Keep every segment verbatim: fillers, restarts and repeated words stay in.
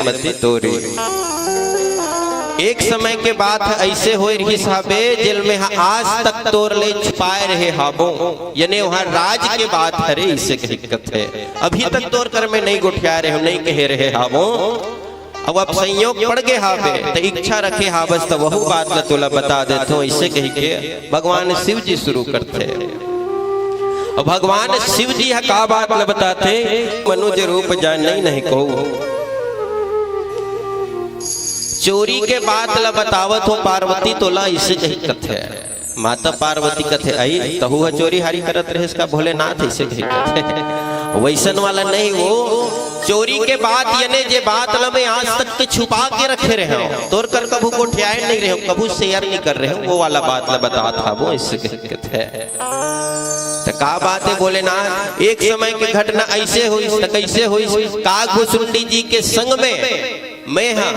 मती तोरी। एक समय के बात ह, अइसे होय रिहिस हाबे, जेल में ह आज तक तोर ले छुपाए रहे हाबो, यने वहाँ राज के बात हरे, इसे कही कथे। अभी तक तोर कर में नहीं गोठिया रहे हो, नहीं कहे रहे हाबो। अब, अब संयोग पड़ गे हाबे, त इच्छा रखे हाबस, त वहू बात ल तोला बता देथो, इसे कही के भगवान शिव जी शुरू करथे। अउ भगवान शिव जी ह का बात ल बताथे, मनुज रूप जान नहीं, नहीं कहू। चोरी के बात ल बतावत हो पार्वती, तोला इसे कही कथे। माता पार्वती कथे, "अई, तहू ह चोरी हारी करत रहेस का भोलेनाथ?" इसे कही कथे। वैसन वाला नहीं वो, चोरी के बात, यने जे बात ल मैं आज तक के छुपा के रखे रहे हूँ, तोर कर कभू गोठियाए नहीं रहे हूँ, कभू शेयर नहीं कर रहे हूँ, वो वाला बात ल बतात हाबो, इसे कही कथे। त का बात है भोलेनाथ, एक समय के घटना अइसे होइस, त कइसे होइस? कागभुसुंडी जी के संग में मैं हा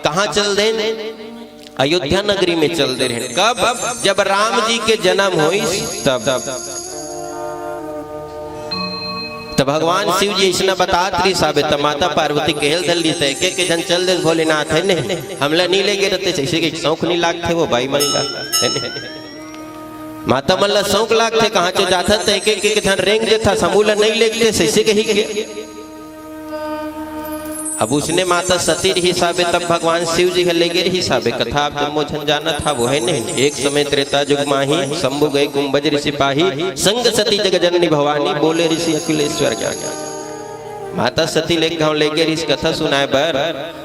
कहाँ चल देन? अयोध्या नगरी में चल दे रहे। कब? जब राम जी के जन्म होइस तब। त भगवान शिव जी अइसना बतात रिहिस हाबे, त माता पार्वती कहे ल धर लिस, त एक एक झन चल देस भोलेनाथ, है नहीं? हमला नहीं लेगे रहते, जैसे कि शौक नहीं लागथे वो बाई मन ला, है नहीं? माता मन ला शौक लागथे, कहाँ चो जाथस त एक एक झन रेंग देथस, हमू ला नहीं लेगथे, सइसे कही के। अब उसने माता सती रिहिस हाबे, तब भगवान शिव जी ह लेगे रिहिस हाबे। कथा आप जम्मो झन जानत हाबो, है नहीं? एक समय त्रेता जुग माही, शंभु गए कुंभज ऋषि पाही, संग सती जग जननी भवानी, बोले ऋषि अखिलेश्वर ज्ञानी। माता सती ल एक घांव लेगे रिहिस कथा सुनाए बर,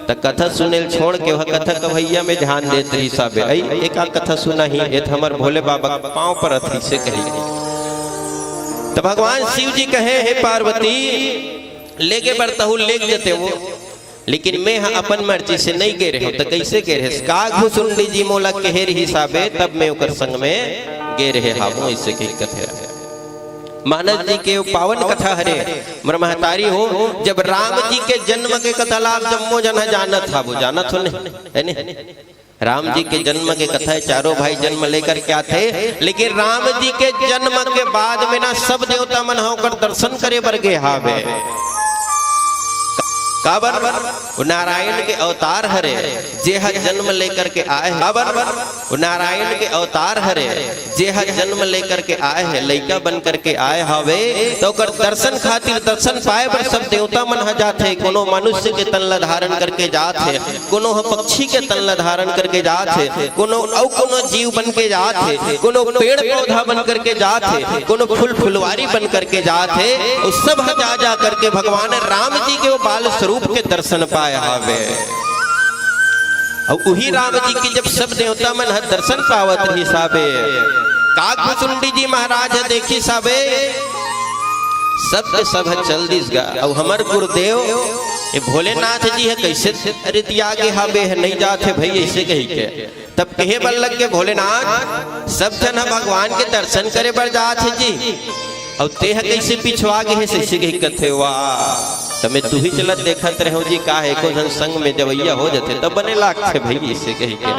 त कथा सुने ल छोड़ के वह कथा कवैया में ध्यान देत रिहिस हाबे। अई, एका कथा सुना ही, ए त हमर भोले बाबा के पाँव परत ही से कही। त भगवान शिव जी कहे, "हे पार्वती, लेगे बर तहू लेग जते वो, लेकिन मैं ह अपन मर्जी से नहीं गे रहे हूँ।" त कइसे गे रहे? कागभुसुंडी जी मोला कहे रिहिस हाबे, तब मैं ओकर संग में गे रहे हाबो, इसे कही कथे। मानस जी के पावन कथा हरे, मोर महतारी हो, जब राम जी के जन्म के कथा ला आप जम्मो झन ह जानत हाबो, जानत हो नहीं, है नहीं? राम जी के जन्म के कथा है, चारों भाई जन्म लेकर के आथे, लेकिन राम जी के जन्म के बाद में ना सब देवता मन ह ओकर दर्शन करे बर गे हाबे। काबर? वो नारायण के अवतार हरे, जे ह जन्म लेकर के आए हे। काबर? वो नारायण के अवतार हरे, जे ह जन्म लेकर के आए हे, लइका बन करके आए हवे, त ओकर दर्शन खातिर, दर्शन पाए बर सब देवता मन ह जाथे। कोनो मनुष्य के तन ला धारण करके जात हे, कोनो ह पक्षी के तन ला धारण करके जात हे, कोनो अउ कोनो जीव बन के जात हे, कोनो पेड़ पौधा बन करके जात हे, कोनो फूल फुलवारी बन करके जात हे। वो सब ह जा जा करके भगवान राम जी के वो बाल स्वरूप के दर्शन पाए हवे। अउ उही राम जी के जब सब देवता मन ह दर्शन पावत रिहिस हाबे, कागभुसुंडी जी महाराज ह देखिस हाबे, सब के सब ह चल दिस गा। अउ हमर गुरुदेव ये भोलेनाथ जी ह कइसे रितिया गे हाबे, ह नहीं जात हे भई, अइसे कही के। तब कहे बर लग गे, "भोलेनाथ, सब झन ह भगवान के दर्शन करे बर जात हे जी, अउ तेह कइसे पिछवा गे हे?" सइसे कही कथे, "वाह, त मैं तुही चलत देखत रहेंव जी, का हे, एको झन संग में जवइया हो जथे, तब बने लागथे भई," अइसे कही के।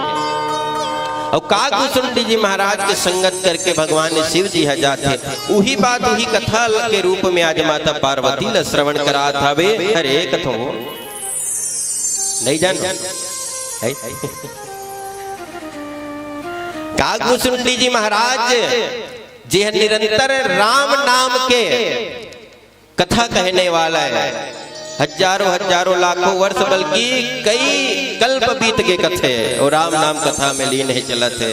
अउ कागभुसुंडी जी महाराज के संगत करके भगवान शिव जी ह जाथे। उही बात, उही कथा के रूप में आज माता पार्वती ल श्रवण करात हवे। अरे कथो नहीं जान, है? कागभुसुंडी जी महाराज जे ह निरंतर राम नाम के कथा कहने वाला है, हजारों हजारों लाखों वर्ष बल्कि कई कल्प बीत गे कथे, वो राम नाम कथा में लीन हे चलत हे।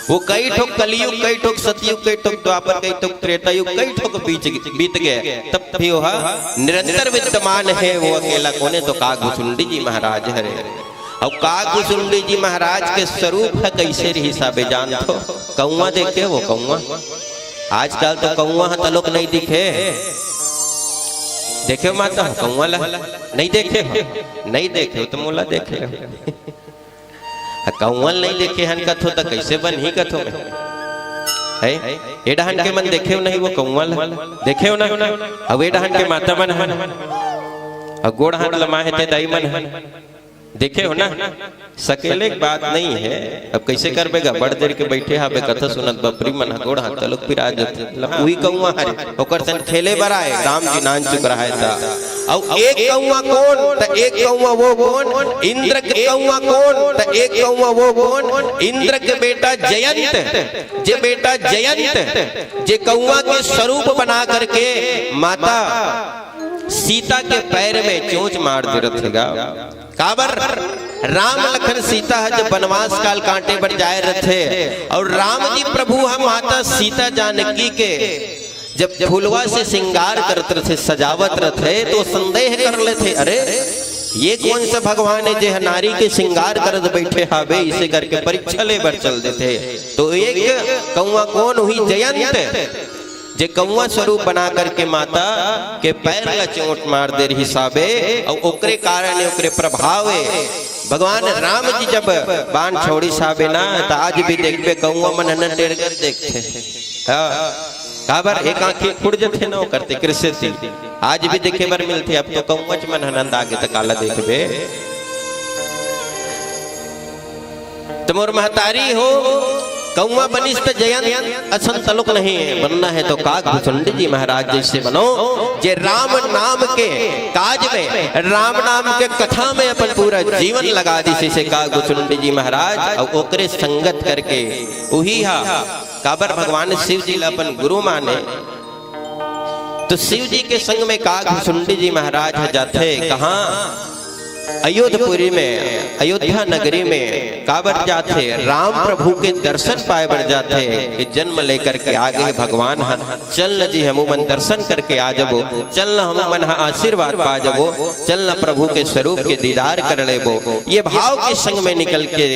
वो कई ठोक कलयुग, कई ठोक सतयुग, कई ठोक द्वापर, कई ठोक त्रेता युग, कई ठोक बीच, बीत गे, तब भी वो निरंतर विद्यमान हे। वो अकेला कोने तो कागभुसुंडी जी महाराज हरे। अउ कागभुसुंडी जी महाराज के स्वरूप ह कइसे रिहिस हाबे जानथो? कौआ देखे हो, कौआ? आजकल तो कौआ ह तलोक नहीं दिखे। देखे हो माता, कौआ ला? नहीं देखे हो? नहीं देखे हो त मोला देखे हो। आ, कौआ ल नहीं देखे हन कथो त कइसे बनही कथो मैं? है? ए डहन के मन देखे हो नहीं वो कौआ ला? देखे हो ना? अब ए डहन के माता मन हन। अउ गोड़ हाथ लमाए हे ते दाई मन हन। देखे हो ना, सकेले के बात नहीं हे। अब कइसे करबे गा, बड़ देर के बइठे हाबे, कथा सुनत बपरी मन ह गोड़ हाथ तलोक पिरा जथे। ला उही कौआ हरे, ओकर सन खेले बर आए, राम जी नान चुक रहा है ता। अउ एक कौआ कोन, त एक कौआ वो कोन, इंद्र के कौआ कोन, त एक कौआ वो कोन, इंद्र के बेटा जयंत, जे बेटा जयंत, जे कौआ के स्वरूप बना करके माता सीता के पैर में चोंच मार दे रथे गा। काबर? राम लखन सीता ह जब बनवास काल काटे बर जाए रथे अउ राम जी प्रभु ह माता सीता जानकी के जब फूलवा से श्रृंगार करत रथे, सजावत रथे, तो संदेह कर लेथे, "अरे, ये कौन सा भगवान है जे ह नारी के श्रृंगार करत बैठे हावे?" इसे करके परीक्षा ले बर चल देथे। तो एक कौआ कोन हुई जयंत, जे कौआ स्वरूप बना करके माता के पैर ला चोट मार दे रहिस हावे, अउ ओकरे कारण, ओकरे प्रभाव है। भगवान राम जी जब बाण छोड़िस हावे ना, त आज भी देखबे कौआ मन ह न टेर कर देखथे। हाँ, काबर एक आँखी फुट जथे न ओकर, तेकरे सेती आज भी देखे बर मिलथे। अब तो कौवच मन ह नंदा गे त काला देखबे। त मोर महतारी हो, कौवा बनिस त जयंत असन तलुक नहीं है, बनना है तो काग भुसुंडी जी महाराज जैसे बनो, जे राम नाम के काज में, राम नाम के कथा में अपन पूरा जीवन लगा दिस, इसे काग भुसुंडी जी महाराज, अउ ओकरे संगत करके उही हा काबर भगवान शिव जी ला अपन गुरु माने। तो शिव जी के संग में काग भुसुंडी जी महाराज ह जाथे कहाँ? अयोध्यापुरी में, अयोध्या नगरी में काबर जाथे? राम प्रभु के दर्शन पाए बर जाथे। कि जन्म लेकर के आ गे भगवान ह, चल न जी हमू मन दर्शन करके आ जबो, चल न हमू मन ह आशीर्वाद पा जबो, चल न प्रभु के स्वरूप के दीदार कर लेबो। ये भाव के संग में निकल के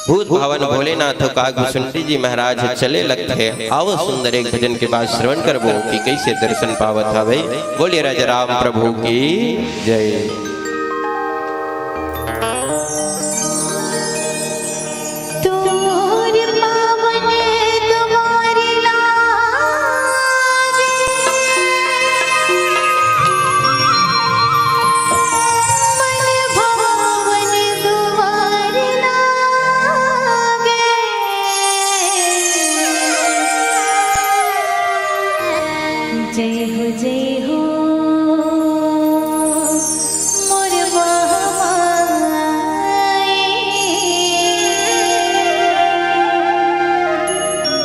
भूत भावन भोलेनाथ अउ काग भुसुंडी जी महाराज ह चले लगथे। आवो सुंदर एक भजन के बाद श्रवण करबो कि कैसे दर्शन पावत हवे। बोलिए राजा राम प्रभु की जय। तोर पावन द्वार लागे, मन भावन द्वार लागे। जय हो, जय हो, मोर महामाई।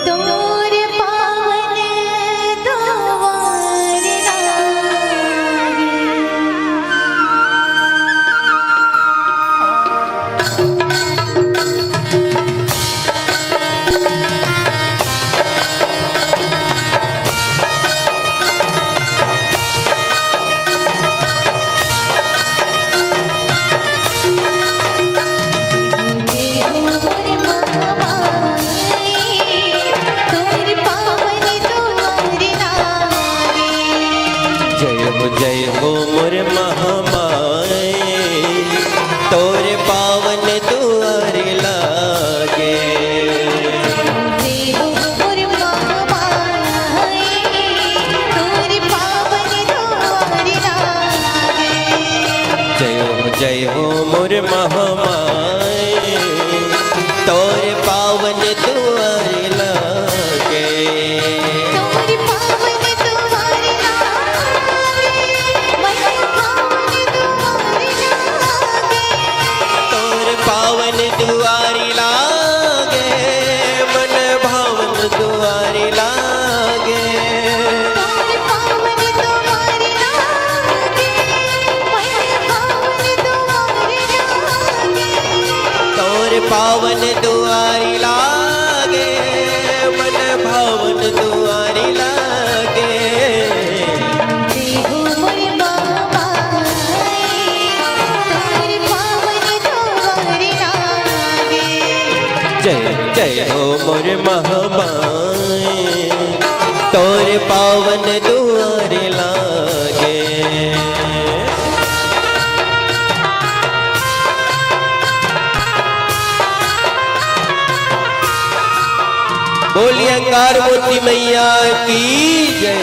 तोर पावन द्वार लागे। जय हो, जय हो मोर महामाई, तोर पावन दुआर लागे। जय हो मोर महामाई, तोर पावन दुआर लागे। जय हो, जय हो मोर महामाई, तोर पावन दुआर लागे। तोर पावन दुआर लागे, मन भावन दुआर लागे। तोर पावन दुआर लागे, मन भावन दुआर लागे। तोर पावन दुआर लागे, मन भावन दुआर लागे। तोर पावन दुआर लागे, मन भावन दुआर लागे। जय हो मोर बाबा, तोर पावन दुआर लागे। जय, जय हो मोर महामाई, तोर पावन दुआर लागे। बोलिए अंगार मोती मैया की जय।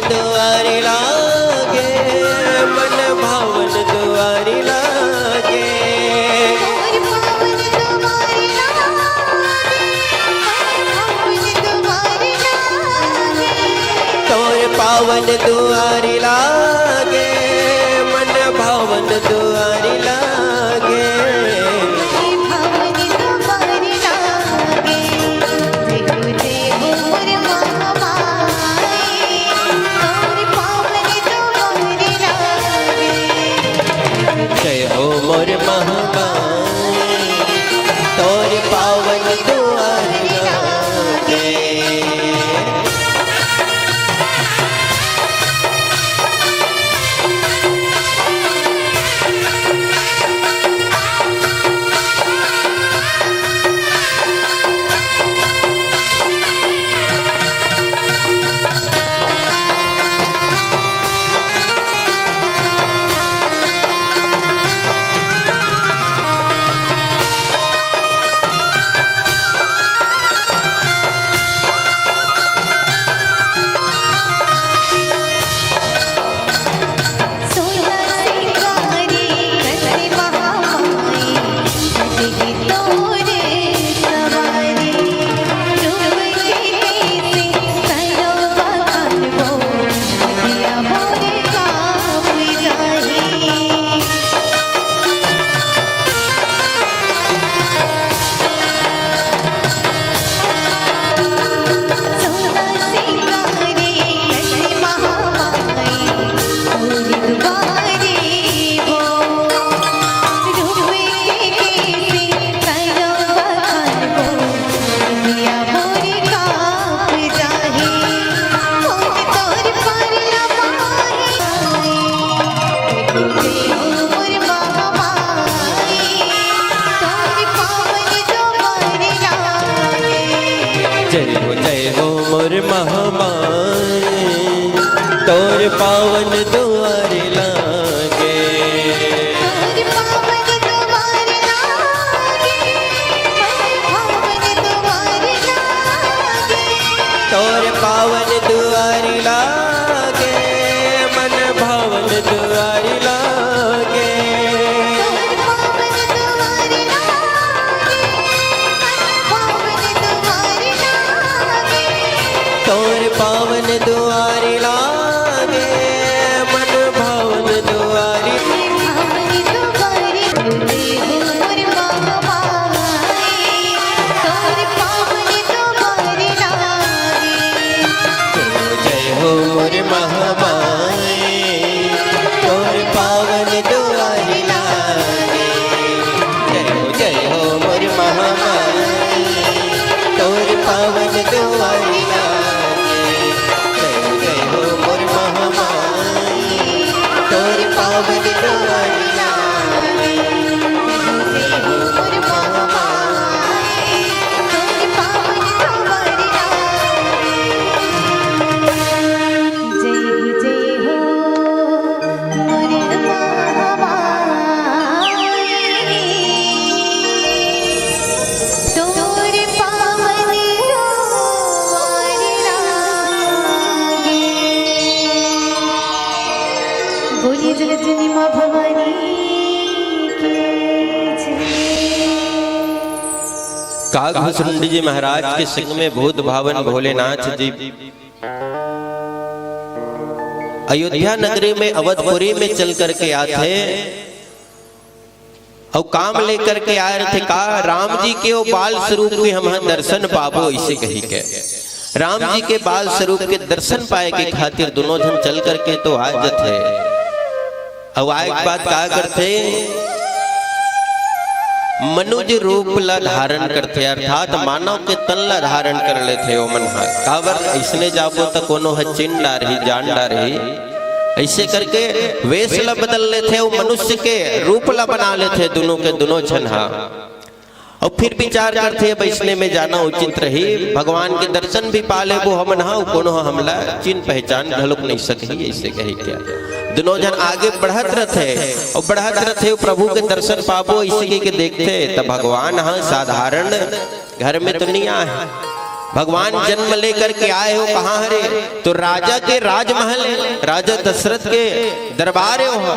दुआरी लागे, मन भावन दुआरी लागे। तोर पावन दुआरी लागे, मन भावन दुआरी लागे। तोर पावन दुआरी लागे, मन भावन दुआरी लागे। जय हो मोर महामाई, तोर पावन दुआर लागे। जय हो, जय हो मोर महामाई, तोर पावन दुआर लागे। तोर पावन दुआर लागे, तोर पावन दुआर लागे, मन भावन दुआर लागे। तोर पावन दुआरी लागे, मन भावन दुआरी। जय हो मोर महामाई, तोर पावन दुआरी लागे। जय हो, जय हो मोर महामाई, तोर पावन दुआरी लागे। जय हो, जय हो मोर महामाई, तोर पावन दुआरी लागे। जय हो मोर महामाई, तोर पावन दुआरी लागे। जय हो, जय हो। बोलिए जगत जननी माँ भवानी की जय। काग भुसुंडी जी महाराज के संग में भूत भावन भोलेनाथ जी अयोध्या नगरी में, अवधपुरी में चल करके आथे, अउ काम लेकर के आए रथे का, राम जी के वो बाल स्वरूप के हम दर्शन पाबो, इसे कही के राम जी के बाल स्वरूप के दर्शन पाए के खातिर दोनों झन चल करके तो आ जथे। अउ आए के बाद का करथे, मनुज रूप ला धारण करथे, अर्थात मानव के तन ला धारण कर लेथे ओमन ह। काबर, अइसने जाबो त कोनो ह चिन डारही, जान डारही। अइसे करके वेश ला बदल लेथे, अउ मनुष्य के रूप ला बना लेथे, दुनों के दुनों झन ह। अउ फिर विचार करथे, अब अइसने में जाना उचित रही, भगवान के दर्शन भी पा लेबो हमन ह, अउ कोनो ह हमला चिन पहचान घलोक नइ सकही, अइसे कही के दुनों झन आगे बढ़त रथे, अउ बढ़त रथे, अउ प्रभु के दर्शन पाबो, अइसे कहि के देखथे, त भगवान ह साधारण घर में तो नइ आए, भगवान जन्म लेकर के आए हो कहाँ हरे? तो राजा के राजमहल है, राजा दशरथ के दरबार है वहाँ।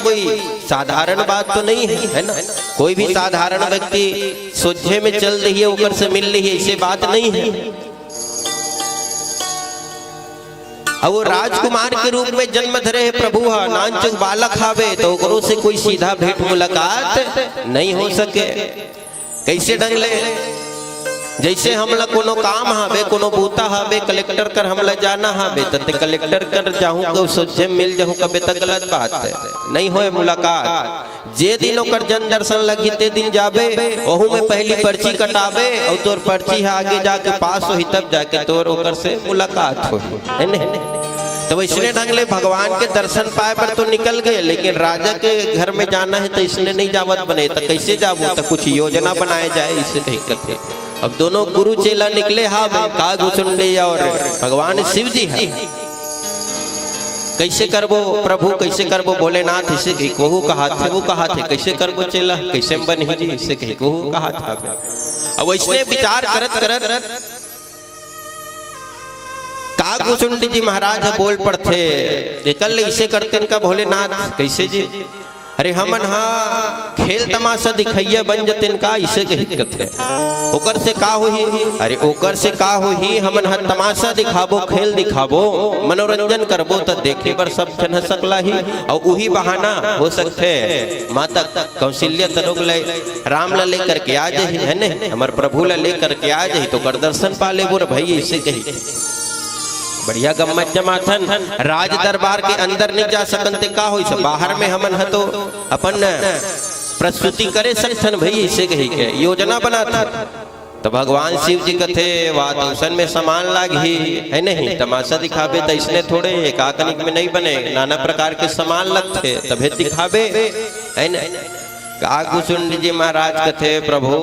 कोई साधारण बात तो नहीं है, है ना? कोई भी साधारण व्यक्ति सोझे में चल रही है, ओकर से मिल रही है, ऐसे बात नहीं है। अब वो राजकुमार के रूप में जन्म धरे है प्रभु हा, नानचुक बालक हावे, तो ओकरो से कोई सीधा भेंट मुलाकात नहीं हो सके। कैसे ढंग ले? जैसे हमला कोनो काम हावे, कोनो बूता हावे, कलेक्टर कर हमला जाना हावे, त ते कलेक्टर कर जाहूं, को सोझे मिल जाहूं, कबे त गलत बात है, नहीं होए मुलाकात। जे दिन ओकर जन दर्शन लगही, ते दिन जाबे, ओहू में पहली पर्ची कटाबे, और तोर पर्ची ह आगे जाके पास होही, तब जाके तोर ओकर से मुलाकात होही, है नहीं? तो वैसने ढंग ले भगवान के दर्शन पाए बर तो निकल गए, लेकिन राजा के घर में जाना है तो इसने नहीं जावत बने, तो कैसे जाबो? तो कुछ योजना बनाए जाए, इसे कही करते। अब दोनों गुरु चेला निकले हा, कागभुसुंडी और भगवान शिव जी हा। कैसे करबो प्रभु, कैसे करबो भोलेनाथ, इसे कही, वहू कहाथे, वो कहाथे, कैसे करबो चेला, कैसे में बनही जी, इसे कही, वहू कहाथे। अब वैसने विचार करत करत कागभुसुंडी जी महाराज ह बोल पड़थे, एकर ले इसे करतेन का भोलेनाथ, कैसे जी? अरे हमन हा खेल तमाशा दिखइया बन जतेन का, इसे कही कथे। ओकर से का होही? अरे ओकर से का होही, हमन हा तमाशा दिखाबो, खेल दिखाबो, मनोरंजन करबो, त देखे बर सब झन ह सकलाही, अउ उही बहाना हो सकथे माता कौशल्या तनों ले राम ला लेकर के आ जाही, है ने, हमर प्रभु ला लेकर के आ जाही, तो ओकर दर्शन पा लेबो रे भई, इसे कही। बढ़िया गम्मत जमाथन, राज दरबार के अंदर नहीं जा सकन ते का होइस, बाहर में हमन ह तो अपन प्रस्तुति करे सकथन भई, इसे कही के योजना बनाथन। तो भगवान शिव जी कथे, "वाह, तो उसन में सामान लागही, है नहीं? तमाशा दिखाबे त इसने थोड़े, एक आकनिक में नहीं बने, नाना प्रकार के सामान लगथे, तभे दिखाबे, है नहीं?" कागभुसुंडी जी महाराज कथे, "प्रभु,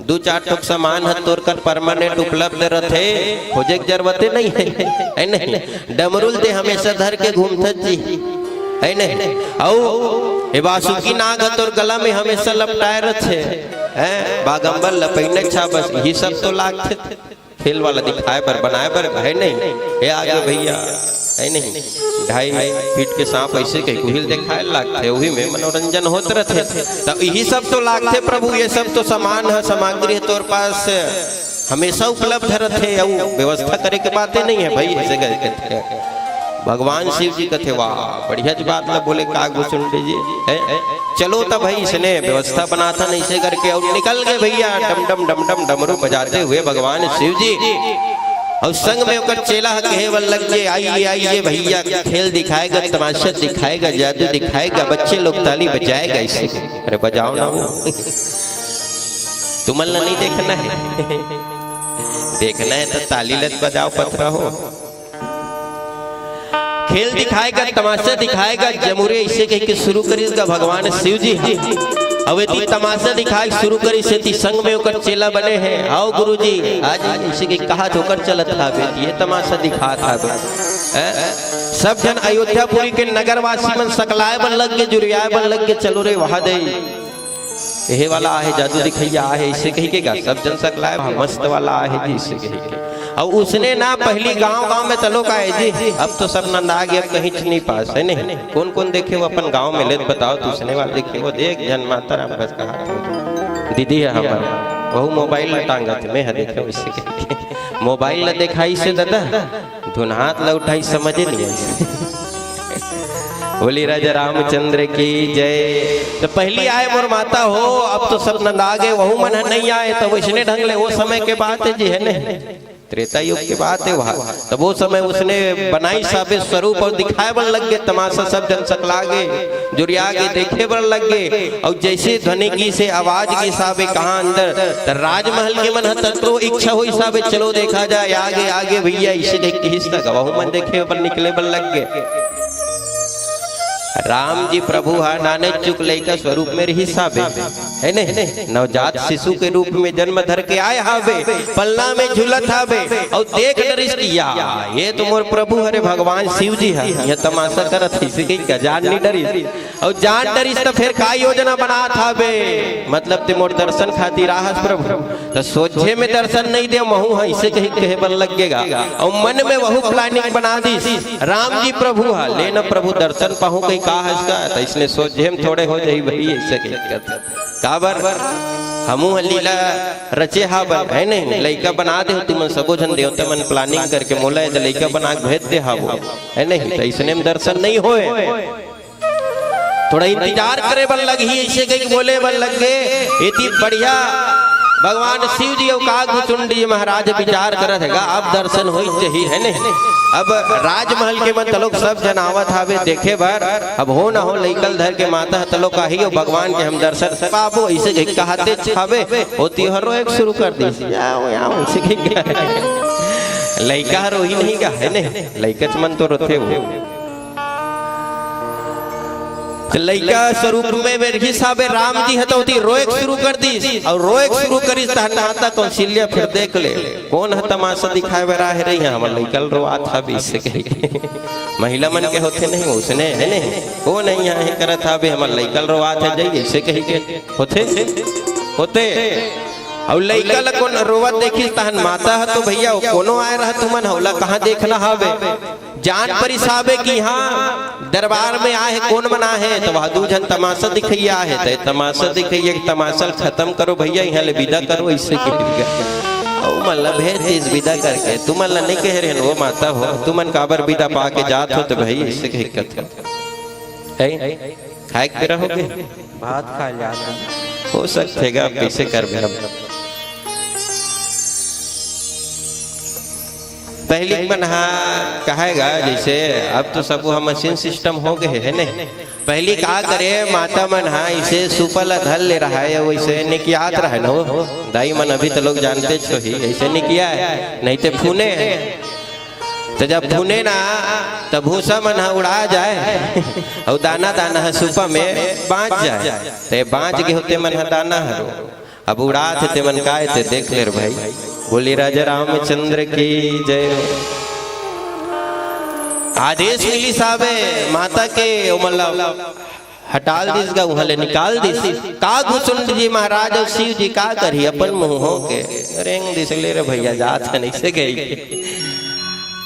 दू चार ठोक सामान ह तोर कर परमानेंट उपलब्ध रथे, खोजे के जरूरते नहीं है, है नहीं? डमरू ल ते हमेशा धर के घूमथस जी, है नहीं? अउ ए वासुकी नाग ह तोर गला में हमेशा लपटाए रथे, हैं? बागंबर लपैने छा बस, इही सब तो लागथे।" खेल वाला दिखाए बर, बनाए बर, है नहीं? ए आगे भैया, है नहीं? ढाई फीट के सांप ऐसे कही कुहिल दिखाए लागथे, वही में मनोरंजन होत रथे। त इही सब तो लागथे प्रभु, ये सब तो सामान ह, सामग्री ह तोर पास हमेशा उपलब्ध रथे, अउ व्यवस्था करे के बाते नहीं है भई, ऐसे करके। भगवान शिव जी कथे, "वाह, बढ़िया जी बात ला बोले कागभुसुंडी जी, है, है, चलो तब भाई, इसने व्यवस्था बनाथन ऐसे करके।" और निकल गए भैया, डम डम डम डम डमरू बजाते हुए भगवान शिव जी। और संग में ओकर चेला ह कहे बर लग गए, "आइए, आइए भैया, खेल दिखाएगा, तमाशा दिखाएगा, जादू दिखाएगा, बच्चे लोग ताली बजाएगा।" इसे, अरे बजाओ ना वो। तुमन ला नहीं देखना है? देखना है तो ताली लत बजाओ, पथरा हो। खेल दिखाएगा, तमाशा दिखाएगा, जमुरे इसे कह के शुरू करिस गा भगवान शिव जी। अब यदि तमाशा दिखाए शुरू करिस, यदि संग में ओकर चेला बने हैं, "आओ गुरु जी, आज इसे के कहा धोकर चलत हावे, ये तमाशा दिखात हावे।" हैं? सब झन अयोध्यापुरी के नगरवासी मन सकलाए बर लग के, जुरियाए बर लग के, "चलो रे वहा दे।" एहे वाला आहे, जादू दिखैया आहे, इसे कही के गा, सब झन सकलाए, मस्त वाला आहे जी, इसे कही के। अउ उसने ना पहली गांव-गांव में तलो का है जी, अब तो सब नंदा गए, अब कहीं नहीं पास है नहीं। कौन-कौन देखे हो अपन गांव में, ले बताओ, तो उसने वाला देखे हो, देख झन माता राम बस कहा था। दीदी है हमारा, वहू मोबाइल में टांगत, मैं ह देखे इसे कही के। मोबाइल ला देखाई से दादा, धुन हाथ ला उठाई, समझे नहीं आई। बोली राजा रामचंद्र की जय। तो पहली आए मोर माता हो, अब तो सब नंदा गए, वहू मन ह नहीं आए, तो वैसने ढंग ले वो समय के बात है जी, है नहीं? त्रेता युग के बात है वहाँ। तब वो समय उसने बनाई साबे स्वरूप और दिखाए बर लग गए, तमाशा सब झन सकला गए, जुरिया गए, देखे बर लग गए। और जैसे ध्वनि की से आवाज की साबे कहाँ अंदर, त राजमहल के मन ह तत्रो इच्छा होई साबे, चलो देखा जाए आगे, आगे भैया, इसे देख के हिस्सा गवाहू मन देखे बर निकले बर लग गए। राम जी प्रभु हा नाने चुक लइका स्वरूप में रहिस हाबे। हे नहीं? नवजात शिशु के रूप में जन्म धर के आए हावे, पलना में झूलत हावे, अउ देख डरिस कि या, ये तो मोर प्रभु हरे, भगवान शिव जी हे, ये तमाशा करत हे, इसे कहिके जान नहीं डरिस। अउ जान डरिस त फेर का योजना बनात हावे, मतलब ते मोर दर्शन खातिर आहस प्रभु, त सोझे में दर्शन नहीं दे, महू ह इसे कहिके कहे बर लग गे गा। अउ मन में वहू planning बना दिस, राम जी प्रभु ह, ले न प्रभु दर्शन पाहूं कहिके आहस का, त इसने सोझे में थोड़े हो जाही भाई, इसे कहिके। काबर? हमू ह लीला रचे हावन, हे नहीं? लइका बना दे हो तुमन सबो झन देवता मन planning करके, मोला ए लइका बना के भेज दे हावो, हे नहीं? त इसने में दर्शन नहीं होय, थोड़ा इंतजार करे बर लगही, इसे कहिके बोले बर लग गे। एती बढ़िया भगवान शिव जी अउ कागभुसुंड जी महाराज विचार करत हे गा, अब दर्शन होई जाही, हे नहीं? अब राजमहल के मन तलोक सब झन आवत हावे देखे बर, अब हो ना हो लइका ल धर के माता ह तलोक आही अउ भगवान के हम दर्शन पाबो, इसे कहिके कहत हावे, ओती ह रोए के शुरू कर दिस, याओ, याओ, इसे कहिके। लइका ह रोही नहीं गा, हे नहीं? लइकच मन तो रोथे हो। त लइका स्वरूप में बर रिहिस हावे, राम जी ह त ओती रोए के शुरू कर दिस, अउ रोए के शुरू करिस, तहन माता कौशल्या फेर देख ले, कोन ह तमाशा दिखाए बर आए रही हे, हमर लइका ल रोवात हावे, इसे कहिके। महिला मन के होथे नहीं, उसने, हे नहीं? कोन ह इहाँ हे करत हावे, हमर लइका ल रोवात हे, जाई, इसे कहिके होथे, होथे। अउ लइका ल कोन रोवत देखिस, तहन माता ह तो भइया, कोनो आए रहा तुमन, ओला कहाँ देखना हावे? जान परिस हावे कि हाँ, दरबार में आए हे, कोन मन आए हे, त वह दू झन तमाशा दिखइया आए हे, त तमाशा दिखइया के तमाशा ल खतम करो भइया, इहाँ ले विदा करो, इसे कहिके। अउ मन ल भेज दिस विदा करके, तुमन ल नहीं कहे रहेन वो माता हो, तुमन काबर विदा पाके जात हो, त भाई, इसे कहिके कथे। हैं? खाए के बेरा हो गे? भात खा लिया। हो सकथे गा, अब कइसे करबे अब? पहिली मन हा कहे गा, जइसे अब तो सब हा machine system हो गे हे, हे नहीं? पहिली का करे, माता मन हा इसे सुपा ल धर ले रहा हे, वइसे निकियात रहा हे न हो। दाई मन अभी तलोक जानतेच होही, अइसे निकियाय, नहीं ते फूने हे। त जब फूने ना, त भूसा मन ह उड़ा जाए, अउ दाना दाना ह सुपा में बाँच जाए। ते बाँच गे होते मन ह दाना हरो, अब उड़ात हे ते मन काय ते देख ले रे भाई। बोली राजा रामचंद्र की जय। आदेश मिलिस हावे माता के, ओमन ला हटाल दिस गा, उहाँ ले निकाल दिस। कागभुसुंड जी महाराज अउ शिव जी का करही, अपन मुँह हो के रेंग दिस, ले रे भइया, जात हन, अइसे कहिके।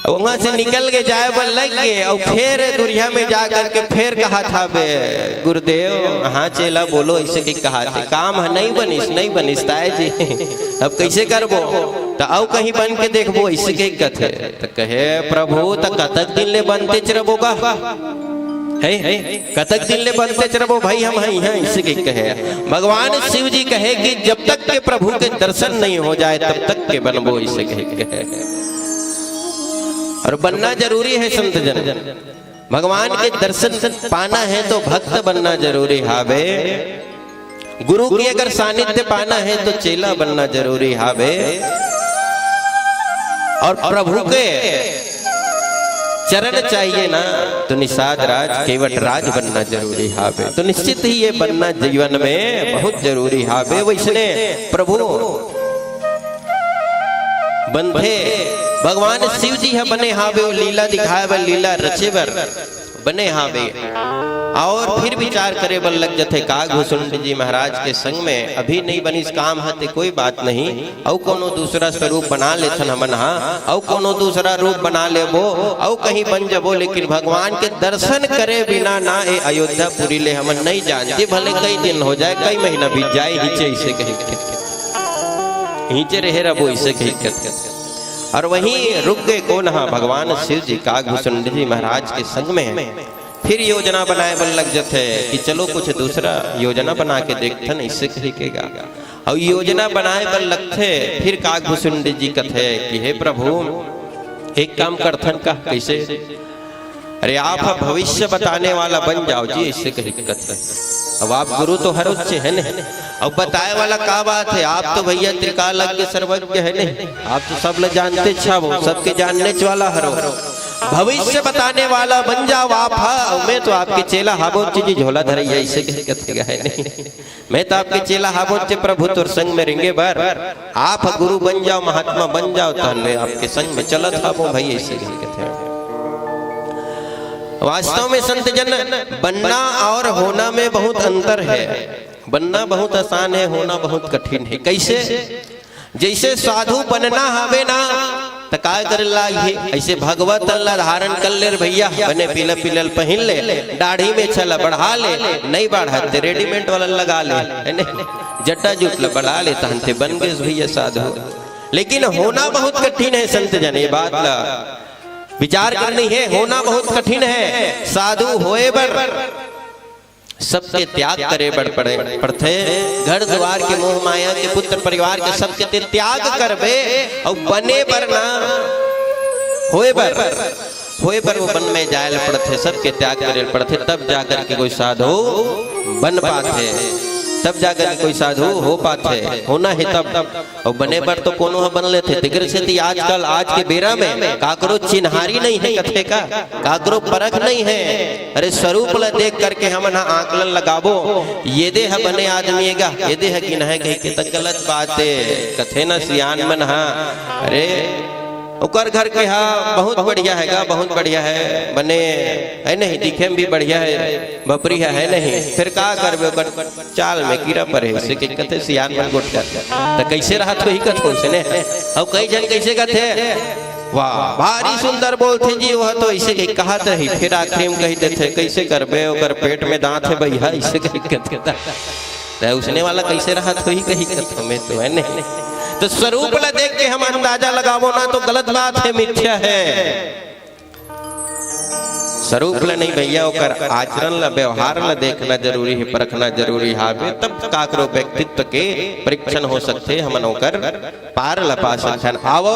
अब उहाँ से निकल के जाए बर लग गे, अउ फेर दुरिहा में जा करके फेर कहत हावे, "गुरुदेव, हाँ चेला, बोलो," अइसे कहिके कहत हे। "काम ह नहीं बनिस, नहीं बनिस ताय जी, अब कइसे करबो? त अउ कहीं बन के देखबो," अइसे कहिके कथे। त कहे, "प्रभु, त कतक दिन ले बनतेच रबो गा?" हे, कतक दिन ले बनतेच रबो भाई हम ह इहाँ, अइसे कहिके कहे। भगवान शिव जी कहे कि जब तक के प्रभु के दर्शन नहीं हो जाए, तब तक के बनबो, अइसे कहिके कहे। अउ बनना जरूरी हे संत जन, भगवान के दर्शन पाना हे तो भक्त बनना जरूरी हावे। गुरु के अगर सानिध्य पाना हे तो चेला बनना जरूरी हावे, अउ प्रभु के चरण चाहिए ना तो निषाद राज केवट राज बनना जरूरी हावे। तो निश्चित ही ये बनना जीवन में बहुत जरूरी हावे। वइसने प्रभु बनथे, भगवान शिव जी ह बने हावे, वो लीला दिखाए बर, लीला रचे बर बने हावे। अउ फिर विचार करे बर लग जथे, कागभुसुंड जी महाराज के संग में अभी नहीं बनिस काम ह ते कोई बात नहीं, अउ कोनो दूसरा स्वरूप बना लेथन हमन हा, अउ कोनो दूसरा रूप बना लेबो, अउ कहीं बन जबो, लेकिन भगवान के दर्शन करे बिना ना ए अयोध्यापुरी ले हमन नहीं जान जी। भले कई दिन हो जाए, कई महीना बीत जाए, हिचे अइसे कहिके, हिचे रहे रबो, अइसे कहिके। अउ वहीं रुक गे कोन हा, भगवान शिव जी कागभुसुंड जी महाराज के संग में फिर योजना बनाए बर लग जथे कि चलो कुछ दूसरा योजना बना के देखथन, अइसे कहिके गा। अउ योजना बनाए बर लगथे, फिर कागभुसुंड जी कथे कि हे प्रभु, एक काम करथन का, कइसे? अरे आप ह भविष्य बताने वाला बन जाओ जी, अइसे कहिके कथे। अब आप गुरु तो हरोच हे नहीं, अब बताए वाला का बात हे, आप तो भइया त्रिकालज्ञ सर्वज्ञ हे नहीं, आप तो सब ल जानतेच हवो, सबके जाननेच वाला हरो। भविष्य बताने वाला बन जाओ आप हा, अउ मैं तो आपके चेला हाबों चे जी, झोला धरइया अइसे कहि कथे गा, हे नहीं? मैं तो आपके चेला हाबों चे प्रभु तोर संग में रेंगे बर, आप गुरु बन जाओ, महात्मा बन जाओ, तहन मैं आपके संग में चलत हाबों भई, अइसे कहि कथे। वास्तव में संत जन, बनना और होना में बहुत अंतर है। बनना बहुत आसान है, होना बहुत कठिन है। कइसे? जइसे साधु बनना हवे ना, त काय करे लागही? अइसे भगवत ला धारण कर ले रे भइया, बने पीला पीला ल पहिन ले, दाढ़ी मेछा ला बढ़ा ले, नइ बढ़त ते readymade वाला लगा ले, हे नहीं? जटा जूट ला बढ़ा ले, तहन ते बन गेस भइया साधु। लेकिन होना बहुत कठिन है संत जन, ये बात ला विचार करनी है। होना बहुत कठिन है साधु होए बर। सबके त्याग करे बर पड़े, पड़थे। घर दुवार के, मोह माया के, पुत्र परिवार के, सबके ते त्याग करबे, अउ बने बर ना, होए बर, होए बर वो बन में जाए ल पड़थे, सबके त्याग करे ल पड़थे, तब जा करके कोई साधु बन पाथे, तब जा करके कोई साधु हो पाथे, होना हे तब। अउ बने बर तो कोनो ह बन लेथे। तेकर सेती आजकल, आज के बेरा में काकरो चिन्हारी नइ हे कथे का, काकरो परख नइ हे। अरे, स्वरूप ल देख करके हमन ह आकलन लगाबो, ये दे ह बने आदमी हे गा, ये दे ह गिनहे कहिके, त गलत बात हे। कथे न सियान मन ह, अरे, ओकर घर के ह बहुत बढ़िया हे गा, बहुत बढ़िया हे, बने हे नहीं, दिखे में भी बढ़िया हे, बपरी ह, हे नहीं, फेर का करबे, ओकर चाल में कीरा परे हे, अइसे कहि कथे सियान मन गोठ कर। त कइसे रहत होही कथों से ने? अउ कई झन कइसे कथे, "वाह, भारी सुंदर बोलथे जी, वो तो अइसे कहि कहत रही, फेर आखिरी में कहि देथे, कइसे करबे, ओकर पेट में दांत हे भइया," अइसे कहि कथे। त उसने वाला कइसे रहत होही कहि कथों मैं तो, हे नहीं? त स्वरूप ला देख के हम अंदाजा लगाबो ना, तो गलत बात हे, मिथ्या हे। स्वरूप ल नहीं भइया, ओकर आचरण ल, व्यवहार ल देखना जरूरी हे, परखना जरूरी हावे, तब काकरो व्यक्तित्व के परीक्षण हो सकथे, हमन ओकर पार ल पा सकथन। आवो,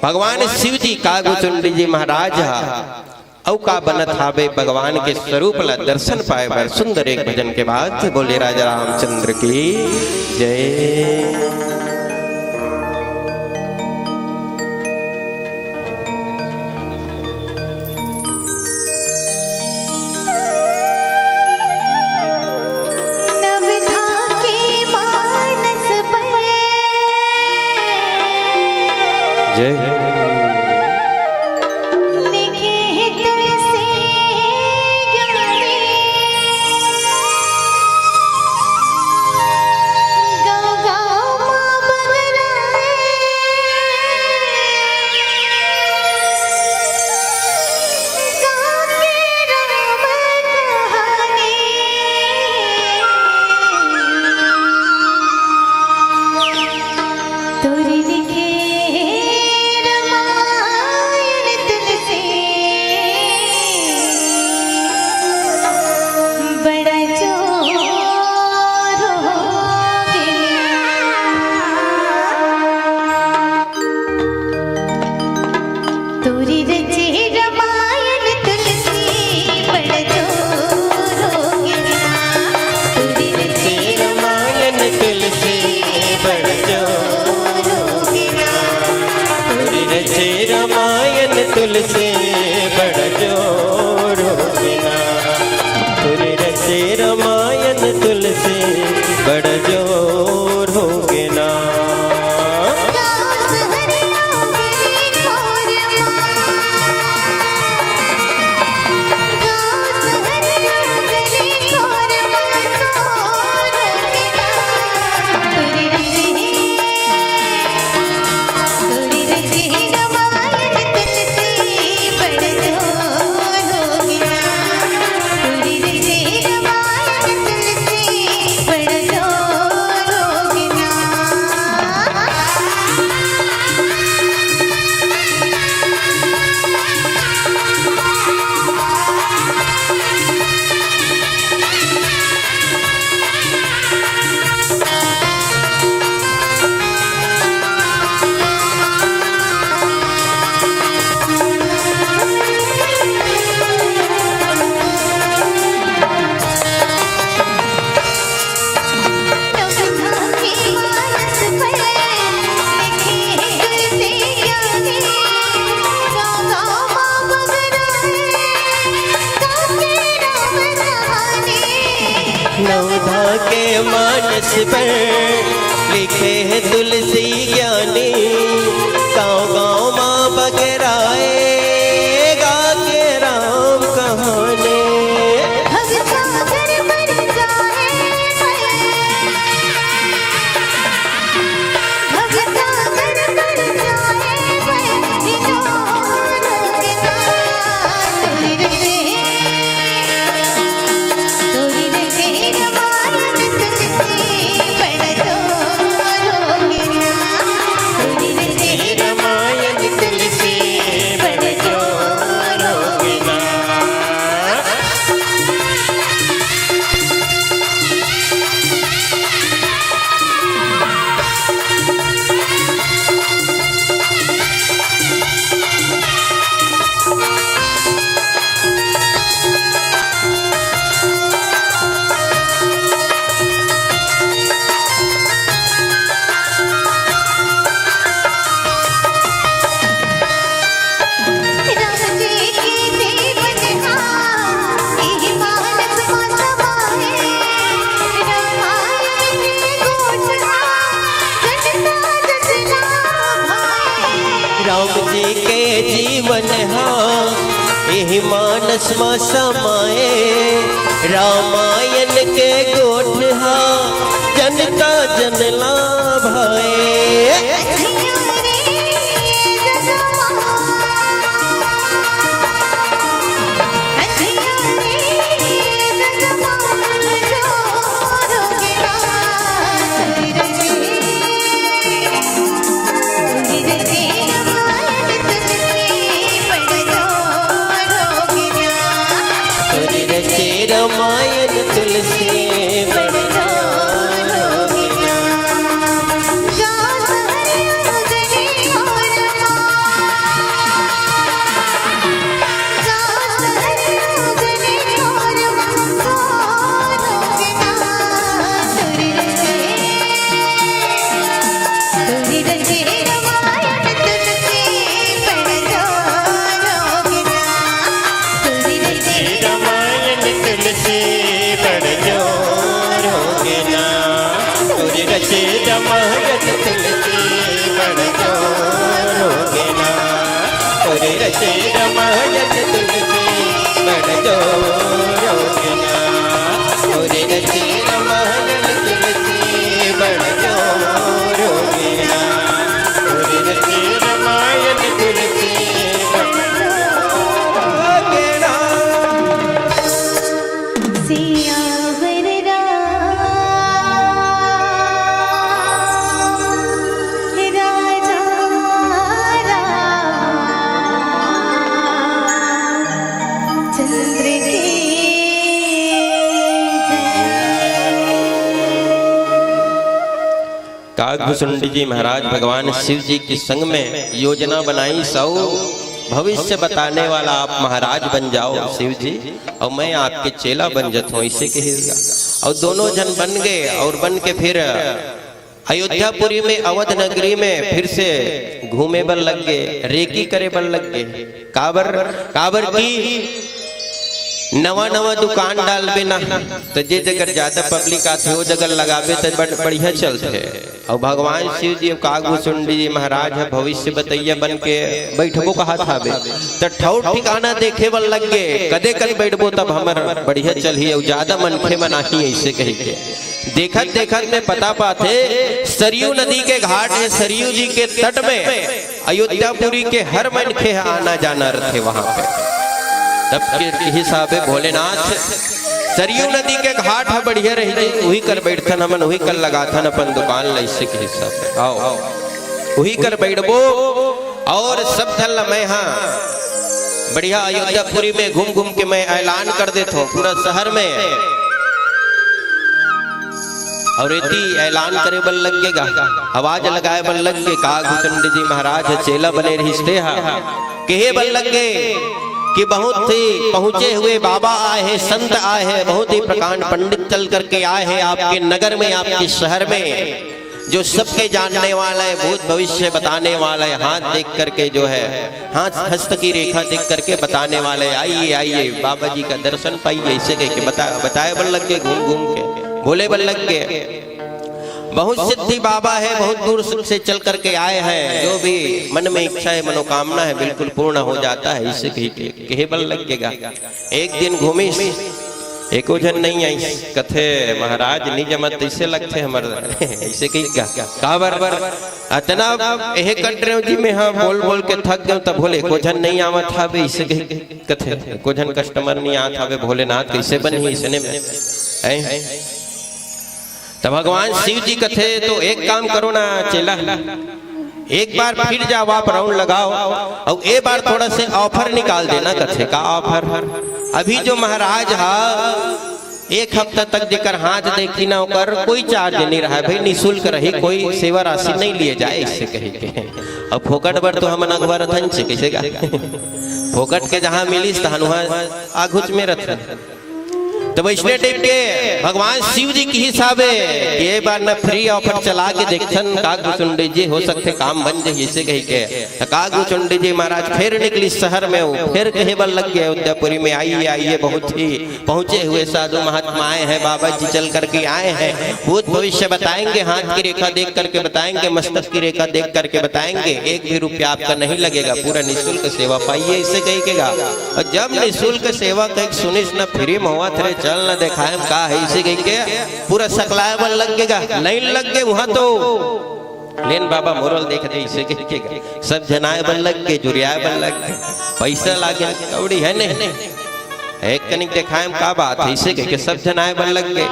भगवान शिव जी, कागभुचुंडी जी महाराज ह, अउ का बनत हावे, भगवान के स्वरूप ल दर्शन पाए बर सुंदर एक भजन के बाद बोले राजा रामचंद्र की जय। नवधा के मानस पर जय। लिखे तुलसी गावे। गाँव गाँव मा बगराए। गाँव के राम कहानी। तोरी लिखे रामायण तुलसी। बड़ा जोर हो गया। तोरी रचे रामायण तुलसी बड़ जोर हो गया। तोरी रचे रामायण तुलसी बड़ जोर हो गया। तोरी रचे रामायण तुलसी बड़ जोर हो गया। तोरी रचे रामायण तुलसी बड़ जोर हो गया। के मानस पर लिखे हे तुलसी ज्ञानी। गाँव गाँव मा बगराए गा के राम कहानी। भवसागर पर जाए, भवसागर पर जाए। राम जी के जीवन हा एही मानस मा समाए। रामायण के गोठ हा जनता जन ला भाए। रमायण तुलसी काकभुसुंडी जी महाराज भगवान शिव जी के संग में योजना बनाइस अउ भविष्य बताने वाला आप महाराज बन जाओ शिव जी, अउ मैं आपके चेला बन जात हूँ, ऐसे कहे। अउ दोनों झन बन गए अउ बन के फिर अयोध्यापुरी में, अवध नगरी में फिर से घूमे बर लग गए, रेकी करे बर लग गए। काबर, काबर कि नवा नवा दुकान डालबे ना, त जे जगह ज्यादा पब्लिक आथे, ओ जगह लगाबे त बड़ बढ़िया चलथे। अउ भगवान शिव जी अउ काकभुसुंडी जी महाराज ह भविष्य बतैया बन के बैठबो कहत हाबे, त ठौर ठिकाना देखे बर लग गे, कदे कन बैठबो तब हमर बढ़िया चलही अउ ज्यादा मनखे मन आही, ऐसे कहि के। देखत देखत में पता पाथे, सरयू नदी के घाट हे, सरयू जी के तट में अयोध्यापुरी के हर मनखे ह आना जाना रथे वहां पे। तब के हिसाबे भोलेनाथ सरयू नदी के घाट ह बढ़िया रही, उही कर बैठथन हमन, उही कर लगाथन अपन दुकान ल, ऐसे के हिसाबे। आओ, उही कर बैठबो। अउ सब झन ल मैं हा बढ़िया अयोध्यापुरी में घूम घूम के मैं ऐलान कर देत हूँ पूरा शहर में। अउ एती ऐलान करे बर लग गे गा, आवाज लगाए बर लग गे। काकभुसुंडी जी महाराज ह चेला बने रहिस ते हा, कहे बर लग गे कि बहुत ही पहुंचे हुए बाबा आए हैं, संत आए हैं, बहुत ही प्रकांड पंडित चल करके आए हैं आपके नगर में, आपके शहर में, जो सबके जानने वाला है, भूत भविष्य बताने वाला है, हाथ देख करके जो है, हाथ हस्त की रेखा देख करके बताने वाला है, आइए आइए बाबा जी का दर्शन पाइए, ऐसे कह के बता बताए बर लग गे घूम घूम के। बोले बर लग गे, बहुत सिद्धि बाबा है, बहुत दूर से चल करके आए हैं, जो भी मन में इच्छा है, मनोकामना है, बिल्कुल पूर्ण हो जाता है। इसे कही के कहे बर लग गेगा। एक दिन घूमिस, एको झन नहीं आइस। कथे, महाराज, नी जमत तैसे लगथे हमर। ऐसे कही का, का बर बर अतना एहे कट रहे हो जी, मैं हाँ बोल बोल के थक गए, तब बोले एको झन नहीं आवत हावे। इसे कही कथे, एको झन कस्टमर नहीं आत हावे, भोलेनाथ कैसे बनही इसने में? हैं? त भगवान शिव जी कथे, तो एक काम करो ना चेला, एक बार फिर जाओ, आप राउंड लगाओ, अउ ए बार थोड़ा से ऑफर निकाल देना। कथे, का ऑफर? अभी जो महाराज हा, एक हफ्ता तक जेकर हाथ देखी ना, ओकर कोई चार्ज नहीं रहा है भाई, निशुल्क रही, कोई सेवा राशि नहीं लिए जाए, इससे कही के। अब फोकट बर तो हमन अगबरथन से कैसे का? फोकट के जहाँ मिलिस तहन वहाँ आघुच में रथन। तो वैसने टाइप के भगवान शिव जी के हिसाबे ये बार न फ्री ऑफर चला के देखथन, काग भुचुंडी जी, हो सकथे काम बन जाही, इसे कही के। त काग भुचुंडी जी महाराज फेर निकलिस शहर में, वो फेर कहे बर लग गए, अयोध्यापुरी में, "आइए, आइए, बहुत ही पहुंचे हुए साधु महात्मा आए हैं, बाबा जी चल करके आए हैं, भूत भविष्य बताएंगे, हाथ की रेखा देख करके बताएंगे, मस्तक की रेखा देख करके बताएंगे, एक भी रुपया आपका नहीं लगेगा, पूरा निशुल्क सेवा पाइए।" इसे कही के गा। और जब निशुल्क सेवा कही सुनिस न, फ्री में होवत रे, चल न देखाएम का है, इसे कही के पूरा सकलाए बर लग गेगा। लाइन लग गे वहां तो, लेन बाबा मोरो ल देख दे, इसे कही के गा। सब झन आए बर लग गे, जुरियाए बर लग गे, पैसा लागे, कौड़ी है नहीं, एक कनिक देखाएम का बात है, इसे कही के सब झन आए बर लग गे।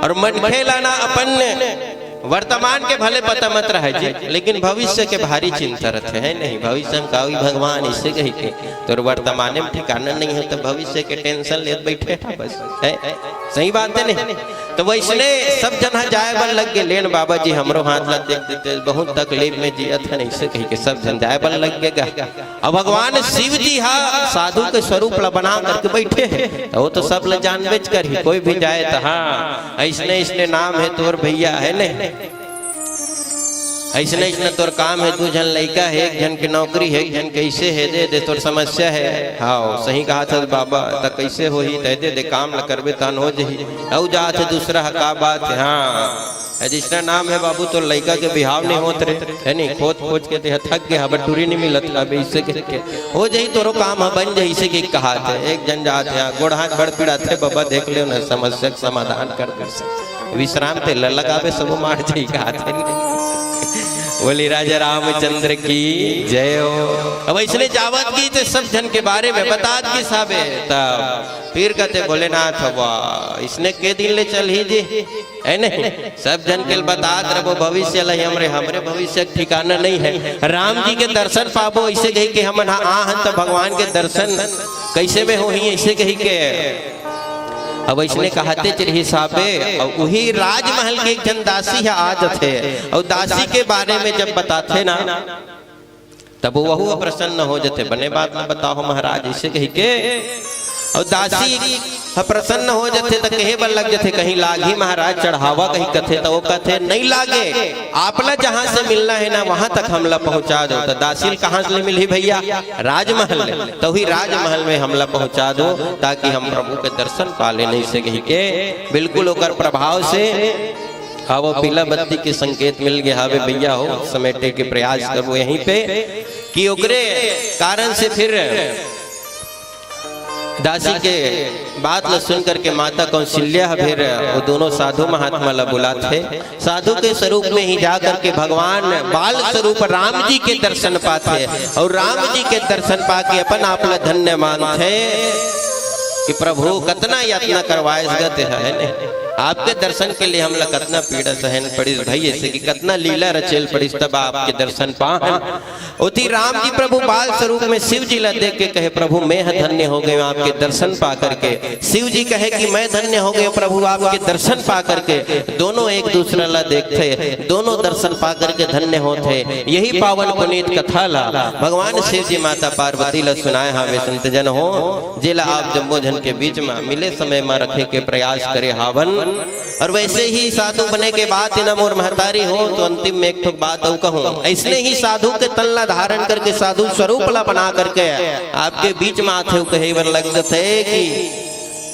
और मनखे ला ना अपन वर्तमान के भले पता मत रहे जी, लेकिन भविष्य के भारी चिंता रहते हैं नहीं, भविष्य में का होई भगवान, इसे कही के। तोर वर्तमाने में ठिकाना नहीं है तो भविष्य के टेंशन लेत बैठे है बस, है? सही बात है नहीं? तो वैसने सब झन ह जाए बर लग गे, लेन बाबा जी हमरो हाथ ला देख देते, बहुत तकलीफ में जियत हन, इसे कही के सब झन जाए बर लग गे गा। अब भगवान शिव जी हा साधु के स्वरूप ला बना करके बैठे हैं, तो वो तो सब ला जानबेच करही, कोई भी जाए तो, "हाँ, ऐसने ऐसने नाम है तोर भैया, है ने, ऐसने ऐसने तोर काम है, दू झन लइका है, एक झन के नौकरी है, एक झन कैसे है, दे दे, तोर समस्या है।" "हाँ, सही कहा था बाबा, त कैसे होही? दे दे, दे काम ला करबे तहन हो जही।" अउ जात है दूसरा हा, "का बात है?" "हाँ, ए, जिसना नाम है बाबू, तोर लइका के बिहाव नहीं होत रे, है नहीं, खोज खोज के देह थक गया, अब टूरी नहीं मिलत, अब इसे के, के हो जाही, तोरो काम ह बन जाही, इसे के कहा थे।" एक झन जात है, "गोड़ हाथ बड़ पीड़ा थे बाबा, देख ले ना, समस्या के समाधान कर दे, विश्राम तेल लगावे, सब मार जाही," कहा थे। बोली राजा रामचंद्र की जय हो। अब ऐसने जावत की तो सब झन के बारे में बतात की साबे, तब फिर कहते, "भोलेनाथ, वाह, इसने के दिन ले चल ही जी।" है नहीं? सब झन के बतात रहो भविष्य ला, हमरे, हमरे भविष्य के ठिकाना नहीं है। राम जी के दर्शन पाबो, इसे कही के हमन हा आ हन त भगवान के दर्शन कैसे में होही, इसे कही के। अब ऐसने कहते चिरही साबे, और वही राजमहल के एक झन दासी है आ जथे, और दासी के बारे में जब बताथे ना, तब वहू ह प्रसन्न हो जथे, "बने बात न बताओ महाराज," इसे कही के। और दासी ह प्रसन्न हो जथे त कहे बर लग जथे, "कहीं लागही महाराज चढ़ावा," कहीं कथे, त वो कथे, "नहीं लागे, आप ला जहां से मिलना है ना, वहां तक हमला पहुंचा दो।" त दासी ल कहां से मिलही भैया? राजमहल ले। तो ही राजमहल में हमला पहुंचा दो, ताकि हम प्रभु के दर्शन पा लेन, इसे कही के बिल्कुल ओकर प्रभाव से अब वो पीला बत्ती के संकेत मिल गया हवे भैया हो, समेटे के प्रयास करबो यहीं पे कि ओकरे कारण से फिर दासी के बात ल सुन करके माता कौशल्या ह फिर वो दोनों साधु महात्मा ला बुलाथे। साधु के स्वरूप में ही जा करके भगवान बाल स्वरूप राम जी के दर्शन पाथे और राम जी के दर्शन पाके अपन आप ला धन्य मानथे कि प्रभु कतना यातना करवाए गते है ने, आपके दर्शन के लिए हमला कतना पीड़ा सहन पड़िस भाई, ऐसे कि कतना लीला रचेल पड़िस तब आपके दर्शन पाहन। ओती राम जी प्रभु बाल स्वरूप में शिव जी ला देख के कहे, "प्रभु मैं ह धन्य हो गए आपके दर्शन पा करके।" शिव जी कहे कि "मैं धन्य हो गए प्रभु आपके दर्शन पा करके।" दोनों एक दूसरा ला देखथे, दोनों दर्शन पा करके धन्य होथे। यही पावन पुनीत कथा ला भगवान शिव जी माता पार्वती ला सुनाए हावे संत जन हो, जेला आप जम्मो झन के बीच में मिले समय में रखे के प्रयास करे हावन। और वैसे ही साधु बने के बाद ना मोर महतारी हो, तो अंतिम में एक ठो बात अउ कहूं, ऐसने ही साधु के तन ला धारण करके साधु स्वरूप ला बना करके आपके बीच में आथे, कहे बर लग जथे कि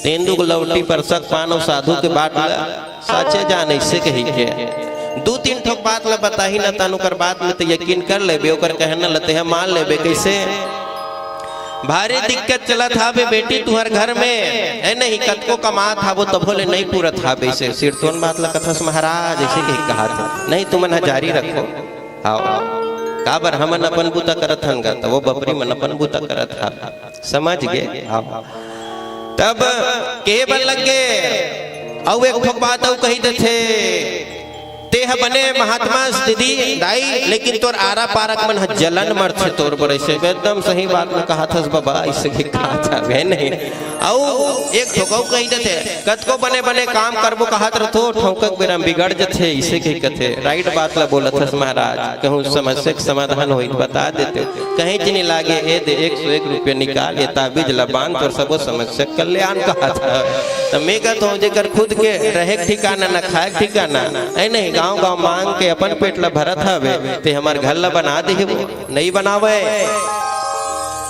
तेंदू को लौटी पर सक पानो साधु के बाट ला। साचे जान अइसे कहिके दू तीन ठोक बात ला बताही न, तन ओकर बात में त यकीन कर लेबे, ओकर कहना ला तेहा मान लेबे। कइसे? भारी दिक्कत चलत हाबे बेटी तुहर घर में, ए नहीं, कतको कमात हाबो तभो ले नहीं पूरत हाबे। अइसे सिरतोन बात ला कथस महाराज, अइसे कहिके कहाथे। नहीं, तुमन ह जारी रखो। आओ, आओ। काबर हमन अपन बूता करत हन गा, त वो बपरी मन अपन बूता करत हा। समझ गे? आओ। तब कहे बर लग गे, अउ एक ठोक बात अउ कही देथे, "तेह बने महात्मा दीदी दाई, लेकिन तोर आरा पारक मन ह जलन मरथे तोर बर।" अइसे एकदम सही बात में कहा थस बाबा, अइसे के कहा जाबे नहीं। अउ एक ठोक अउ कही देथे, कतको बने बने काम करबो कहत रथो, ठोंकक बेरा म बिगड़ जथे, अइसे कहि कथे। राइट बात ला बोलत हस महाराज, कहूँ समस्या के समाधान होई त बता देते। कहीं च नहीं लागे, ए दे एक सौ एक रुपया निकाल, ये ताबीज ला बांध, तोर सबो समस्या के कल्याण कहत हस। त मैं कहत हूँ, जेकर खुद के रहे के ठिकाना ना, खाए के ठिकाना, ए नहीं, गांव गांव मांग के अपन पेट ला भरत हवे, ते हमर घर ला बना दे वो। नहीं बनावे।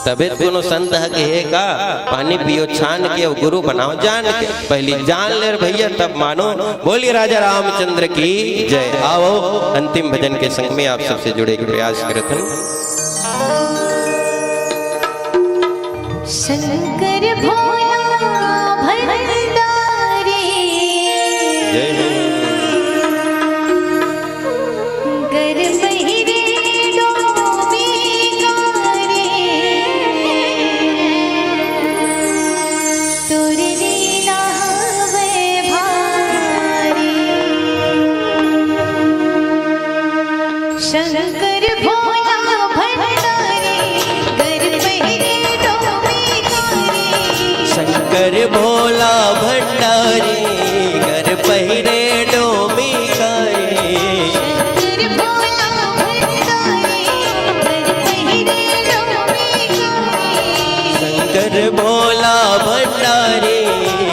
तबे त कोनो संत ह कहे का, "पानी पियो छान के, अउ गुरु बनाओ जान के।" पहली जान ले रे भैया, तब मानो। बोलिए राजा रामचंद्र की जय। आओ, अंतिम भजन के संग में आप सबसे जुड़े के प्रयास करत हन। शंकर भोला भंडारी। जय हो। गर पहिरे डोमी कारी, तोर लीला हवे भारी। शंकर भोला भंडारी, गर पहिरे डोमी कारी। शंकर भोला भंडारी, गर पहिरे डोमी कारी। शंकर भोला भंडारी, गर पहिरे डोमी कारी। शंकर भोला भंडारी,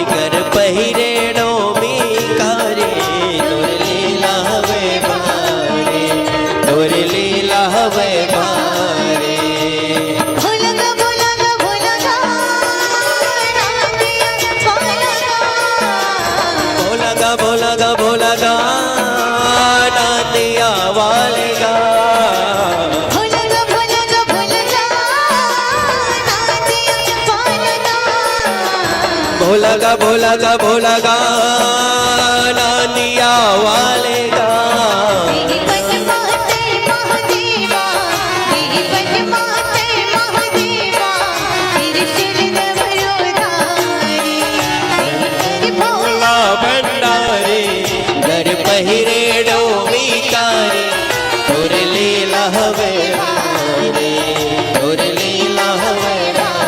गर पहिरे डोमी कारी। तोर लीला हवे भारी, तोर लीला हवे भारी। भोला गा, भोला गा, भोला गा, नांदिया वाले गा। भोला गा, भोला गा, भोला गा, नांदिया वाले गा। भोला गा, भोला गा, भोला गा, नांदिया वाले गा। भोला गा, भोला गा, भोला गा, नांदिया वाले गा। देही पद्मा ते महादेवा, देही पद्मा ते महादेवा, त्रिशूल डमरू धारी। शंकर भोला भंडारी, गर पहिरे डोमी कारी। तोर लीला हवे भारी, तोर लीला हवे भारी।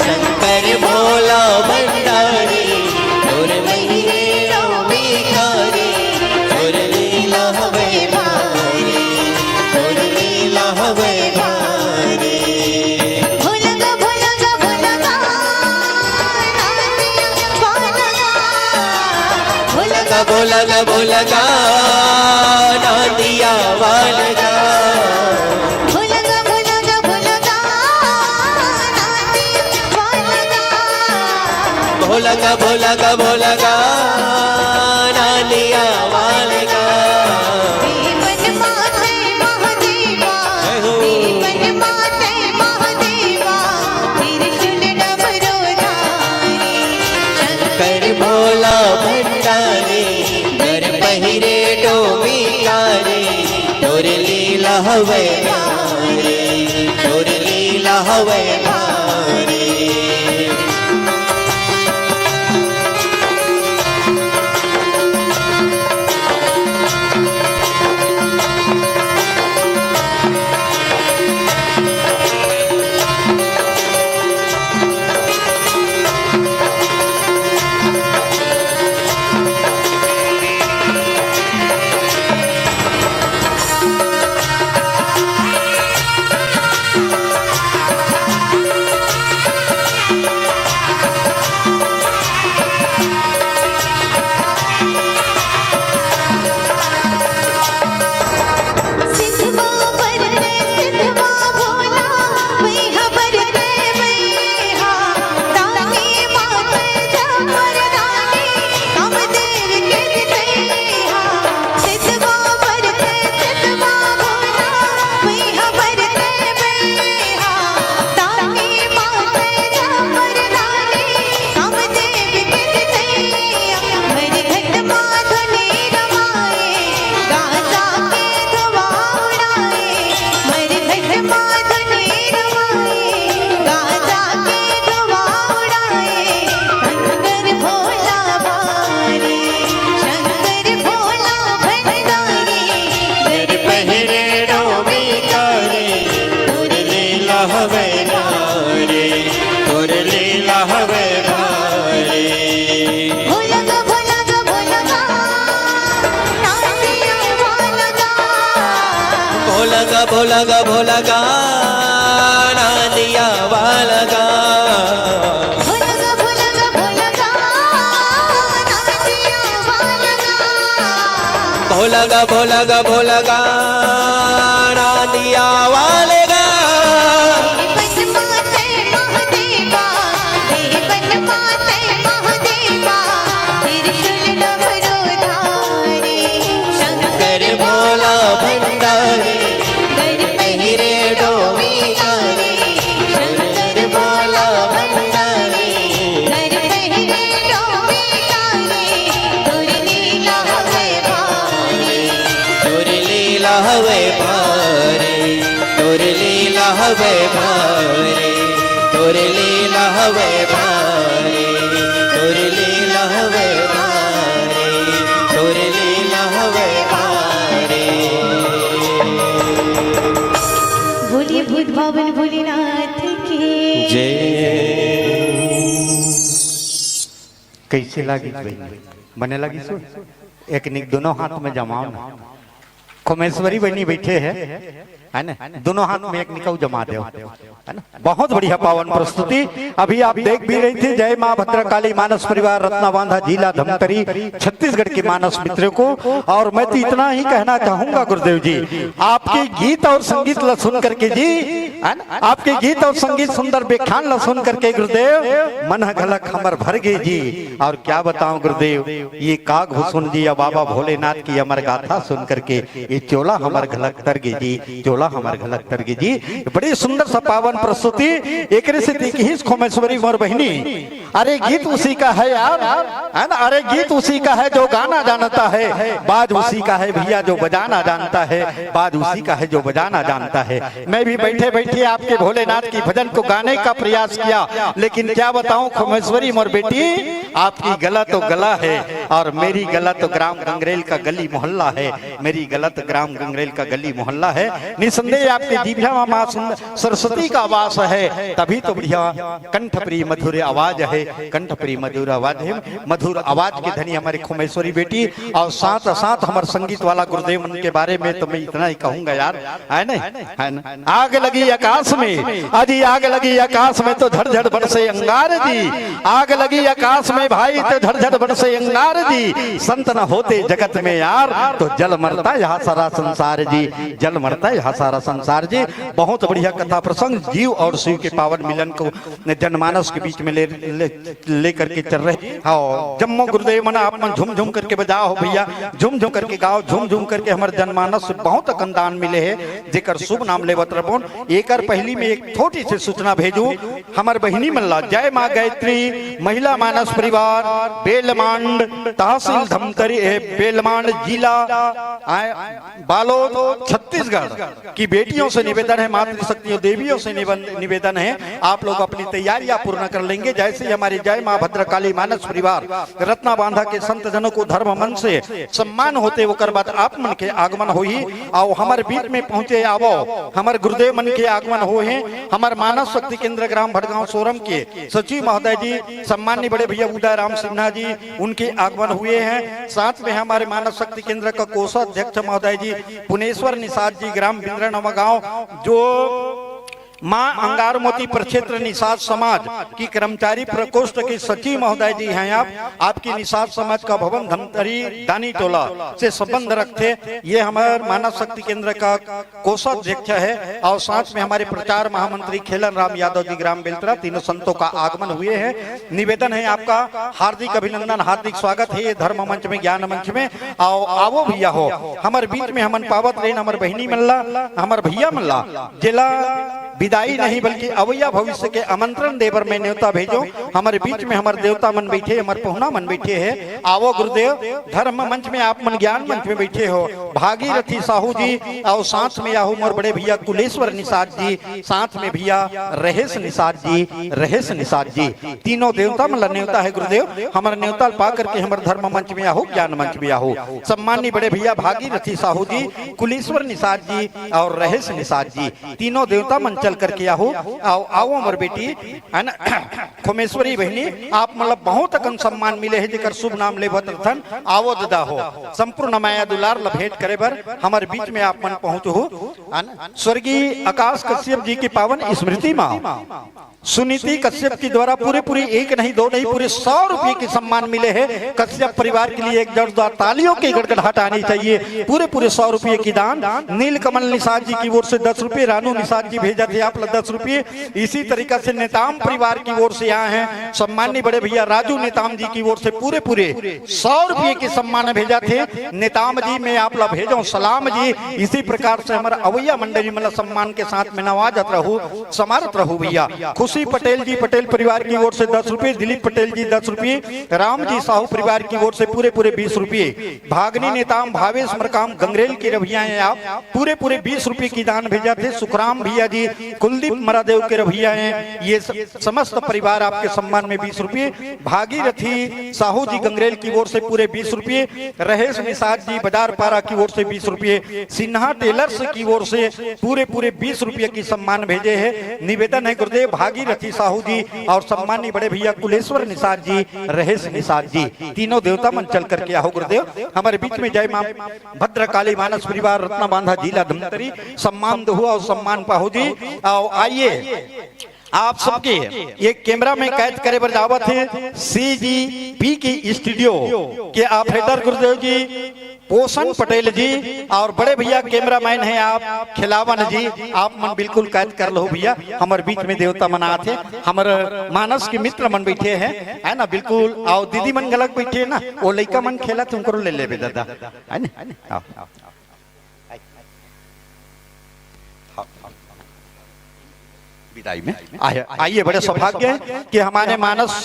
शंकर भोला भंडारी, तोर महिमा भिखारी, तोर लीला हवे भारी, तोर लीला हवे भारी। भोला गा, भोला गा, भोला गा, नांदिया वाले गा। भोला गा, भोला गा, भोला गा, नांदिया वाले गा। भोला गा, भोला गा, भोला गा, नांदिया वाले गा। भोला गा, भोला गा, भोला गा, नांदिया वाले गा। देवन माते महादेवा, जय हो। देवन माते महादेवा, त्रिशूल डमरू धारी। हवय भारी, तोर लीला हवय भारी। भोला गा, भोला गा, भोला गा, नांदिया वाला गा। भोला गा, भोला गा, भोला गा, नांदिया वाला गा। भोला गा, भोला गा, भोला गा, नांदिया वाले गा। शंकर भोला भंडारी, गर पहिरे डोमी नारी। शंकर भोला भंडारी, गर पहिरे डोमी नारी। तोर लीला हवे भारी, तोर लीला हवे भारी, तोर लीला हवे भारी, तोर लीला हवे भारी, तोर लीला हवे भारी, तोर लीला हवे भारी। बोलिए भूत भावन भोलेनाथ की। जय। कैसे लागिस बहिनी? बने लागिस हो? एक निक दोनों हाथ में जमाओ ना। खोमेश्वरी बहिनी बैठे है, है ना? दोनों हाथ में एक निकऊ जमा दो, है ना? बहुत बढ़िया पावन प्रस्तुति। अभी आप देख भी रही थी, जय माँ भद्रकाली मानस परिवार रत्नाबांधा जिला धमतरी छत्तीसगढ़ के मानस मित्रों को। और मैं तो इतना ही कहना चाहूंगा गुरुदेव जी, आपके गीत और संगीत ला सुन करके जी, है ना? आपके गीत और संगीत सुंदर व्याख्यान ला सुन करके गुरुदेव मन ह घलक हमर भर गे जी। और क्या बताऊं गुरुदेव, ये काग भुसुन जी या बाबा भोलेनाथ की अमर गाथा सुन करके ये चोला हमर घलक तर गे जी, चोला हमर घलक तर गे जी। बड़ी सुंदर सा पावन प्रस्तुति। एकरे से देखिस खोमेश्वरी मोर बहिनी, अरे गीत उसी का है यार, है ना? अरे गीत उसी का है जो गाना जानता है, बाज उसी का है भैया जो बजाना जानता है, बाज उसी का है जो बजाना जानता है। मैं भी बैठे बैठे आपके भोलेनाथ की भजन को गाने का प्रयास किया, लेकिन क्या बताऊं खोमेश्वरी मोर बेटी, आपकी गला तो गला है और मेरी गला तो ग्राम गंगरेल का गली मोहल्ला है, मेरी गला तो ग्राम गंगरेल का गली मोहल्ला है। निसंदेह आपके जीभा माँ सुंदर सरस्वती का वास है, तभी तो बढ़िया कंठ प्रिय मधुर आवाज है, कंठ प्रिय मधुर आवाज है। मधुर आवाज के धनी हमारी खोमेश्वरी बेटी, और साथ साथ हमारे संगीत वाला गुरुदेव मन के बारे में तो मैं इतना ही कहूंगा यार, है नहीं? है ना? आग लगी आकाश में, अजी आग लगी आकाश में तो झड़ झड़ बरसे अंगार जी। आग लगी आकाश में भाई तो झड़ झड़ बरसे अंगार जी। संत न होते जगत में यार तो जल मरता यहाँ सारा संसार जी, जल मरता यहाँ सारा संसार जी। बहुत बढ़िया कथा प्रसंग, जीव और शिव के पावन मिलन को जनमानस के बीच में ले, ले, लेकर के चल रहे। हाँ, जम्मो गुरुदेव मन आप मन झुम झुम करके बजाओ भैया, झुम झुम करके गाओ, झुम झुम करके हमर जनमानस से बहुत अकन दान मिले है, जेकर शुभ नाम लेवत रबोन। एकर पहली में एक छोटी सी सूचना भेजू, हमर बहिनी मन ला, जय माँ गायत्री महिला मानस परिवार बेलमांड, तहसील धमतरी, ए, बेलमांड, जिला आय, बालोद, छत्तीसगढ़। कि बेटियों से निवेदन है, मातृशक्तियों देवियों से निवन-, निवेदन है, आप लोग अपनी तैयारियां पूर्ण कर लेंगे। जैसे ही हमारे जय मां भद्रकाली मानस परिवार रत्ना बांधा के संत जनों को धर्म मंच से सम्मान होते, ओकर बाद आप मन के आगमन होही। अउ हमर बीच में पहुंचे आवो, हमर गुरुदेव मन के आगमन होहे, हमर मानस शक्ति केंद्र ग्राम भटगांव सोरम के सचिव महोदय जी, सम्माननीय बड़े भैया उदय राम सिन्हा जी, उनके आगमन हुए हैं। साथ में हमारे मानस शक्ति केंद्र का कोषाध्यक्ष महोदय जी पुनेश्वर निषाद जी, ग्राम बिंद्रा नवागांव, जो मां अंगारमोती प्रक्षेत्र निषाद समाज की कर्मचारी प्रकोष्ठ के सचिव महोदय जी हैं आप। आपकी निषाद समाज का भवन धमतरी दानी टोला से संबंध रखते। ये हमारे मानस शक्ति केंद्र का कोषाध्यक्ष है और साथ में हमारे प्रचार महामंत्री खेलन राम यादव जी, ग्राम बेलतरा, तीनों संतों का आगमन हुए हैं। निवेदन है आपका, हार्दिक अभिनंदन, हार्दिक स्वागत है ये धर्म मंच में, ज्ञान मंच में। आओ, आवो भैया हो, हमर बीच में हमन पावत रहिन, हमर बहिनी मन ला, हमर भैया मन ला, जेला विदाई नहीं बल्कि अवैया भविष्य के आमंत्रण देबर मैं न्योता भेजो। हमर बीच में हमर देवता मन बैठे, हमर पहुना मन बैठे है। आवो गुरुदेव, धर्म मंच में आप मन ज्ञान मंच में बैठे हो। भागीरथी साहू जी और साथ में आहू मोर बड़े भैया कुलेश्वर निषाद जी, साथ में भैया रहेश निषाद जी, रहेश निषाद जी, तीनों देवता मन ला न्योता है गुरुदेव। हमर न्योता पा करके हमर धर्म मंच में आहू, ज्ञान मंच में आहू। सम्माननीय बड़े भैया भागीरथी साहू जी, कुलेश्वर निषाद जी और रहेश निषाद जी, तीनों देवता मन चल करके आहू। आओ, आओ हमर बेटी, है ना, खोमेश्वरी बहिनी, आप मतलब बहुत अकन सम्मान मिले है, जेकर शुभ नाम लेवत रथन। आवो ददा हो, संपूर्ण माया दुलार ल भेंट करे बर हमर बीच में आप मन पहुंच हो, है ना? स्वर्गीय आकाश कश्यप जी की पावन स्मृति मा सुनीति कश्यप के द्वारा पूरे पूरे एक नहीं, दो नहीं, पूरे सौ रुपये के सम्मान मिले हैं। कश्यप परिवार के लिए एक जोरदार तालियों की गड़गड़ाहट आनी चाहिए। पूरे पूरे सौ रुपये की दान। नीलकमल निषाद जी की ओर से दस रुपये, रानू निषाद जी भेजा थे आप ला दस रुपये। इसी तरीका से नेताम परिवार की ओर से आए हैं सम्माननीय बड़े भैया राजू नेताम जी की ओर से पूरे पूरे सौ रुपये के सम्मान भेजा थे। नेताम जी, मैं आप ला भेजो सलाम जी। इसी प्रकार से हमारा अवैया मंडली मन ला सम्मान के साथ में नवाजत रहू, समारत रहू भैया। खुशी पटेल जी, पटेल परिवार की ओर से दस रुपये, दिलीप पटेल जी दस रुपये, राम जी साहू परिवार की ओर से पूरे पूरे बीस रुपये, भागनी नेताम भावेश मरकाम गंगरेल की रभिया हैं आप, पूरे पूरे बीस रुपये की दान भेजा थे। सुखराम भैया जी, कुलदीप मरादेव के रभिया हैं, ये स-, समस्त परिवार आपके सम्मान में बीस रुपये। भागीरथी साहू जी गंगरेल की ओर से पूरे बीस रुपये, रहेश निषाद जी बाजार पारा की ओर से बीस रुपये, सिन्हा टेलर्स की ओर से पूरे पूरे बीस रुपये की सम्मान भेजे हैं। निवेदन है गुरुदेव, भागीरथी साहू जी और सम्माननीय बड़े भैया कुलेश्वर निषाद जी, रहेश निषाद जी, तीनों देवता मन चल करके आहो गुरुदेव। हमारे बीच में जय मां भद्रकाली मानस परिवार रत्ना बांधा जिला धमतरी, सम्मान दहू और सम्मान पाहू जी। आओ, आइए, आप सबके ये कैमरा में कैद करे बर जावत है सीजीपी की स्टूडियो के ऑपरेटर गुरुदेव जी, पोषण पटेल जी और बड़े भैया कैमरामैन हैं आप खिलावन जी, आप मन बिल्कुल कैद कर लो भैया। हमर बीच में देवता मन आत हे, हमर मानस के मित्र मन बैठे हैं, है ना, बिल्कुल। आओ दीदी मन घलक बैठे हैं ना, वो लइका मन खेलत हे, उनको ले लेबे दादा, है ना? आओ। विदाई में आइए, आइए, बड़े सौभाग्य है कि हमारे मानस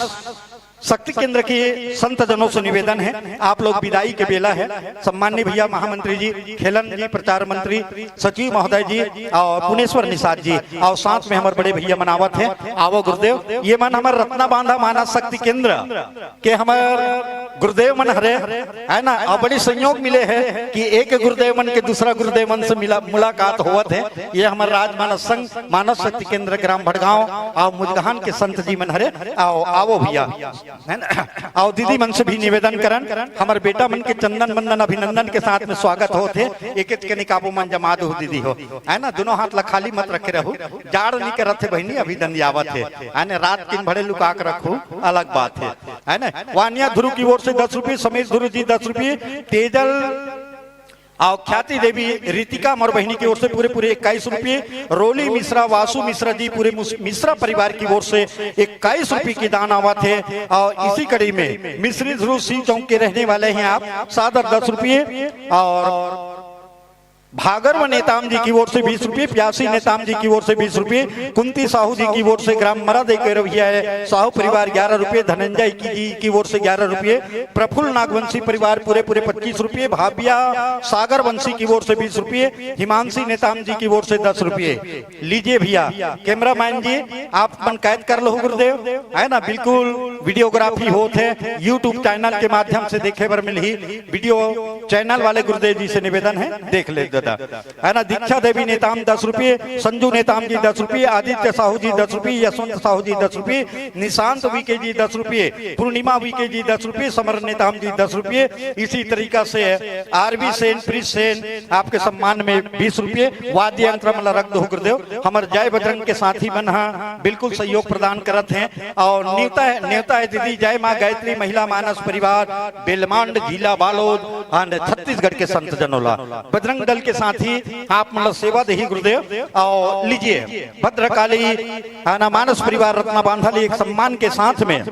शक्ति केंद्र के संत जनों से निवेदन है, आप लोग विदाई के बेला है। सम्माननीय भैया महामंत्री जी, खेलन जी, प्रचार मंत्री, सचिव महोदय जी और पुनेश्वर निषाद जी और साथ में हमारे बड़े भैया मन आवत है। आवो गुरुदेव, ये मन हमारे रत्ना बांधा मानस शक्ति केंद्र के हमारे गुरुदेव मन हरे, है ना? और बड़ी संयोग मिले है कि एक गुरुदेव मन के दूसरा गुरुदेव मन से मिला, मुलाकात होवत है। ये हमारे राजमानस संघ, मानस शक्ति केंद्र ग्राम भटगांव और मुजगहान के संत जी मन हरे। आओ, आवो भैया, है ना? आओ दीदी मन से भी निवेदन करन, हमारे बेटा मन के चंदन वंदन अभिनंदन के साथ में स्वागत होत हे। एक एक के निकाबो मन जमा दो दीदी हो, है ना? दोनों हाथ ला खाली मत रखे रहू, जाड़ नहीं करत हे बहिनी, अभी दंदियावत हे, है ना? रात दिन भरे लुका के रखू, अलग बात है, है ना? वानिया ध्रुव की ओर से दस रुपये, समीर ध्रुव जी दस रुपये, तेजल और ख्याति देवी रितिका मोर बहिनी की ओर से पूरे पूरे इक्कीस रुपये, रोली मिश्रा, वासु मिश्रा जी, पूरे मुस-, मिश्रा परिवार की ओर से इक्कीस रुपये की दान आवत है। और इसी कड़ी में मिश्री ध्रुव सिंह चौक के रहने वाले हैं आप, सादर दस रुपये और भागर्व नेताम जी की ओर से बीस रुपये, प्यासी नेताम जी की ओर से बीस रुपये, कुंती साहू जी की ओर से ग्राम मरा दे के रवैया है साहू परिवार ग्यारह रुपये, धनंजय की जी की ओर से ग्यारह रुपये, प्रफुल्ल नागवंशी परिवार पूरे पूरे पच्चीस रुपये, भाविया सागर वंशी की ओर से बीस रुपये, हिमांशी नेताम जी की ओर से दस रुपये। लीजिए भैया, कैमरामैन जी, आप मन कैद कर लो गुरुदेव, है ना, बिल्कुल वीडियोग्राफी होत है, YouTube चैनल के माध्यम से देखे बर मिलही। वीडियो चैनल वाले गुरुदेव जी से निवेदन है, देख ले दादा, है ना। दीक्षा देवी नेताम दस रुपये, संजू नेताम जी दस रुपये, आदित्य साहू जी दस रुपये, यशवंत साहू जी दस रुपये, निशांत वीके जी दस रुपये, पूर्णिमा वीके जी दस रुपये, समर नेताम जी दस रुपये। इसी तरीका से आरवी सेन, प्रिंस सेन, आपके सम्मान में बीस रुपये। वाद्य यंत्र मन ला रख दो गुरुदेव, हमर जय बजरंग के साथी मन हा बिल्कुल सहयोग प्रदान करत हैं। और नेवता है, नेवता है दीदी, जय माँ गायत्री महिला मानस परिवार, बेलमांड, जिला बालोद, and छत्तीसगढ़ के संत जनों ला, बजरंग दल के साथी आप मन ला सेवा देही गुरुदेव। और लीजिए, भद्रकाली, है ना, मानस परिवार रत्ना बांधल एक सम्मान के साथ में,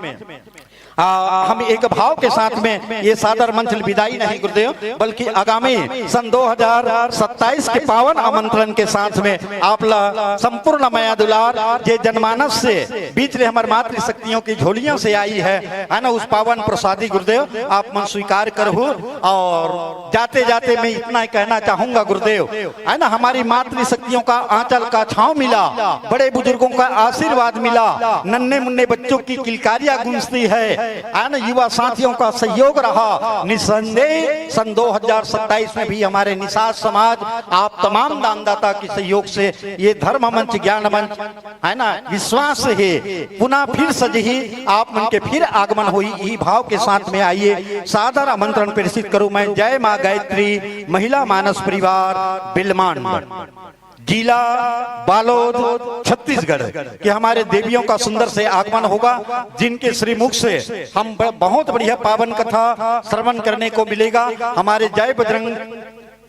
आ, हम एक भाव के साथ में ये सादर मंच विदाई नहीं गुरुदेव, बल्कि आगामी सन दो हज़ार सत्ताईस के पावन आमंत्रण के साथ में आप ला संपूर्ण मया दुलार, जे जनमानस से बीच ले हमर मातृशक्तियों की झोलियों से आई है, है ना, उस पावन प्रसादी गुरुदेव आप मन स्वीकार करहु। और जाते जाते मैं इतना ही कहना चाहूंगा गुरुदेव, है ना, हमारी मातृशक्तियों का आंचल का छांव मिला, बड़े बुजुर्गों का आशीर्वाद मिला, नन्हे मुन्ने बच्चों की किलकारियां गूंजती है, है ना, युवा साथियों का सहयोग रहा। निसंदेह सन दो हज़ार सत्ताईस में भी हमारे निषाद समाज, आप तमाम दानदाता के सहयोग से ये धर्म मंच, ज्ञान मंच, है ना, विश्वास हे पुनः फिर सजही, आप मन के फिर आगमन होही, इही भाव के साथ में आइए, सादर आमंत्रण प्रेषित करूं मैं। जय माँ गायत्री महिला मानस परिवार बिलमांड, जिला बालोद, छत्तीसगढ़ के हमारे देवियों का सुंदर से आगमन होगा, जिनके श्रीमुख से हम ब-, बहुत बढ़िया पावन कथा श्रवण करने को मिलेगा। हमारे जय बजरंग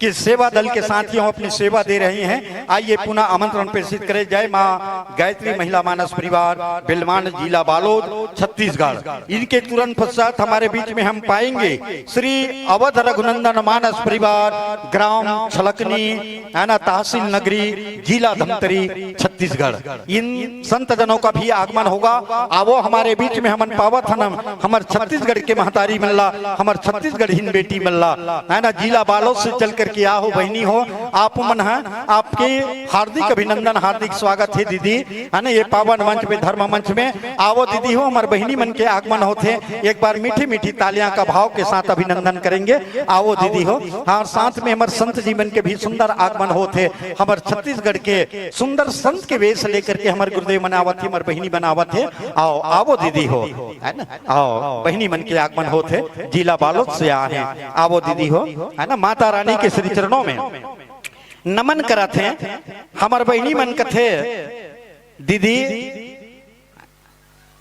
के सेवा दल के साथियों अपनी सेवा दे रहे हैं। आइए पुनः आमंत्रण प्रेषित करें। जय माँ गायत्री महिला मानस परिवार, बिलमांड, जिला बालोद, छत्तीसगढ़। इनके तुरंत पश्चात हमारे बीच में हम पाएंगे श्री अवध रघुनंदन मानस परिवार, ग्राम छलकनी, है ना, तहसील नगरी, जिला धमतरी, छत्तीसगढ़। इन संत जनों का भी आगमन होगा। आवो हमारे बीच में, हमन पावत हन, हमर छत्तीसगढ़ के महतारी मन ला, हमर छत्तीसगढ़िन बेटी मन ला, है ना, जिला बालोद से चल करके आहो बहिनी हो, आप मन ह, आपके हार्दिक अभिनंदन, हार्दिक स्वागत है दीदी, है ना, ये पावन मंच में, धर्म मंच में। आवो दीदी हो, हमर बहिनी मन के आगमन होथे, एक बार मीठी मीठी तालियां का भाव के साथ अभिनंदन करेंगे। आवो दीदी हो, हाँ, साथ में हमर संत जी मन के भी सुंदर आगमन होथे, हमर छत्तीसगढ़ के सुंदर संत के वेश लेकर के हमर गुरुदेव मन आवत हे, हमर बहिनी मन आवत हे। आओ, आवो दीदी हो, है ना? आओ, बहिनी मन के आगमन होत हे, जिला बालोद से आए हैं। आवो दीदी हो, है ना? माता रानी के श्री चरणों में नमन करत हे। हमर बहिनी मन कथे, दीदी,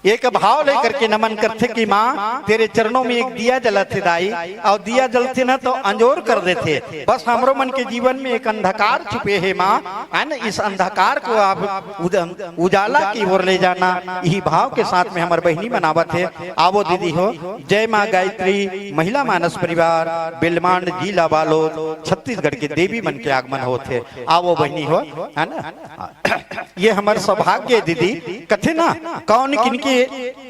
एक भाव लेकर के नमन करथे कि माँ, तेरे चरणों में एक दिया जलत हे दाई, और दिया जलथे ना तो अंजोर कर देथे। बस हमरो मन के जीवन में एक अंधकार छुपे हे माँ, है ना, इस अंधकार को आप उद-, उजाला की ओर ले जाना, यही भाव के साथ में हमर बहिनी मन आवत हे। आवो दीदी हो, जय माँ गायत्री महिला मानस परिवार, बेलमांड, जिला बालोद, छत्तीसगढ़ के देवी मन के आगमन होत हे। आवो बहिनी हो, है ना? ये हमर सौभाग्य हे दीदी, कथे ना, कौन किनके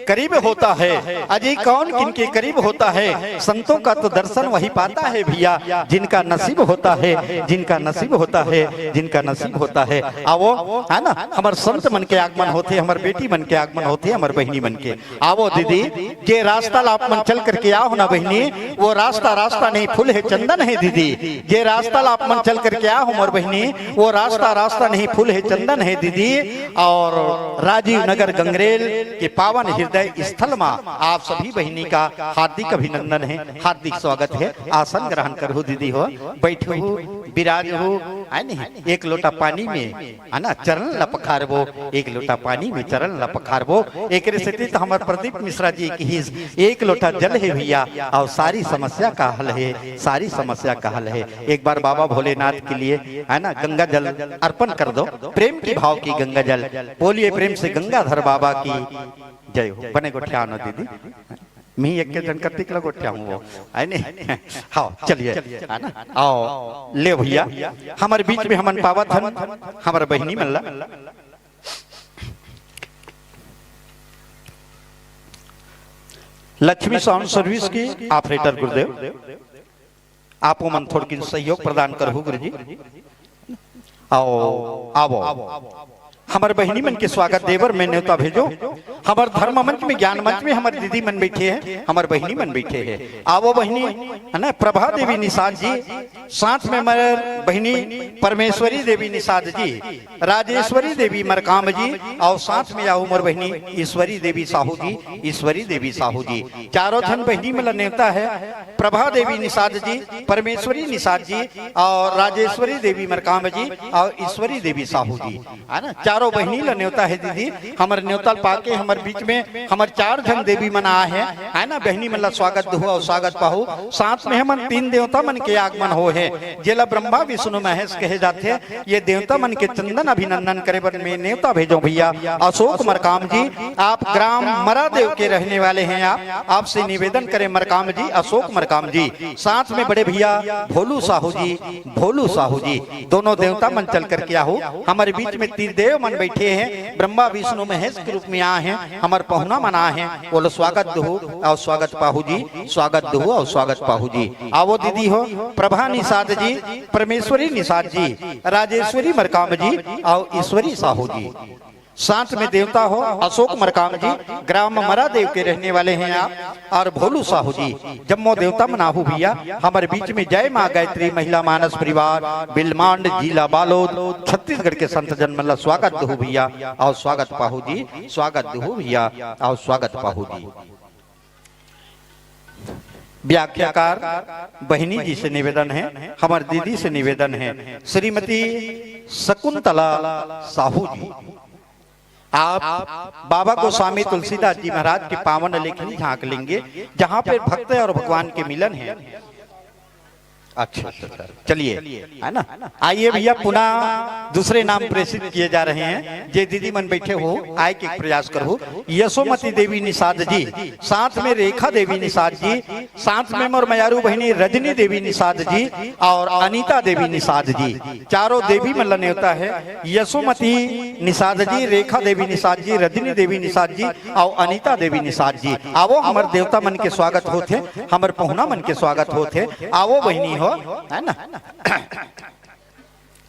करीब होता है, अजय कौन किनके करीब होता है, संतों का तो दर्शन वही पाता है भैया, जिनका नसीब होता है, जिनका नसीब होता है, जिनका नसीब होता है। आवो, है ना, हमर संत मन के आगमन होथे, हमर बेटी मन के आगमन होथे, हमर बहिनी मन के। आवो दीदी, जे रास्ता ला आप मन चल करके आओ ना बहिनी, वो रास्ता रास्ता नहीं, फूल है चंदन है दीदी। जे रास्ता ला आप मन चल करके आओ हमर बहिनी, वो रास्ता रास्ता नहीं, फूल है चंदन है दीदी। और राजीव नगर गंगरेल के पावन हृदय स्थल मा आप सभी बहिनी का हार्दिक अभिनंदन है, हार्दिक स्वागत है। आसन ग्रहण करहु दीदी हो, बैठहु, विराजहु, है नहीं, एक लोटा पानी में, है ना, चरण ला पखारबो, एक लोटा पानी में चरण ला पखारबो। एकरे सेती तो हमर प्रदीप मिश्रा जी कहिस, एक लोटा जल हे भैया, और सारी समस्या का हल है, सारी समस्या का हल है। एक बार बाबा भोलेनाथ के लिए, है ना, गंगा जल अर्पण कर दो, प्रेम की भाव की गंगा जल। बोलिए प्रेम से गंगाधर बाबा की जय हो। बने गोठियानो दीदी। मी एक के जन कतिक ल गोठियाहूं वो, है नी? हाँ, चलिए, है ना? आओ, ले भैया, हमर बीच में हमन पावत हन, हमर बहिनी मन ला। लक्ष्मी साउंड सर्विस के ऑपरेटर गुरुदेव, आप ओमन थोड़किन सहयोग प्रदान करहू गुरुजी। आओ, आवो। हमर बहिनी मन के स्वागत देबर मैं नेवता भेजों। हमर धर्म मंच में, ज्ञान मंच में हमर दीदी मन बैठे हैं, हमर बहिनी मन बैठे हैं। आवो बहिनी, है ना, प्रभा देवी निषाद जी, साथ में हमर बहिनी परमेश्वरी देवी निषाद जी, राजेश्वरी देवी मरकाम जी, और साथ में आओ मोर बहिनी ईश्वरी देवी साहू जी, ईश्वरी देवी साहू जी। चारों झन बहिनी मन ला नेवता है, प्रभा देवी निषाद जी, परमेश्वरी निषाद जी, और राजेश्वरी देवी मरकाम जी, और ईश्वरी देवी साहू जी, है ना? चारों बहिनी ला नेवता है दीदी। हमर नेवता ल पाके हमर बीच में हमर चार झन देवी मन आ है, है ना? बहिनी मन ला स्वागत दुहू और स्वागत पाहू। साथ में हमन तीन देवता मन के आगमन हो है, जेला ब्रह्मा विष्णु महेश कहे जाथे। ये देवता मन के चंदन अभिनंदन करे बर मैं नेवता भेजों भैया अशोक मरकाम जी। आप ग्राम मरादेव के रहने वाले हैं, आप, आपसे निवेदन करें मरकाम जी, अशोक मरकाम जी, साथ में बड़े भैया भोलू साहू जी, भोलू साहू जी, दोनों देवता मन चल करके आहू। हमर बीच में त्रिदेव मन बैठे हैं, ब्रह्मा विष्णु महेश के रूप में आए हैं, हमर पहुना मन आए हैं, वो लो स्वागत दुहू और स्वागत पाहू जी, स्वागत दुहू और स्वागत पाहू जी। आवो दीदी हो, प्रभा निषाद जी, परमेश्वरी निषाद जी, राजेश्वरी मरकाम जी और ईश्वरी साहू जी। साथ में देवता हो अशोक मरकाम जी, ग्राम मरादेव के रहने वाले हैं आप, और भोलू साहू जी, जम्मो देवता मन आहू भैया। हमर बीच में जय माँ गायत्री महिला मानस परिवार, बिलमांड, जिला बालोद, छत्तीसगढ़ के संत जन मन ला स्वागत दुहू भैया और स्वागत पाहू जी, स्वागत दुहू भैया और स्वागत पाहू जी। व्याख्याकार बहिनी जी से निवेदन है, हमर दीदी से निवेदन है, श्रीमती शकुंतला साहू जी, आप बाबा गोस्वामी तुलसीदास जी महाराज की पावन लेखनी झांक लेंगे, जहां पर भक्त और भगवान के मिलन है। अच्छा, अच्छा, अच्छा, चलिए, है ना? आइए भैया, पुनः दूसरे नाम प्रेषित किए जा रहे हैं। जे दीदी मन बैठे हो, आए के प्रयास करहू। यशोमती देवी निषाद जी, साथ में रेखा देवी निषाद जी, साथ में मोर मयारू बहिनी रजनी देवी निषाद जी और अनीता देवी निषाद जी, चारों देवी मन ला नेवता है। यशोमती निषाद जी, रेखा देवी निषाद जी, रजनी देवी निषाद जी और अनीता देवी निषाद जी, आवो, हमर देवता मन के स्वागत होथे, हमर पहुना मन के स्वागत होथे। आवो बहिनी हो, है ना?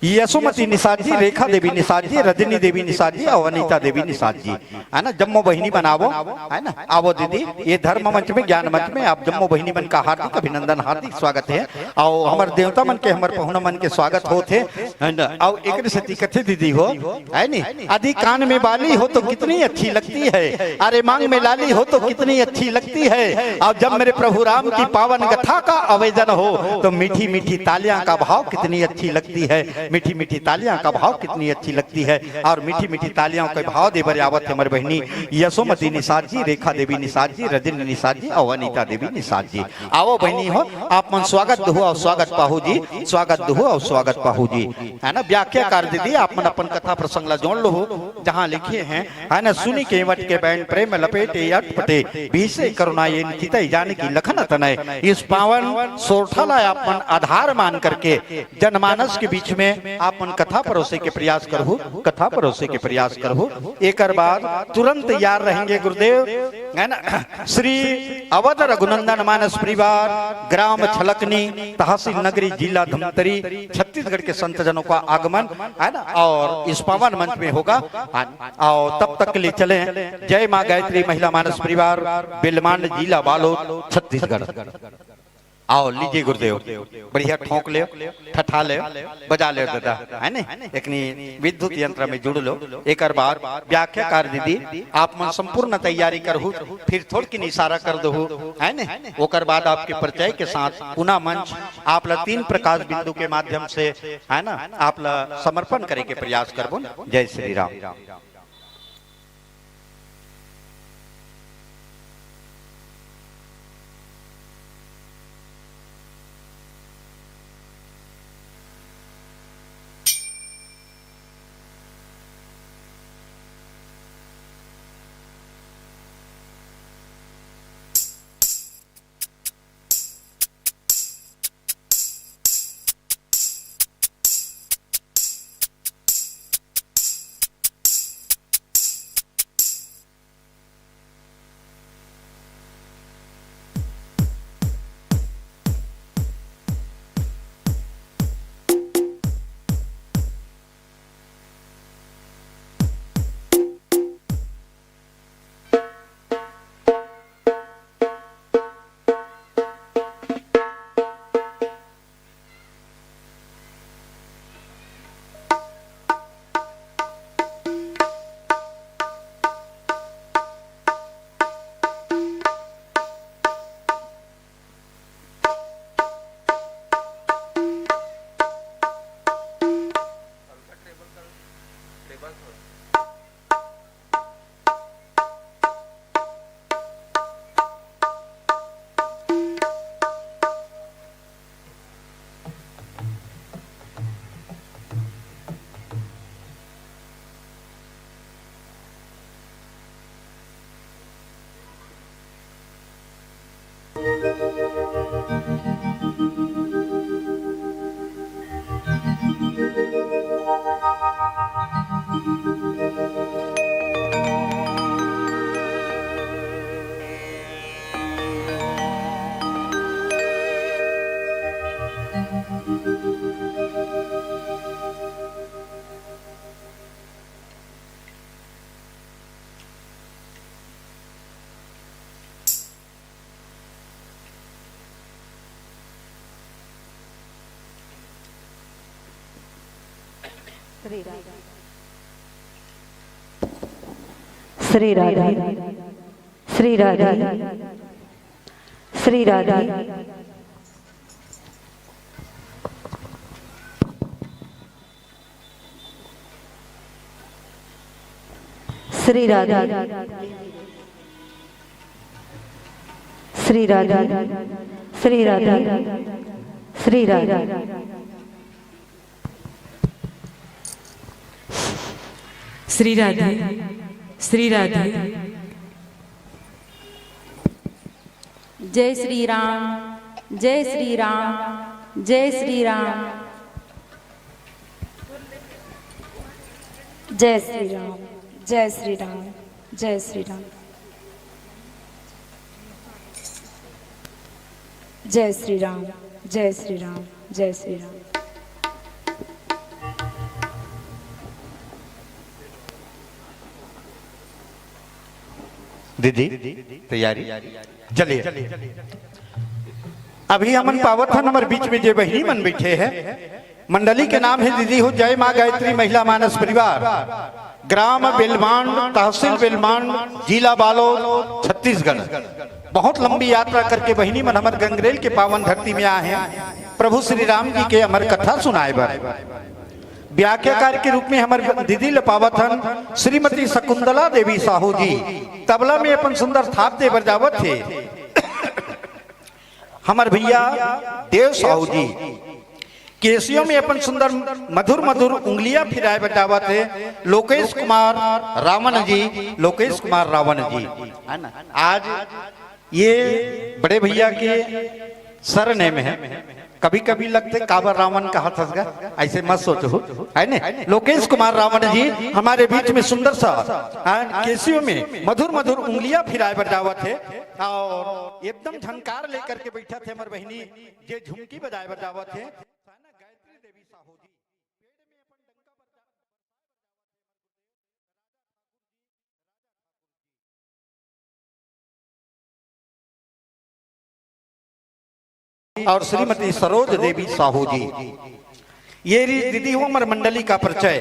यशोमती निषाद जी, रेखा देवी निषाद जी, रजनी देवी निषाद जी और अनीता देवी निषाद जी, है ना? जम्मो बहिनी मन आवो, है ना? आवो दीदी, ये धर्म मंच में, ज्ञान मंच में आप जम्मो बहिनी मन का हार्दिक अभिनंदन, हार्दिक स्वागत है। और हमर देवता मन के, हमर पहुना मन के स्वागत होथे, है ना? और एक सेती कथे दीदी हो, है नी? यदि कान में बाली हो तो कितनी अच्छी लगती है, अरे मांग में लाली हो तो कितनी अच्छी लगती है। और जब मेरे प्रभु राम की पावन कथा का आवेदन हो तो मीठी मीठी तालियां का भाव कितनी अच्छी लगती है, मीठी मीठी तालियां का भाव कितनी अच्छी लगती है। और मीठी मीठी तालियां के भाव दे बर आवत है हमर बहिनी यशोमती निषाद जी, रेखा देवी निषाद जी, रजनी निषाद जी और अनीता देवी निषाद जी। आवो बहिनी हो, आप मन स्वागत दुहू और स्वागत पाहू जी, स्वागत दुहू और स्वागत पाहू जी, है ना? व्याख्याकार दीदी, आप मन अपन कथा प्रसंग ला जोड़ लहू, जहाँ लिखे हैं, है ना? सुनि केंवट के बैन प्रेम लपेटे अटपटे, भीषे करुणा एन चितई जानकी लखन तनय। इस पावन सोरठा ला आप मन आधार मान करके जनमानस के बीच में आप मन कथा परोसे के प्रयास करहू, कथा परोसे के प्रयास करहू। एकर बाद तुरंत यार रहेंगे गुरुदेव, है ना, श्री अवध रघुनंदन मानस परिवार, ग्राम छलकनी, तहसील नगरी, जिला धमतरी, छत्तीसगढ़ के संत जनों का आगमन, है ना, और इस पावन मंच में होगा। और तब तक के लिए चलें, जय माँ गायत्री महिला मानस परिवार, बेलमांड, जिला बालोद, छत्तीसगढ़। आओ, लीजिए गुरुदेव, बढ़िया ठोंक ले, ठठा ले, बजा ले दादा, है ने? एकनी विद्युत यंत्र में जुड़ लो। एकर बाद व्याख्याकार दीदी, आप मन संपूर्ण तैयारी करहू, फिर थोड़किन इशारा कर दहू, है ने? ओकर बाद आपके परिचय के साथ पुनः मंच आप ला तीन प्रकाश बिंदु के माध्यम से, है ना, आप ला समर्पण करे के प्रयास करबो। जय श्री राम। श्री राधे, श्री राधे, श्री राधे, श्री राधे। श्री राधे, श्री राधे, श्री राधे, श्री राधे। श्री राधे, श्री राधे। जय श्री राम, जय श्री राम, जय श्री राम। जय श्री राम, जय श्री राम, जय श्री राम। जय श्री राम, जय श्री राम, जय श्री राम। दीदी, तैयारी चलिए। अभी हमन पावत हन, हमर बीच में जे बहिनी मन बैठे हैं, मंडली के नाम है दीदी हो जय माँ गायत्री महिला मानस परिवार, ग्राम बेलमांड, तहसील बेलमांड, जिला बालोद, छत्तीसगढ़। बहुत लंबी यात्रा करके बहिनी मन हमर गंगरेल के पावन धरती में आए हैं, प्रभु श्री राम जी के अमर कथा सुनाए बर। व्याख्याकार के रूप में हमर दीदी ल पावत हन श्रीमती शकुंतला देवी साहू जी, तबला में अपन सुंदर थाप दे बर जावत हे हमर भैया देव साहू जी, केसियों में अपन सुंदर मधुर मधुर उंगलियां फिराए बर जावत हे लोकेश कुमार रावण जी, लोकेश कुमार रावण जी, है ना? आज ये बड़े भैया के सरनेम है। कभी कभी लगथे काबर रावण कहत हस गा, ऐसे मत सोचहू, है ने? लोकेश कुमार रावण जी हमारे बीच में सुंदर सा, हाँ, केसियों में मधुर मधुर उंगलियां फिराए बर जावत हे और एकदम झनकार लेकर के बैठत हे हमर बहिनी, जे झुमकी बजाए बर जावत हे। और श्रीमती सरोज देवी साहू जी, ये री-, दीदी हो हमर मंडली का परिचय।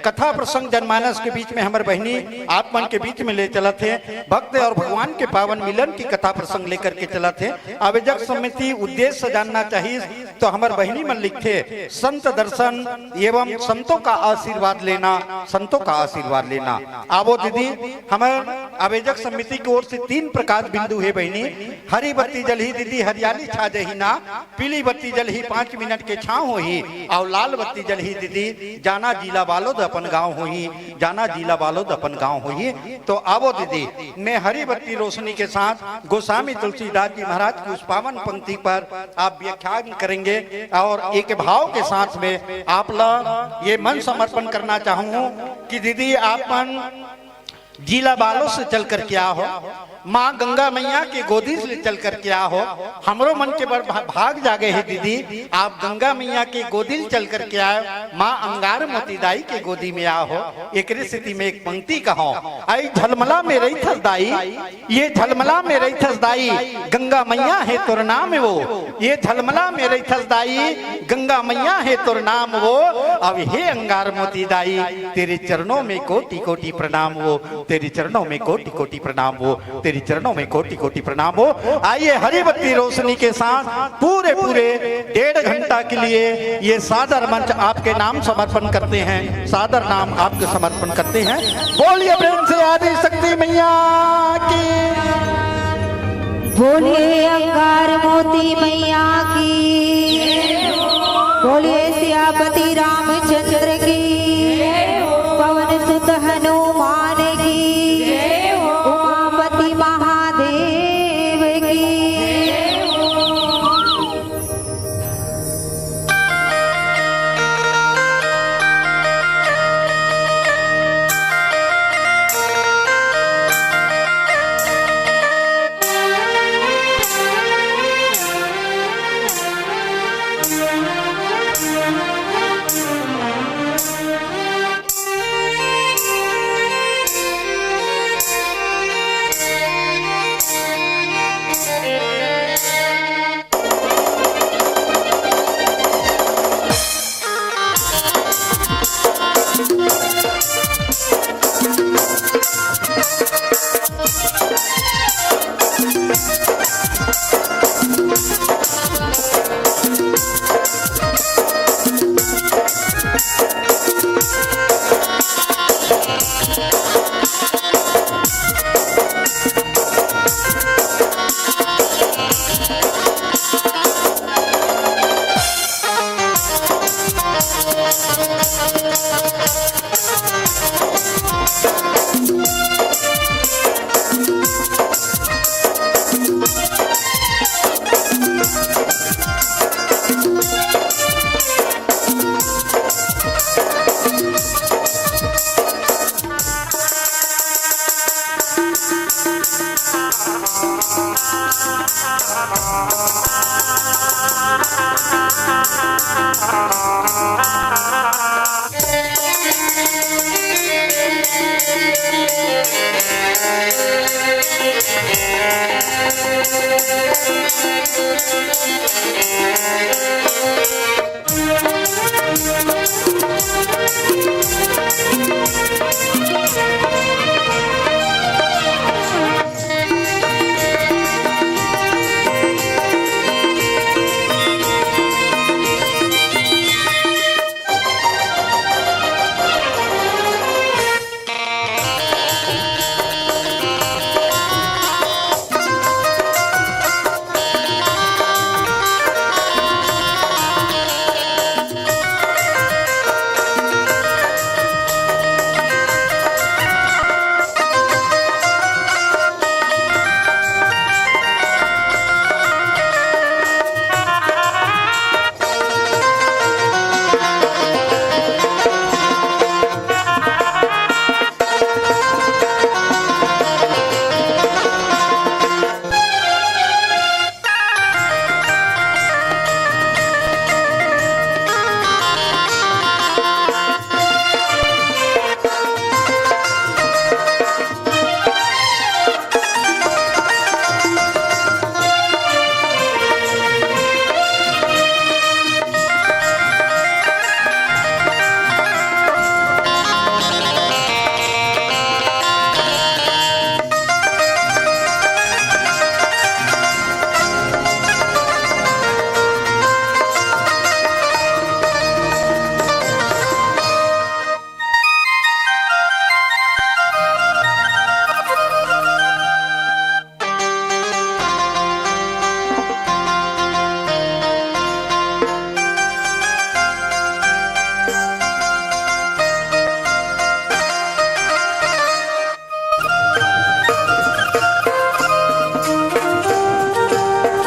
कथा प्रसंग जनमानस के बीच में हमर बहिनी आप मन के बीच में ले चलत हे, भक्त और भगवान के पावन मिलन की कथा प्रसंग लेकर के चलत हे। आवेजक समिति उद्देश्य जानना चाहिए तो हमर बहिनी मन लिखथे, संत दर्शन एवं संतों का आशीर्वाद लेना, संतों का आशीर्वाद लेना। आवो दीदी, हमर आवेजक समिति की ओर से तीन प्रकाश बिंदु हे बहिनी, हरी बत्ती जलही दीदी, हरियाली छा जही ना, पीली बत्ती जलही, पाँच मिनट के छाँव होही, और लाल बत्ती जलही दीदी, जाना जिला बालोद अपन गाँव होही, जाना जिला बालोद अपन गाँव होही। तो आवो दीदी, मैं हरी बत्ती रोशनी के साथ गोस्वामी तुलसीदास जी महाराज की उस पावन पंक्ति पर आप व्याख्यान करेंगे और एक भाव के साथ में आप ला ये मन समर्पण करना चाहूँ कि दीदी आप मन जिला बालोद से चल करके आहो, माँ गंगा मैया के गोदी से चल करके आहो। हमरो मन के बड़ भा-, भाग जागे हे दीदी, आप गंगा मैया के गोदी से चल करके आए, माँ अंगार मोती दाई के गोदी में आहो। एकरे सेती में एक पंक्ति कहो, आई झलमला में रहिथस दाई, ये झलमला में रहिथस दाई, गंगा मैया हे तोर नाम वो। ये झलमला में रहिथस दाई, गंगा मैया हे तोर नाम वो। अब हे अंगार मोती दाई, तेरे चरणों में कोटि कोटि प्रणाम वो, तेरे चरणों में कोटि कोटि प्रणाम वो, तेरे चरणों में कोटि कोटि प्रणाम वो। आइए, हरी बत्ती रोशनी के साथ पूरे पूरे डेढ़ घंटा के लिए ये सादर मंच आपके नाम समर्पण करते हैं, सादर नाम आपके समर्पण करते हैं। बोलिए प्रेम से आदि शक्ति मैया की। बोलिए अंगार मोती मैया की। बोलिए सियापति रामचंद्र की। पवन सुत हनुमान की। उमापति महादेव की।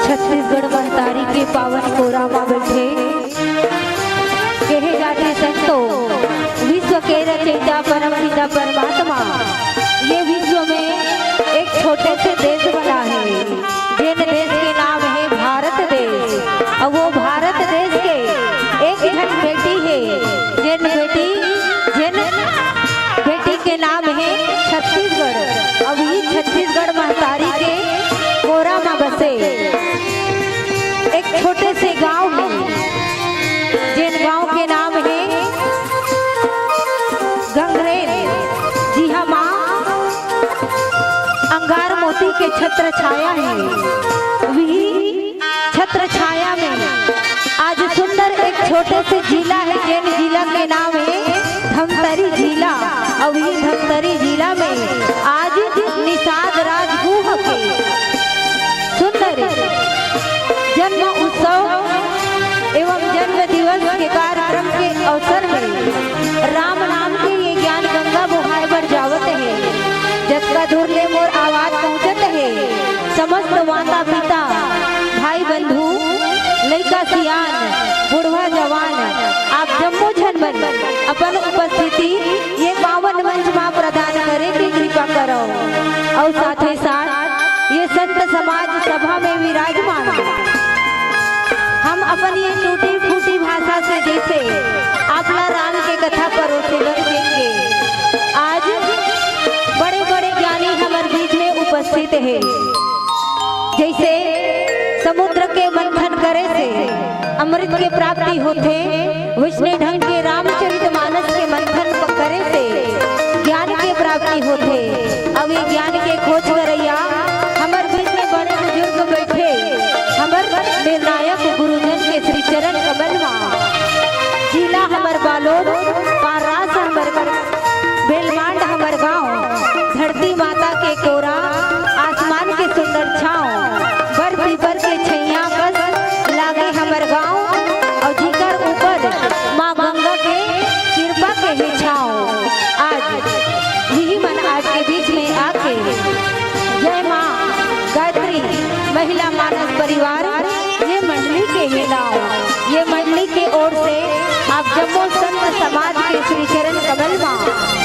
छत्तीसगढ़ महतारी के पावन कोरा मा बैठे कहे जाथे संतो, विश्व के रचयिता परम पिता परमात्मा, ये हे छत्तीसगढ़। अभी छत्तीसगढ़ महतारी के कोरा म बसे एक छोटे से गांव हे, जेन गांव के नाम हे गंगरेल, जिहां मां अंगार मोती के छत्र छाया हे। वही छत्र छाया में आज सुंदर एक छोटे से जिला हे, जेन जिला के नाम हे धमतरी जिला। अउ ये धमतरी जिला में आज निषाद राजगुह के सुंदर जन्म उत्सव एवं जन्म दिवस के कार्यक्रम के अवसर में राम नाम के ये ज्ञान गंगा बोहाय बर जावत हे। जतका दूर ले मोर आवाज पहुंचत हे, समस्त माता पिता, भाई बंधु, लइका सियान, बुढ़वा जवान, आप जम्मो झन मन अपन उपस्थिति ये पावन मंच मा प्रदान करे के कृपा करव। अउ साथे साथ ये संत समाज सभा में विराजमान हम अपन ये टूटी फूटी भाषा से जैसे आपला राम के कथा परोसे बर जेन के आज बड़े बड़े ज्ञानी हमर बीच में उपस्थित हे। जैसे समुद्र के मंथन करे से अमृत के प्राप्ति होथे, वैसने ढंग के रामचरित मानस के मंथन प-, करे से ज्ञान के प्राप्ति होथे। अउ ये ज्ञान के खोज करइया हमर बीच में बड़े बुजुर्ग बैठे, हमर निर्णायक गुरुजन के श्री चरण कमल मा जिला हमर बालोद, पारास हमर बेलमांड हमर गांव, धरती माता के कोरा, आसमान के सुंदर छांव, बर पीपर के छैया कस लागे हमर गांव, अउ जिकर ऊपर मां गंगा के कृपा के हे छांव। आज यही मन आज के बीच में आके जय मां गायत्री महिला मानस परिवार, ये मंडली के हे नाव, ये मंडली के ओर से आप जम्मो संत समाज के श्री चरण कमल मा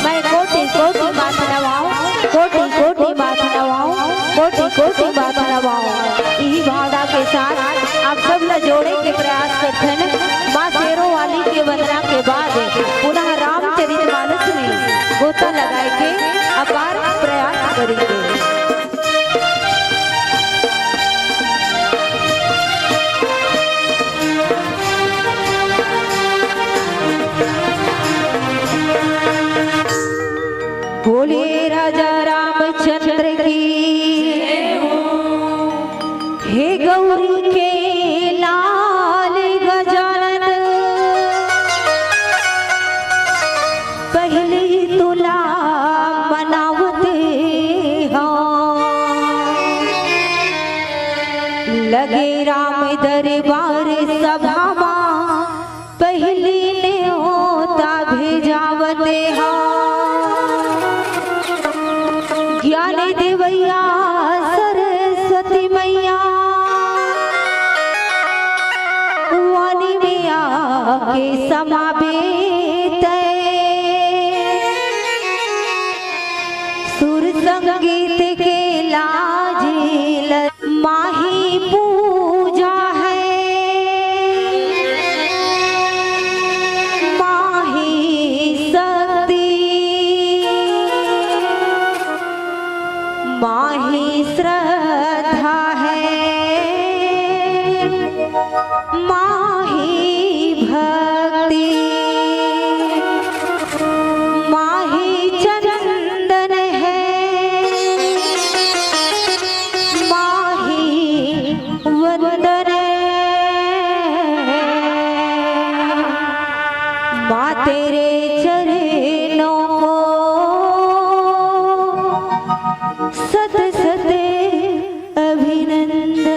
मैं कोटि कोटि माथ नवाऊं, कोटि कोटि माथ नवाऊं, कोटि कोटि माथ नवाऊं। इही भावना के साथ आप सब ला जोड़े के प्रयास करथन। माँ शेरों वाली के वंदना के बाद पुनः रामचरित मानस में गोता लगाए के अपार प्रयास करेंगे। बोले राजा रामचंद्र की, हे गौरी के लाल गजानन, पहिली तुला मनावत हौं। लगे राम दरबार सभा मा, पहिली नेवता भेजावत हौं। ज्ञान देवैया सरस्वती मैया, वाणी में आके समाबे तैं। सुर संगीत के लाज ल-, माही पूजा है, माही शक्ति, माही श्रद्धा है, माही भक्ति, माही चंदन है, माही वंदन है। माँ तेरे चरणों को सत सत अभिनंदन।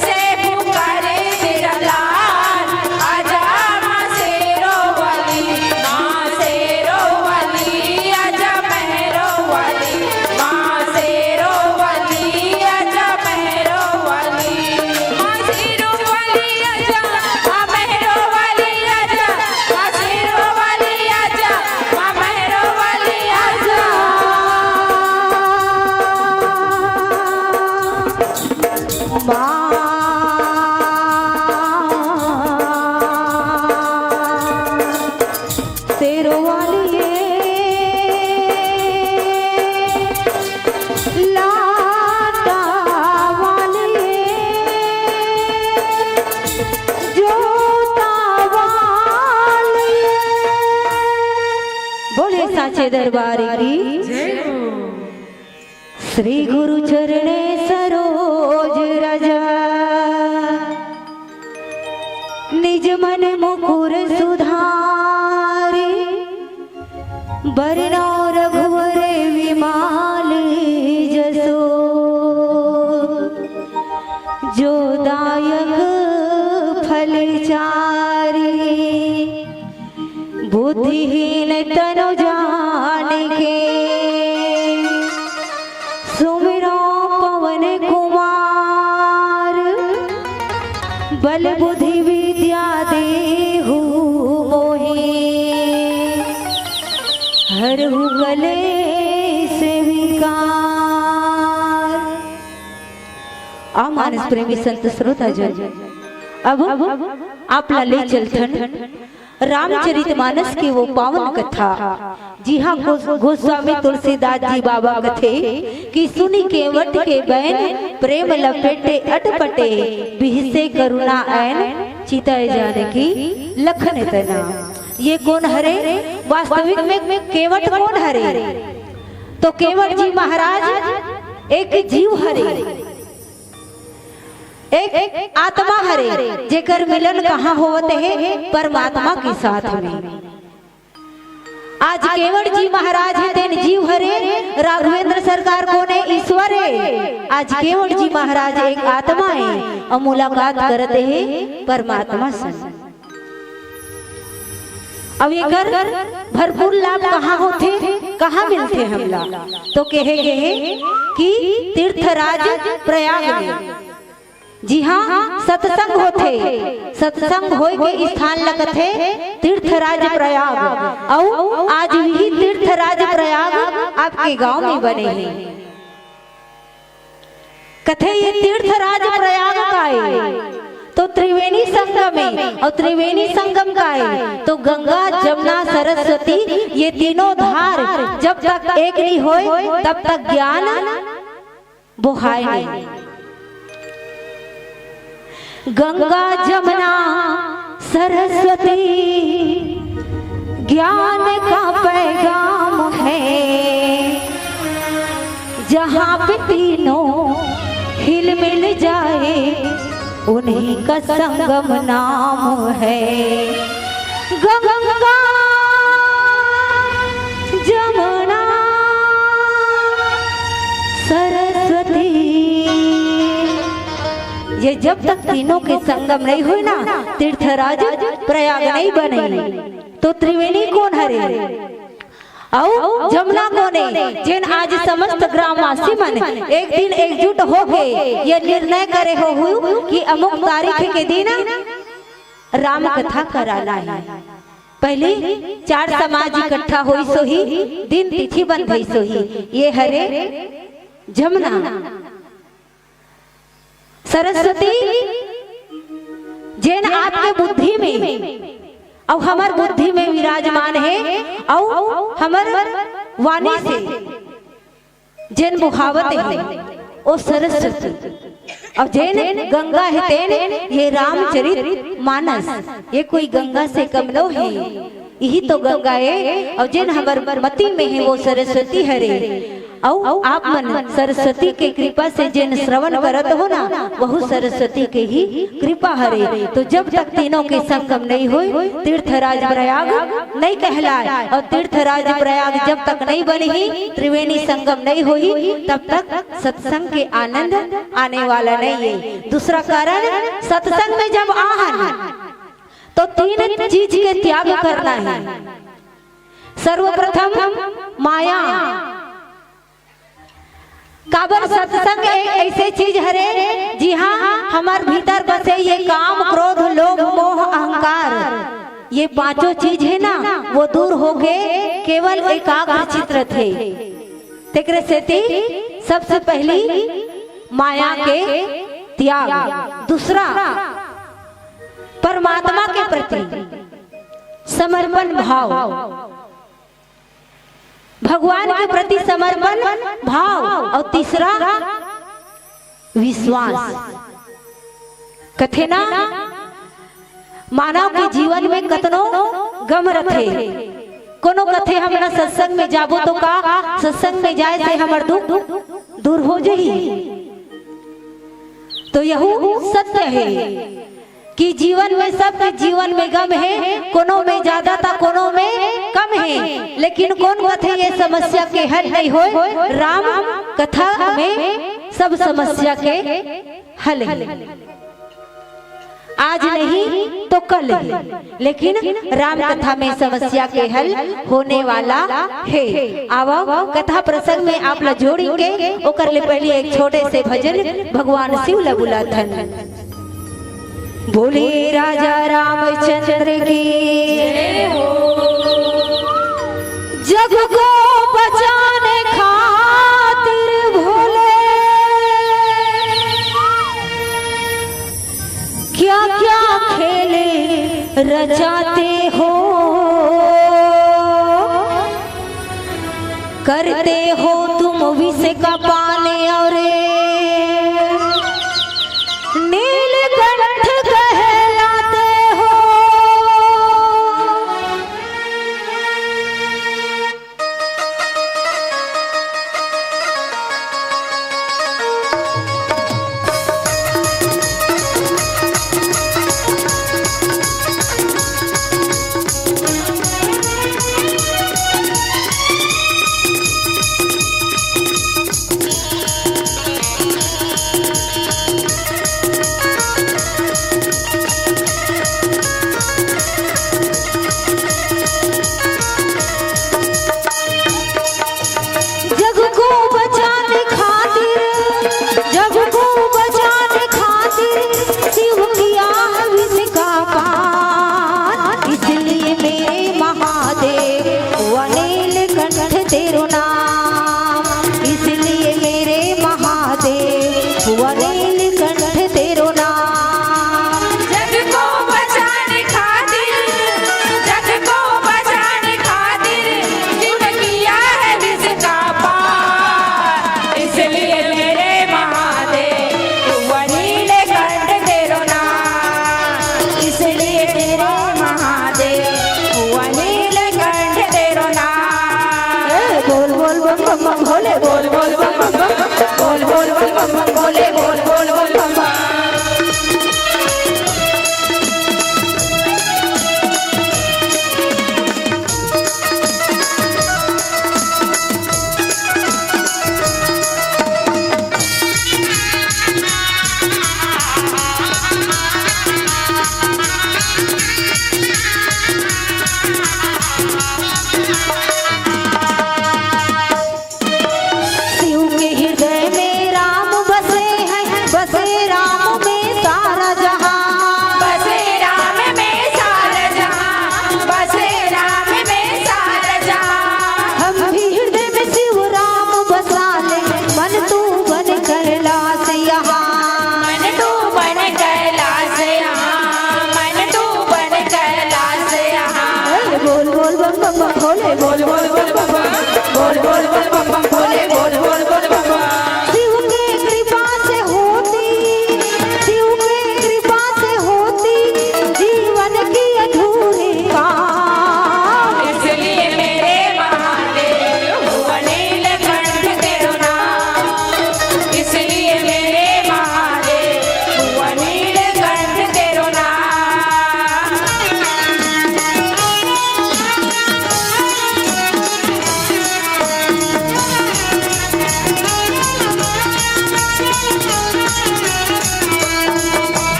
से पुकारे तेरा लाल, आजा माँ शेरों वाली, माँ शेरों वाली, आजा मेहरों वाली, माँ शेरों वाली, आजा मेहरों वाली, माँ शेरों वाली, आजा, माँ मेहरों वाली, आजा, माँ शेरों वाली, आजा, माँ मेहरों वाली, आजा। माँ शेरों वाली ये, लाटा वाली ये, जोता वाली ये। बोले साचे दरबार की। श्री गुरु चरणे सरोज रज, निज मन मुकुर सुधारी। बरनउँ रघुवर विमल जसु, जो दायक फल चारि। बुद्धिहीन तनु जानिके, सुमिरउँ पवन कुमार। बल बुद्धि विद्या देहु मोहि, हरहु कलेस विकार। आ मानस प्रेमी संत श्रोता जन, अब आप ला ले चलथन रामचरित मानस के वो पावन कथा, जिहाँ गो-, गोस्वामी तुलसीदास जी बाबा कथे कि सुनि केवट के बैन, प्रेम लपेटे अटपटे, बिहसे करुणा ऐन, चितय जानकी लखन तना। ये कोन हरे? वास्तविक में केवट कोन हरे? तो केवट जी महाराज एक जीव हरे, एक आत्मा हरे, जेकर मिलन कहाँ होवत हे? परमात्मा के साथ में। आज केवट जी महाराज हे तेन जीव हरे, राघवेंद्र सरकार कोन हे? ईश्वर हे। आज केवट जी महाराज एक आत्मा हे अउ मुलाकात करत हे परमात्मा से। अब एकर भरपूर लाभ कहाँ होथे, कहाँ मिलथे हमला? तो कहे गे हे कि तीर्थराज प्रयाग में, जिहाँ सत्संग होथे, सत्संग होय के स्थान ल कथे तीर्थराज प्रयाग। अउ आज वही तीर्थराज प्रयाग आपके गांव में बने हे। कथे ये तीर्थराज प्रयाग काय, तो त्रिवेणी संगम हे, अउ त्रिवेणी संगम काय, तो गंगा, जमुना, सरस्वती, ये तीनों धार जब तक एक नहीं होय, तब तक ज्ञान बोहाय नहीं। गंगा जमुना सरस्वती ज्ञान का पैगाम है, जहाँ पे तीनों हिल मिल जाए, उन्हीं का संगम नाम है। गंगा जमुना सरस्वती, ये जब तक तीनों के संगम नहीं होय ना, तीर्थराज प्रयाग नहीं बने। तो त्रिवेणी कोन हरे? अउ जमुना कोन हे? जेन आज समस्त ग्रामवासी मन एक दिन एकजुट होके ये निर्णय करे होहू कि अमुक तारीख के दिन राम कथा कराना हे। पहली चार समाज इकट्ठा होइस होही, दिन तिथि बंधइस होही। ये हरे जमुना। सरस्वती, जेन आपके बुद्धि में अउ हमर बुद्धि में विराजमान हे, अउ हमर वाणी से जेन बोहावत हे, ओ सरस्वती। अउ जेन गंगा हे, तेन ये रामचरित मानस, ये कोई गंगा से कम नो हे, इही तो गंगा हे। अउ जेन हमर मति में हे, वो सरस्वती हरे। अउ आप मन सरस्वती के कृपा से जेन श्रवण करत हो ना, वहू सरस्वती के ही कृपा हरे। तो जब तक तीनों के संगम नहीं होई, तीर्थराज प्रयाग नहीं कहलाय। और तीर्थराज प्रयाग जब तक नहीं बनही, त्रिवेणी संगम नहीं होही, तब तक सत्संग के आनंद आने वाला नहीं है। दूसरा कारण, सत्संग में जब आहन तो तीन चीज के त्याग करना है। सर्वप्रथम माया। काबर सत्संग एक ऐसे चीज हरे, जिहां हमर भीतर बसे ये काम, क्रोध, लोभ, मोह, अहंकार, ये पांचों चीज है ना, वो दूर होके केवल एकाग्र चित्त रथे। तेकरे सेती सबसे पहली माया के त्याग, दूसरा परमात्मा के प्रति समर्पण भाव, भगवान के प्रति समर्पण भाव, और तीसरा विश्वास। कथे ना, मानव के जीवन में कतनो गम रथे। कोनो कथे, "हमला सत्संग में जाबो तो का सत्संग में जाए से हमर दुख दूर हो जही?" तो यहू सत्य है कि जीवन में, सबके जीवन में गम है, कोनो में ज्यादा ता कोनो में कम है, लेकिन कोन कथे ये समस्या के हल नहीं होय? राम कथा में सब समस्या के हल है। आज नहीं तो कल है, लेकिन राम कथा में समस्या के हल होने वाला है। आवो, कथा प्रसंग में आप ला जोड़ेंगे, ओकर ले पहले एक छोटे से भजन भगवान शिव ला बुलाथन। बोले राजा रामचंद्र की जय हो। जग को बचाने खातिर भोले क्या क्या खेल रचाते हो, करते हो तुम विष का पान और नीलकंठ कहलाते हो।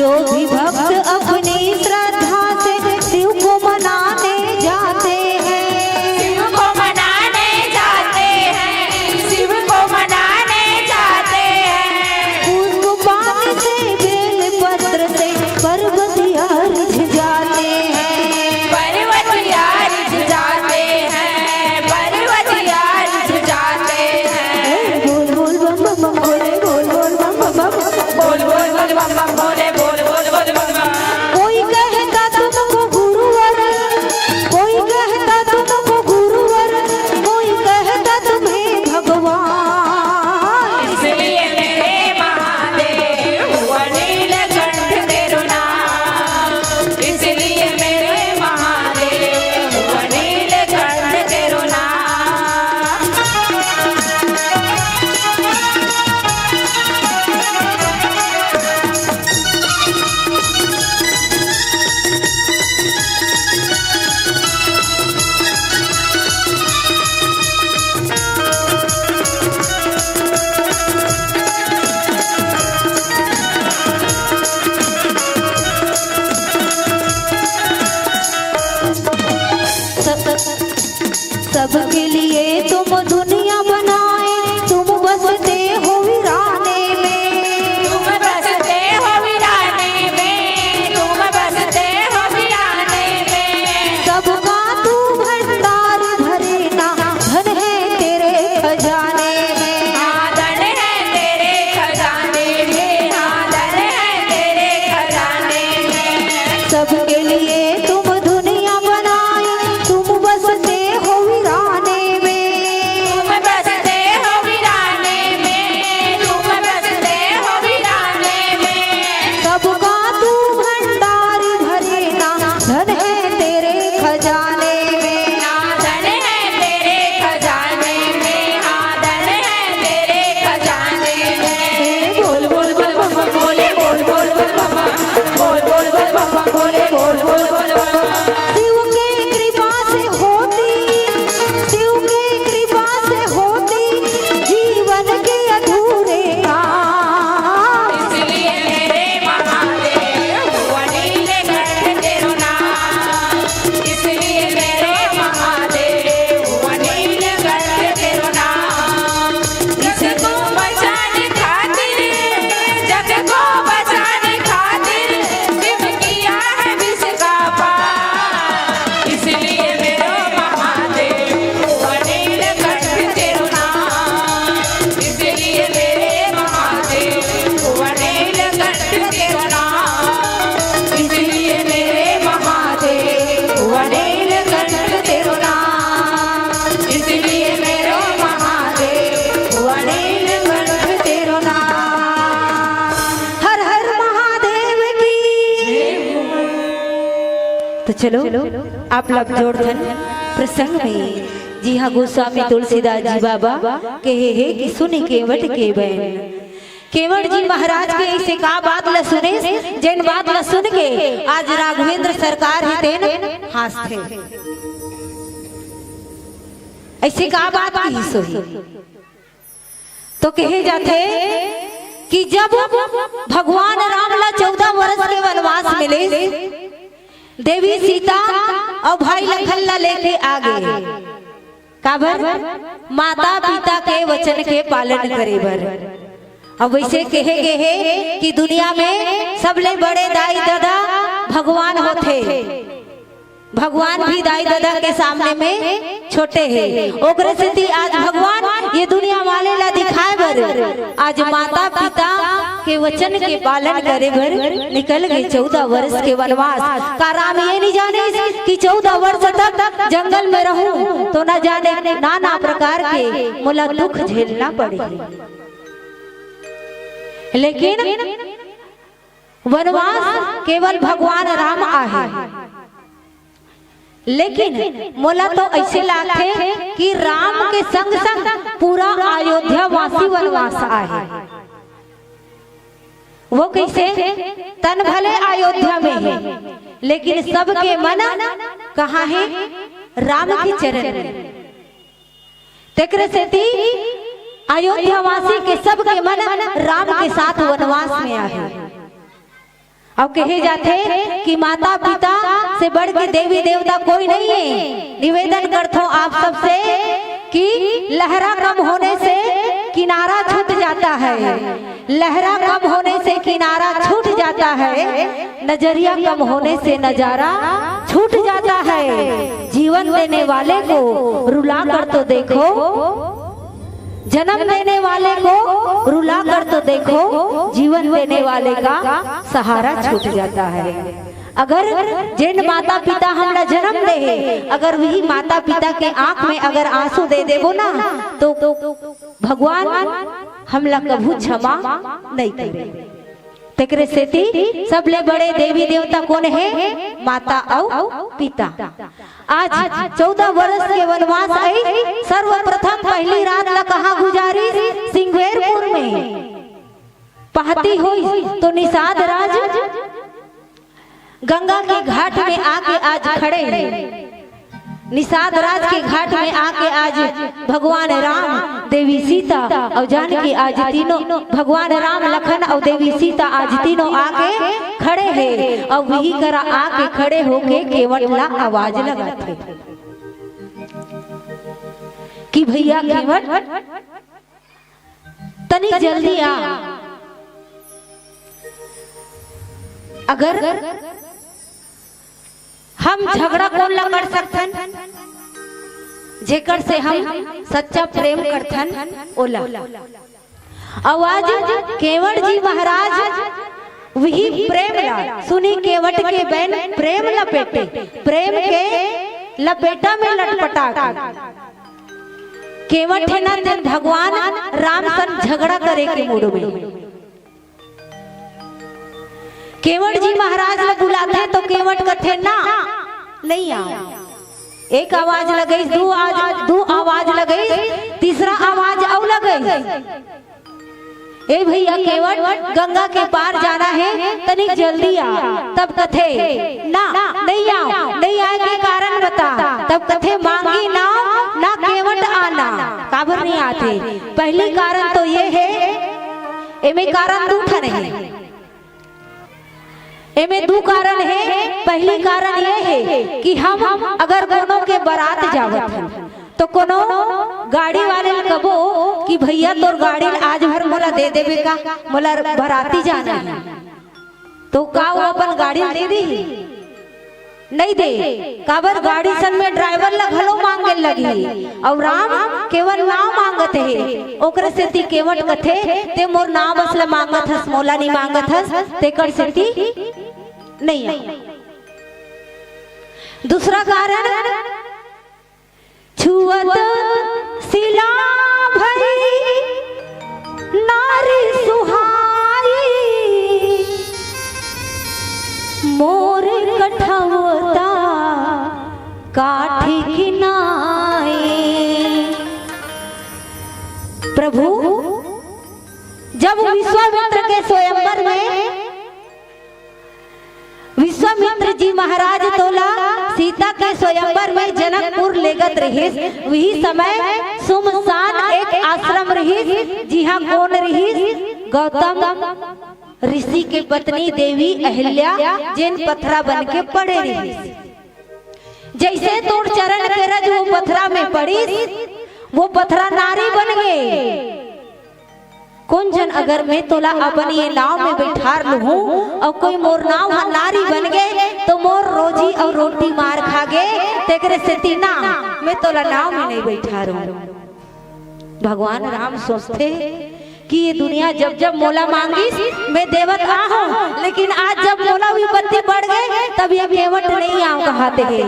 जो भी भक्त अपनी श्रद्धा से शिव को मनाने जाते हैं, शिव को मनाने जाते हैं, शिव को मनाने जाते हैं। पुष्प पान से, बेल पत्र से पर्वतिया रिझ जाते हैं, पर्वतिया रिझ जाते हैं, पर्वतिया रिझ जाते हैं। ए, बोल बोल बम बम बम भोले, बोल बोल बम बम बम। बोल बोल बोल बम बम भोले, बोल बोल बोल बम बम। कोई कहता तुमको गुरुवर, कोई कहता तुमको गुरुवर, कोई कहता तुम्हें भगवान। इसलिए मेरे महादेव हुआ नीलकंठ तेरो नाम, इसलिए मेरे महादेव हुआ नीलकंठ तेरो नाम। सबके लिए तुम दुनिया बनाए, तुम बसते हो वीराने में, तुम बसते हो वीराने में, तुम बसते हो वीराने में। सबका तू भंडार भरे ना, धन है तेरे खजाने में। हाँ, धन है तेरे खजाने में, हाँ, धन है तेरे खजाने में। सबके लिए तुम दुनिया बनाए, तुम बसते हो वीराने में, तुम बसते हो वीराने में, तुम बसते हो वीराने में। सबका तू भंडार भरे ना, धन है तेरे खजाने में। हाँ, धन है तेरे खजाने में, हाँ, धन है तेरे खजाने में। बोल बोल बोल बम बम भोले, बोल बोल बोल बम बम, बोल बोल बोल बम बम भोले, बोल बोल बोल बम बम। शिव के कृपा से होती, शिव के कृपा से होती जीवन के अधूरे काम। इसलिए मेरे महादेव हुआ नीलकंठ तेरो नाम, इसलिए मेरे महादेव हुआ नीलकंठ तेरो नाम। जग को बचाने खातिर, जग को बचाने खातिर शिव किया है विश्व का पार। इसलिए मेरे महादेव हुआ नीलकंठ तेरो नाम, इसलिए मेरे महादेव हुआ नीलकंठ तेरो नाम, इसलिए मेरे महादेव हुआ नीलकंठ तेरो नाम, इसलिए मेरे महादेव हुआ नीलकंठ तेरो नाम। हर हर महादेव की। तो चलो, आप लोग जोड़थन प्रसंग में, जी हाँ, गोस्वामी तुलसीदास जी बाबा कहे हे कि सुनि केवट के बैन। केवट जी महाराज के अइसे का बात ल सुने, जेन बात ल सुन के आज राघवेंद्र सरकार हे तेन हांसथे। अइसे का बात कहिस होही? तो कहे जाथे कि जब भगवान राम ला चौदह वर्ष के वनवास मिले, देवी सीता अउ भाई लखन ला लेके आ गे। काबर? माता पिता के वचन के पालन करे बर। अब वइसे कहे गे हे कि दुनिया में सबले बड़े दाई ददा भगवान होथे। भगवान भी दाई ददा के सामने में छोटे हे। ओकरे सेती आज भगवान ये दुनिया वाले ला दिखाए बर आज माता पिता के वचन के पालन करे बर निकल गे। चौदह वर्ष के वनवास। का राम ये नहीं जाने कि चौदह वर्ष तक जंगल में रहूं तो न जाने नाना प्रकार के मोला दुख झेलना पड़ही, लेकिन वनवास केवल भगवान राम आहे। लेकिन मोला तो अइसे लागथे कि राम के संग संग पूरा अयोध्या वासी वनवास आहे। वो कइसे? तन भले अयोध्या में हे, लेकिन सबके मन कहाँ हे? राम के चरण में। तेकरे सेती अयोध्या वासी के सबके मन राम के साथ वनवास में आहे। अब कहे जाथे कि माता पिता से बढ़ के देवी देवता कोई नहीं है। निवेदन करथों आप सबसे कि लहरा कम होने से किनारा छूट जाता है, लहरा कम होने से किनारा छूट जाता है, नजरिया कम होने से नजारा छूट जाता है। जीवन देने वाले को रुला कर तो देखो, जन्म देने वाले को रुला कर तो देखो, जीवन देने वाले का सहारा छूट जाता है। अगर जेन माता पिता हमला जन्म दे हे, अगर वही माता पिता के आंख में अगर आंसू दे देबो ना, तो भगवान हमला कभू क्षमा नहीं करे। तेकरे सेती सबले बड़े देवी देवता कोन हे? माता अउ पिता। आज चौदह वर्ष के वनवास आई, सर्वप्रथम पहली रात ला कहाँ गुजारी? सिंगवेरपुर में। पहाती होइस तो निषाद राज गंगा के घाट में आके आज खड़े हे। निषाद राज के घाट में आके आज भगवान राम, देवी सीता अउ जानकी आज तीनों, भगवान राम, लखन अउ देवी सीता आज तीनों आके खड़े हे अउ वही करा आके खड़े होके केवट ला आवाज लगाथे कि भैया केवट, तनी जल्दी आ। अगर हम झगड़ा कोन ला कर सकथन? जेकर से हम सच्चा प्रेम करथन ओला। अउ आज केवट जी महाराज वही प्रेम ला सुनी, केवट के बैन प्रेम लपेटे, प्रेम के लपेटा में लटपटा के केवट हे ना, तेन भगवान राम सन झगड़ा करे के मूड में। केवट जी महाराज ला बुलाथे तो केवट कथे, "ना, नहीं आव।" एक आवाज लगइस, दू आवाज, दू आवाज लगइस, तीसरा आवाज अउ लगइस, "ए भैया केवट, गंगा के पार जाना हे, तनिक जल्दी आ।" तब कथे, "ना, नहीं आव।" "नहीं आए के कारण बता।" तब कथे, "मांगी नाव, ना केवट आना।" काबर नहीं आथे? पहली कारण तो ये हे, एमे कारण दू ठन हे। एमे दू कारण हे। पहली कारण ये हे कि हम अगर कोनो के बरात जावत हन, तो कोनो गाड़ी वाले ल कबो कि भैया तोर गाड़ी ल आज भर मोला दे देबे का, मोला बराती जाना हे, तो का वो अपन गाड़ी ल दे देही? नहीं दे। काबर? गाड़ी संग में ड्राइवर ला घलो मांगे लगही। अउ राम केवल नाव मांगत हे, ओकरे सेती केवट कथे, "ते मोर नाव बस ला मांगत हस, मोला नहीं मांगत हस, तेकर सेती नहीं आ।" दूसरा कारण, छुअत सिला भई नारी सुहाई, मोर कठौता काठी किनाई। प्रभु, जब विश्वामित्र के स्वयंवर में विश्वामित्र जी महाराज तोला सीता के स्वयंवर में जनकपुर लेगत रहिस, वही समय सुमसान एक आश्रम रहिस, जिहां कोन रहिस? गौतम ऋषि के पत्नी देवी अहिल्या, जेन पथरा बन के पड़े रहिस। जैसे तोर चरण के रज वो पथरा में पड़िस, वो पथरा नारी बन गे। कोन जन अगर मैं तोला अपन ये नाव में बैठार लूहूं अउ कोई मोर नाव ह नारी बन गे, तो मोर रोजी अउ रोटी मार खा गे, तेकरे सेती ना मैं तोला नाव में नहीं बैठारूं। भगवान राम सोचथे कि ये दुनिया जब जब मोला मांगिस, मैं देवत आहूं, लेकिन आज जब मोला विपत्ति पड़ गे, तब ये केवट नहीं आव कहात हे।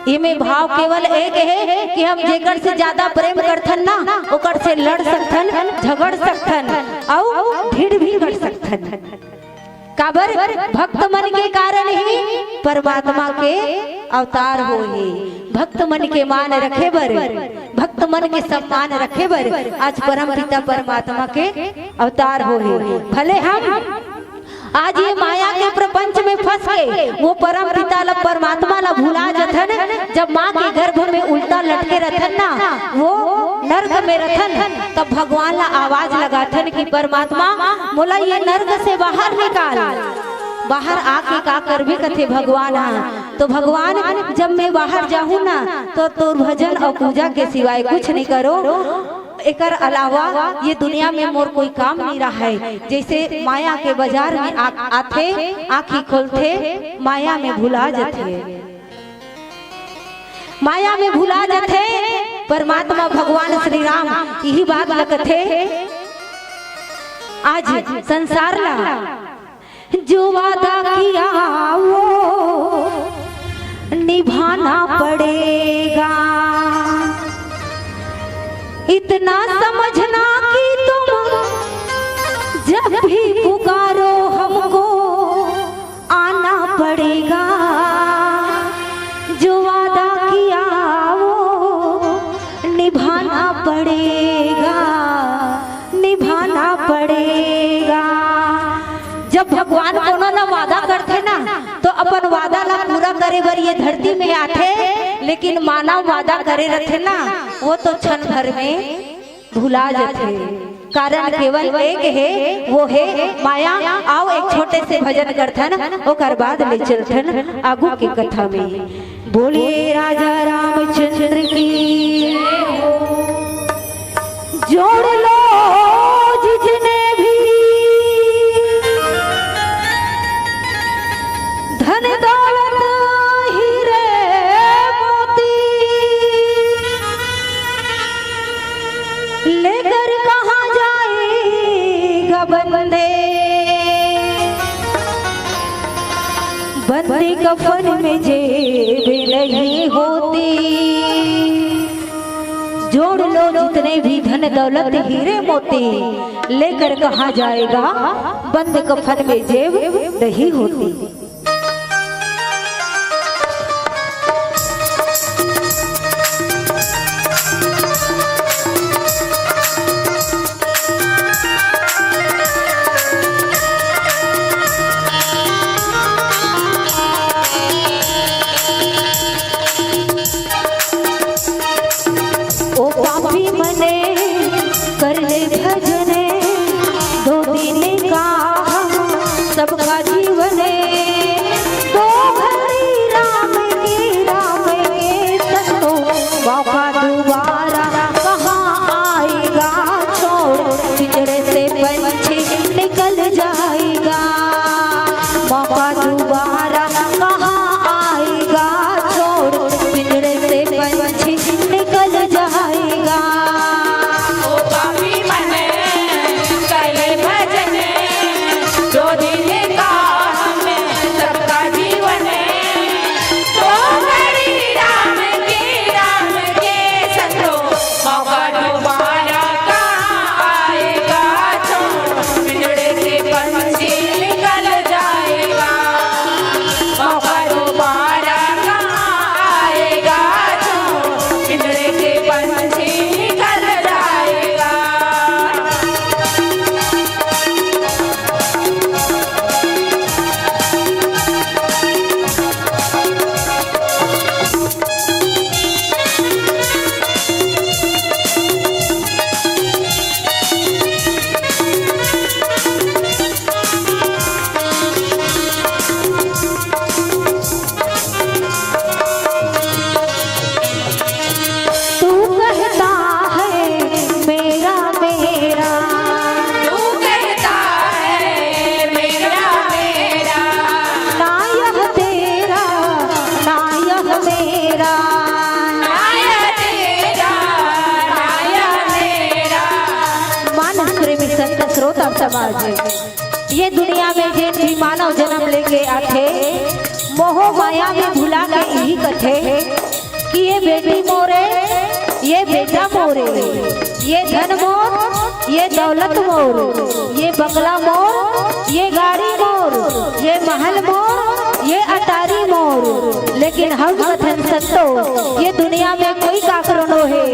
एमे भाव केवल एक हे कि हम जेकर से ज्यादा प्रेम करथन ना, ओकर से लड़ सकथन, झगड़ सकथन, अउ ढीठ भी कर सकथन। काबर? भक्त मन के कारण ही परमात्मा के अवतार होय हे। भक्त मन के मान रखे बर, भक्त मन के सम्मान रखे बर आज परम पिता परमात्मा के अवतार होय हे। भले हम आज ये माया के प्रपंच में फंस के वो परम पिता ला, परमात्मा ला भुला जथन। जब माँ के गर्भ में उल्टा लटके रथन ना, वो नरक में रथन, तब भगवान ला आवाज लगाथन कि परमात्मा, मोला ये नरक से बाहर निकाल। बाहर आके का करबे कथे भगवान हा। तो भगवान, जब मैं बाहर जाहूं ना, तो तोर भजन अउ पूजा के सिवाय कुछ नहीं करो। एकर अलावा ये दुनिया में मोर कोई काम नहीं रहा है। जैसे माया के बाजार में आ, आथे, आँखी खोलथे, माया में भुला जथे। माया में भुला जथे। परमात्मा भगवान श्री राम यही बात ल कथे, आज संसार ला जो वादा किया वो निभाना पड़ेगा। इतना समझना कि तुम जब भी पुकारो हमको आना पड़ेगा। जो वादा किया वो निभाना पड़ेगा, निभाना पड़ेगा। जब भगवान कोनो ला वादा करथे ना, तो अपन वादा ला पूरा करे बर ये धरती में आथे, लेकिन मानव वादा करे रथे ना, वो तो क्षण भर में भुला जथे। कारण केवल एक हे, वो हे माया। आओ एक छोटे से भजन करथन, ओकर बाद ले चलथन आगू के कथा में। बोलिए राजा रामचंद्र की। जोड़ लो जितने भी धन दौलत हीरे मोती, लेकर कहाँ जाएगा बंदे? बंदे कफन में जेब नहीं होती। जोड़ लो जितने भी धन दौलत हीरे मोती, लेकर कहाँ जाएगा, बंद कफन में जेब नहीं होती। ओ पापी मने कर ले भजने, दो दिन का हम सबका जीवने। दो घड़ी राम के, राम के संतो, मौका दोबारा कहाँ आएगा? छोड़ पिंजरे से पंछी निकल जाएगा। मौका दोबारा कहाँ आएगा? छोड़ पिंजरे से पंछी निकल जाएगा। ओ पापी मन, कर ले भजन, दो दिन का हम सबका जीवन। दो घड़ी राम के, राम के संतो, मौका दोबारा कहाँ आएगा? छोड़ पिंजरे से पंछी निकल जाएगा। मौका दोबारा कहाँ आएगा? छोड़ पिंजरे से पंछी निकल जाएगा। तू कहता है मेरा, मेरा। तू कहता है मेरा, मेरा। ना यह तेरा, ना यह मेरा। ना यह तेरा, ना यह मेरा। मानस प्रेमी संत श्रोता समाज, ये दुनिया में जेन भी मानव जन्म लेके आथे, मोह माया में भुला के इही कथे कि ये बेटी मोरे, ये बेटा मोरे, ये धन मोर, ये दौलत मोर, ये बंगला मोर, ये गाड़ी मोर, ये महल मोर, ये अटारी मोर। लेकिन हम कथन संतो, ये दुनिया में कोई काकरो नो हे।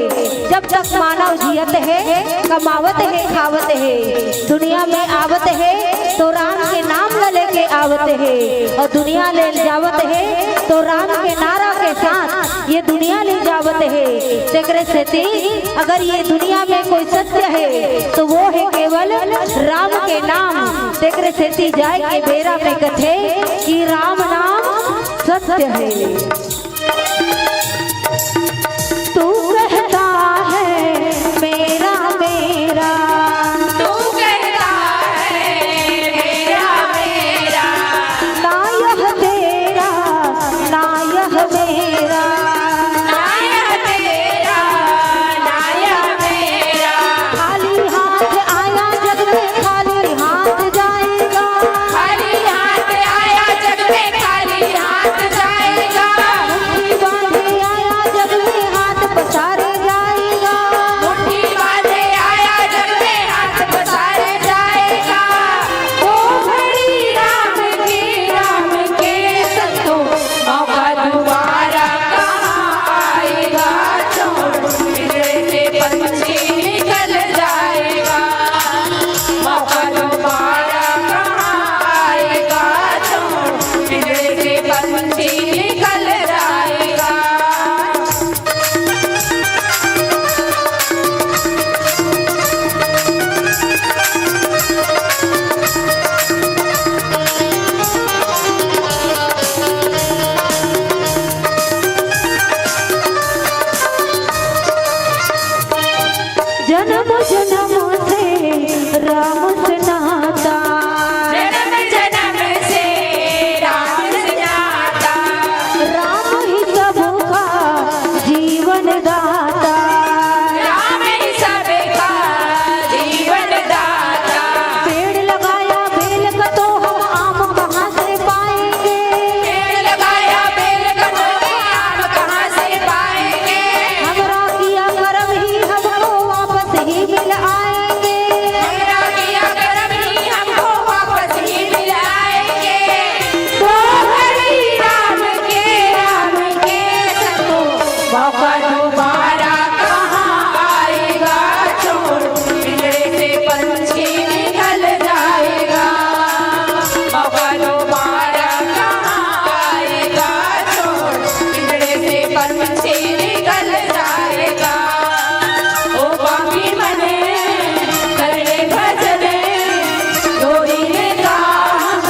जब तक मानव जियत हे, कमावत हे, खावत हे, दुनिया में आवत हे तो राम के नाम ल लेके आवत हे, अउ दुनिया ले जावत हे तो राम के नारा के साथ ये दुनिया ले जावत हे। तेकरे सेती अगर ये दुनिया में कोई सत्य हे तो वो हे केवल राम के नाम। तेकरे सेती जाए के बेरा में कथे कि राम नाम सत्य हे। तू कहता है मेरा मेरा, तू कहता है मेरा मेरा, ना यह तेरा ना यह मेरा, ना यह तेरा ना यह मेरा। खाली हाथ आया जग में खाली हाथ जाएगा, खाली हाथ आया जग में खाली हाथ जाएगा। मुट्ठी बांधे आया जग में हाथ पसारे जाएगा, मुट्ठी बांधे आया जग में हाथ पसारे जाएगा। ओ घड़ी राम के, राम के संतो, मौका दोबारा कहाँ आएगा? चोर पिंजरे से पंछी निकल जाएगा। मौका दोबारा कहाँ आएगा? चोर पिंजरे से पंछी निकल जाएगा। जन्म जन्म से राम से नाता, जन्म जन्म से राम से नाता, राम ही सबका जीवन दाता, राम ही सबका जीवन दाता। पेड़ लगाया बेल का तो हम आम कहाँ से पाएंगे? पेड़ लगाया बेल का तो हम आम कहाँ से पाएंगे? हमरा किया कर्म ही हमको वापस ही मिल आएंगे। हमरा किया कर्म ही हमको वापस ही मिल आएंगे। तो हरि राम के, राम के संतो, मौका दोबारा कहाँ आएगा? चोर पिंजरे से पंछी निकल जाएगा। मौका दोबारा कहाँ आएगा? चोर पिंजरे से पंछी निकल जाएगा। ओ पापी मने कर ले भजन, डोरी ले काम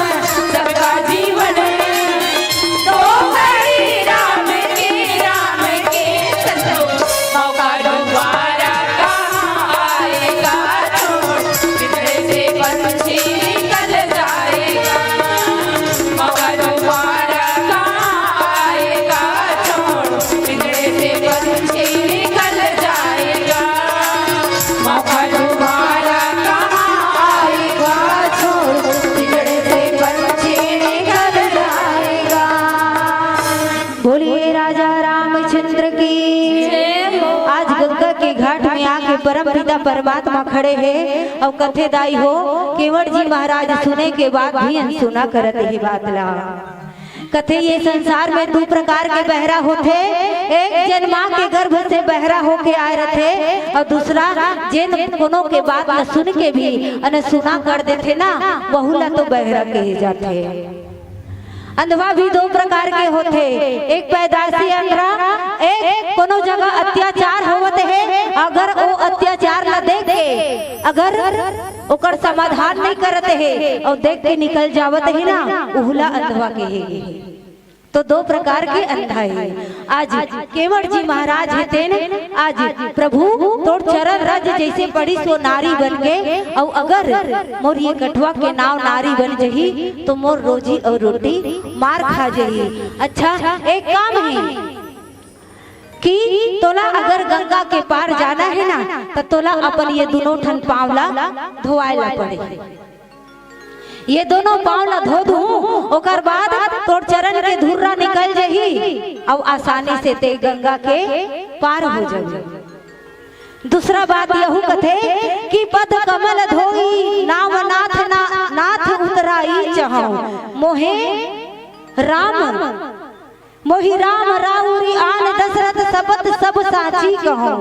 सबका जीवन। तो हरि राम के, राम के संतो, मौका दोबारा कहाँ आएगा? चोर पिंजरे से पंछी निकल जाएगा। मौका दोबारा कहाँ आएगा? चोर पिंजरे से पंछी निकल जाएगा। मौका दोबारा कहाँ आएगा? चोर पिंजरे से पंछी निकल जाएगा। बोलिए राजा रामचंद्र की। आज गंगा के घाट में आके परम पिता परमात्मा खड़े हे अउ कथे, दाई हो, केवट जी महाराज सुने के बाद भी अनसुना करत हे बात ला। कथे, ये संसार में दू प्रकार के बहरा होथे। एक जेन माँ के गर्भ से बहरा होके आए रथे अउ दूसरा जेन कोनो के बात ल सुन के भी अनसुना कर देथे ना, वहू ला तो बहरा कहे जाथे। अंधवा भी दो प्रकार के होथे, एक पैदाशी अंधरा, एक कोनो जगह अत्याचार होवत हे, अगर ओ अत्याचार ला देख के अगर ओकर समाधान नहीं करत हे अउ देख के निकल जावत हे ना, उहला अंधवा कहे। तो दो प्रकार के अंधा हे। आज केवट जी महाराज हे तेन, आज प्रभु तोर चरण रज जैसे पड़िस वो नारी बन के, अउ अगर मोर ये कठवा के नाव नारी बन जही तो मोर रोजी अउ रोटी मार खा जही। अच्छा, एक काम हे कि तोला अगर गंगा के पार जाना हे ना, त तोला अपन ये दुनों ठन पाँव ला धोवाए ला पड़े। ये दोनों पाँव ला धो दूँ, ओकर बाद तोर चरण के धुर्रा निकल जही, अउ आसानी से ते गंगा के पार हो जाबे। दूसरा बात यहू कथे कि पद कमल धोई नाम नाथ ना, नाथ उतराई चहौं। मोहे राम, मोहि राम राउरि आन दसरथ सपत सब साची कहौं।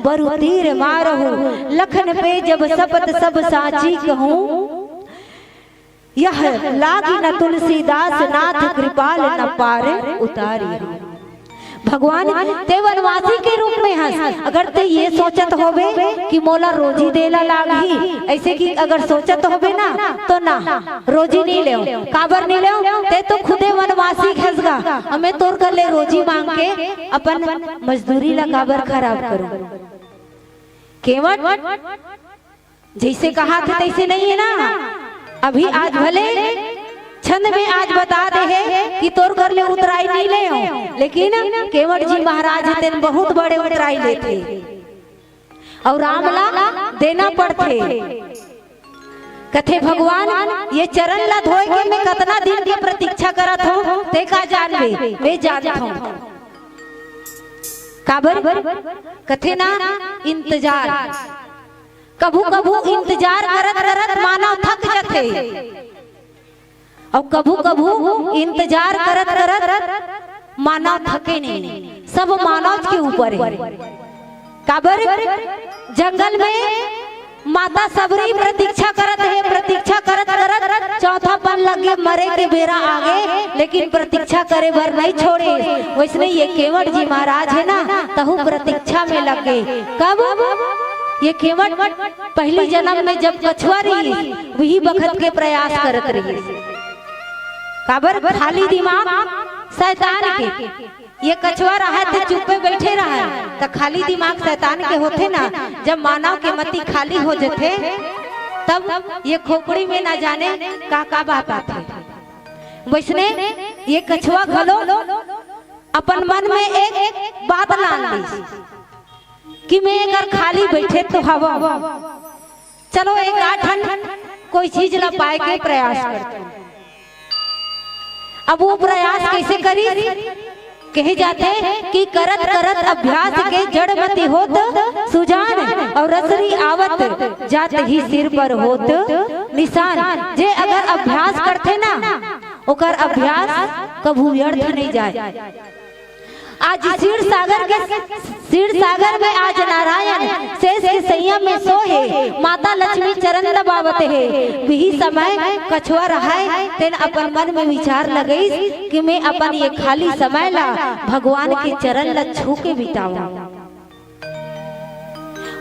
बरु तीर मारहु लखन पे जब सपत सब साची कहौं। यह लागी न तुलसीदास नाथ कृपाल न पार उतारी। भगवान, ते वनवासी के रूप में हस। अगर ते ये सोचत होबे कि मोला रोजी देला लागही, ऐसे कि अगर सोचत होबे ना, तो ना, रोजी नहीं लेव। काबर नहीं लेव? ते तो खुदे वनवासी हस गा, अउ मैं तोर कर ले रोजी मांग के अपन मजदूरी ला काबर खराब करूं? केवट जैसे कहा था तैसे नहीं है ना। अभी आज भले छंद में आज बता दे है कि तोर कर ले उतराई नहीं ले हो, लेकिन केवट जी महाराज तेन बहुत बड़े उतराई लेथे अउ राम ला देना पड़थे। कथे भगवान, ये चरण ला धोए के मैं कतना दिन के प्रतीक्षा करत हूँ, ते का जानबे, मैं जानत हूँ। काबर? कथे ना, इंतजार। कभू कभू इंतजार करत करत मानव थक जथे, अउ कभू कभू इंतजार करत करत मानव थके नहीं। सब मानव के ऊपर है। काबर? जंगल में माता सबरी प्रतीक्षा करत हे, प्रतीक्षा करत करत चौथा पन लगे, मरे के बेरा आगे, लेकिन प्रतीक्षा करे बर नहीं छोड़े। वैसने ये केवट जी महाराज है ना, तहु प्रतीक्षा में लगे। कब? ये केवट पहली जन्म में जब कछुआ रही, वही बखत के प्रयास करत रही। काबर? खाली दिमाग शैतान के। ये कछुआ रहा थे, चुप्पे बैठे रहा, त खाली दिमाग शैतान के होथे ना। जब मानव के मति खाली हो जथे, तब ये खोपड़ी में ना जाने का का बात आथे। वैसने ये कछुआ घलो अपन मन में एक बात लान ली कि मैं अगर खाली बैठे तो हवा, चलो एक आठन कोई चीज ला पाए के प्रयास करते हैं। अब वो प्रयास कैसे करी? कहे जाथे कि करत करत अभ्यास के जड़ मति होत सुजान, अउ रसरी आवत जात ही सिर पर होत निशान। जे अगर अभ्यास करथे ना, ओकर अभ्यास कभू व्यर्थ नहीं जाए। आज क्षीर सागर के, क्षीर सागर में आज नारायण शेष के सैया में सोहे, माता लक्ष्मी चरण दबावत हे। वही समय कछुआ रहाय, तेन अपन मन में विचार लगइस कि मैं अपन ये खाली समय ला भगवान के चरण ला छू के बिताऊं।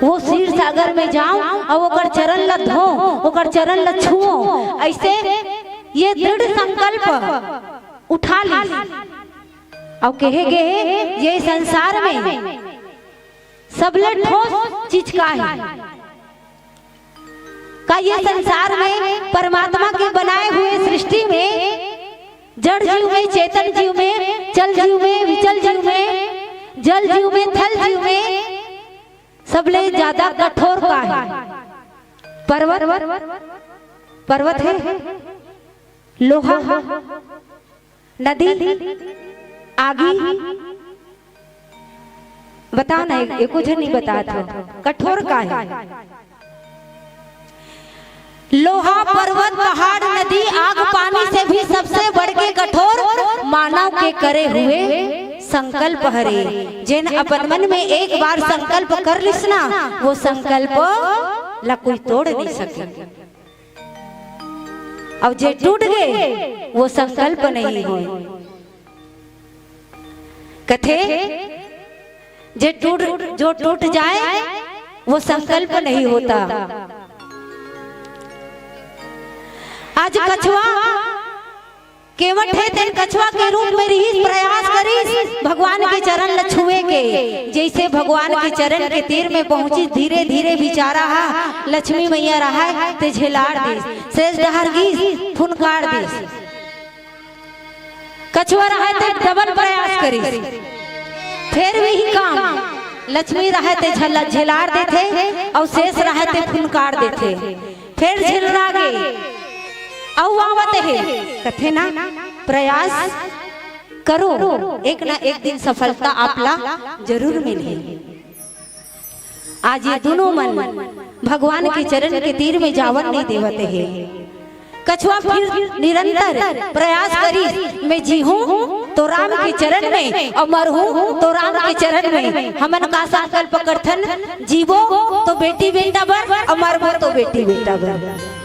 वो क्षीर सागर में जाऊं अउ ओकर चरण ला धोऊं, ओकर चरण ला छुओं। ऐसे ये दृढ़ संकल्प उठा ली। अउ कहे गे हे, ये संसार में सबले ठोस चीज का हे? का ये संसार में परमात्मा के बनाए हुए सृष्टि में जड़ जीव में, चेतन जीव में, चल जीव में, विचल जीव में, जल जीव में, थल जीव में सबले ज्यादा कठोर का हे? पर्वत, पर्वत हे, लोहा, नदी, आगी, बताओ ना, एको झन नहीं बतात हो। कठोर का हे? लोहा, पर्वत, पहाड़, नदी, आग, पानी से भी सबसे बढ़ के कठोर मानव के करे हुए संकल्प हरे। जेन अपन मन में एक बार संकल्प कर लिस ना, वो संकल्प ला कोई तोड़ नहीं सके। अउ जे टूट गे, वो संकल्प नहीं होय। कथे, जे टूट, जो टूट जाए, वो संकल्प नहीं होता। आज कछुआ केवट हे, तेन कछुआ के रूप में रिहिस, प्रयास करिस भगवान के चरण ल छुए के। जैसे भगवान के चरण के तीर में पहुंचिस, धीरे धीरे बिचारा हा लक्ष्मी मैया रहाय ते झेलार दिस, सेज डहर गिस, फुनकार दिस। कछुआ रहाय ते डबल प्रयास करिस, फेर वही काम। लक्ष्मी रहाय ते झल-, झेलार देथे अउ सेज रहाय ते फुनकार देथे। फेर झेलरा गे, अउ आवत हे, कथे ना, प्रयास करो, एक ना एक दिन सफलता आप ला जरूर मिलही। आज ये दोनों मन भगवान के चरण के तीर में जावन नहीं देवत हे। कछुआ फिर निरंतर प्रयास करिस, मैं जीहूं तो राम के चरण में अउ मरहूं तो राम के चरण में। हमन का संकल्प करथन? जीबो तो बेटी बेटा बर अउ मरबो तो बेटी बेटा बर।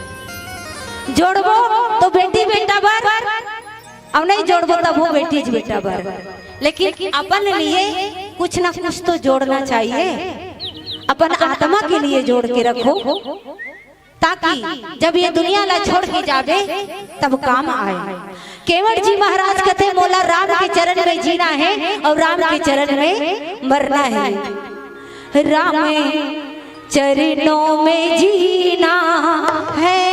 जोड़बो तो बेटी बेटा बर, अउ नहीं जोड़बो तभो बेटी बेटा बर। लेकिन अपन लिए कुछ ना कुछ तो जोड़ना चाहिए, अपन आत्मा के लिए जोड़ के रखो, ताकि जब ये दुनिया ला छोड़ के जाबे, तब काम आए। केवट जी महाराज कथे, "मोला राम के चरण में जीना है और राम के चरण में मरना है।" राम चरणों में जीना है,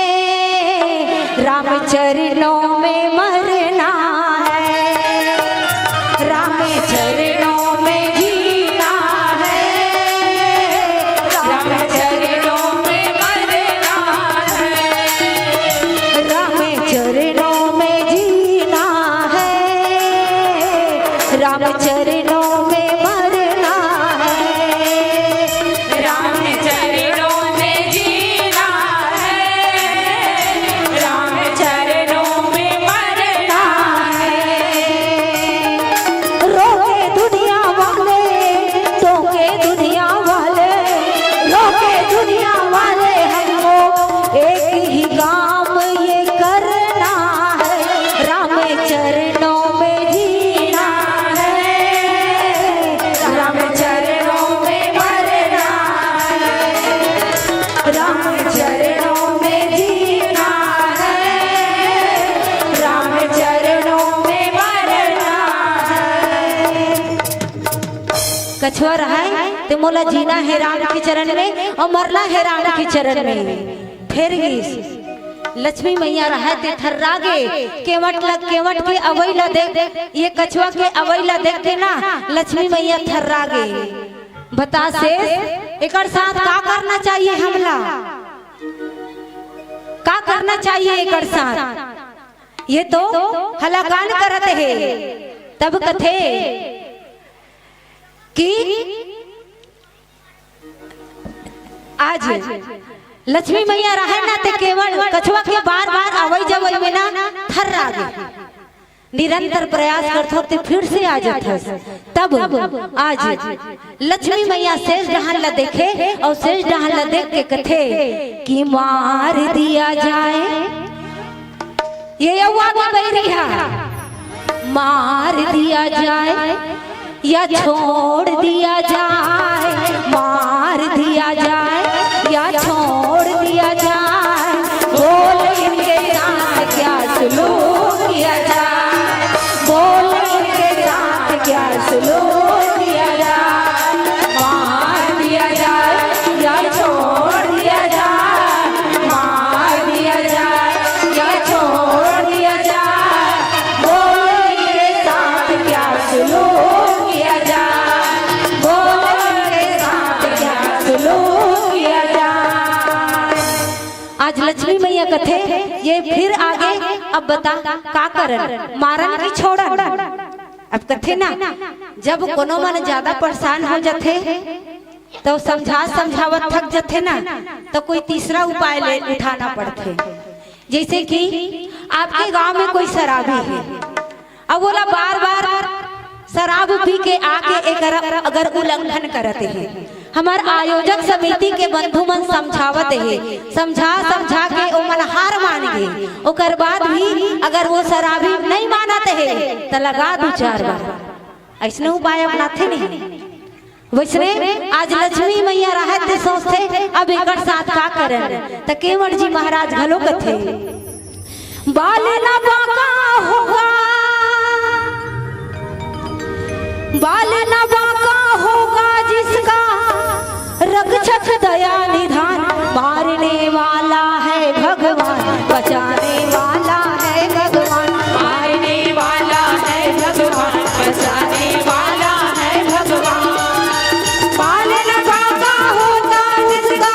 राम चरणों में मरना है। राम चरणों में जीना है, राम चरणों में मरना है। राम चरणों में जीना है, राम चरणों में मरना है। राम चरणों में जीना है, राम चरणों में मरना है। रोके दुनिया वाले, टोके दुनिया वाले, रोके दुनिया वाले, हमको एक ही काम ये करना है। राम चरणों में जीना है, राम चरणों में मरना है। राम चरणों में जीना है, राम चरणों में मरना है। कछुआ रहय ते मोला जीना हे राम के चरण में अउ मरना हे राम के चरण में। फेर गिस लक्ष्मी मैया रहय ते थर्रा गे। केवट ल, केवट के अवई ला देख, ये कछुआ के अवई ला देख के ना लक्ष्मी मैया थर्रा गे। बता सेस, एकर साथ का करना चाहिए हमला? का करना चाहिए एकर साथ? ये तो हलाकान करत हे। तब कथे कि आज लक्ष्मी मैया रहय ना ते केवट कछुआ के बार-बार अवई जवई में ना थर्रा गे। निरंतर प्रयास करथो ते फिर से आ जाथस। तब आज लक्ष्मी मैया सेस डहन ला देखे अउ सेस डहन ला देख के कथे कि मार दिया जाए, ये अउ आगे बइरी हा, मार दिया जाए या छोड़ दिया जाए, मार दिया जाए या छोड़ दिया जाए। बोल इनके साथ क्या सुलूक किया जाए, बोल इनके साथ क्या सुलूक किया जाए। मार दिया जाए या छोड़ दिया जाए, मार दिया जाए या छोड़ दिया जाए। बोल इनके साथ क्या सुलूक किया जाए, बोल इनके साथ क्या सुलूक किया जाए। आज लक्ष्मी मैया कथे, ये फिर आगे, अब बता का करन, मारन की छोड़न? अब कथे ना, जब कोनो मन ज्यादा परेशान हो जाथे, तो समझा समझावत थक जाथे ना, तो कोई तीसरा उपाय ले उठाना पड़थे। जैसे कि आपके गांव में कोई शराबी है, अब ओला बार-बार शराब पी के आके एकर अगर उल्लंघन करत हे, हमर आयोजक समिति के बंधु मन समझावत हे, समझा समझा के ओमन हार मान गे, ओकर बाद भी अगर वो शराबी नहीं मानत हे, त लगा दू चार बार। ऐसने उपाय अपनाथे नहीं। वैसने आज लक्ष्मी मैया रहत ते सोचथे, अब एकर साथ का करन? त केवट जी महाराज घलो कथे, बाल न बांका होगा, बाल न बांका होगा जिसका रक्षक दया निधान। मारने वाला है भगवान, बचाने वाला है भगवान। मारने वाला है भगवान, बचाने वाला है भगवान। बाल न बांका होता जिसका,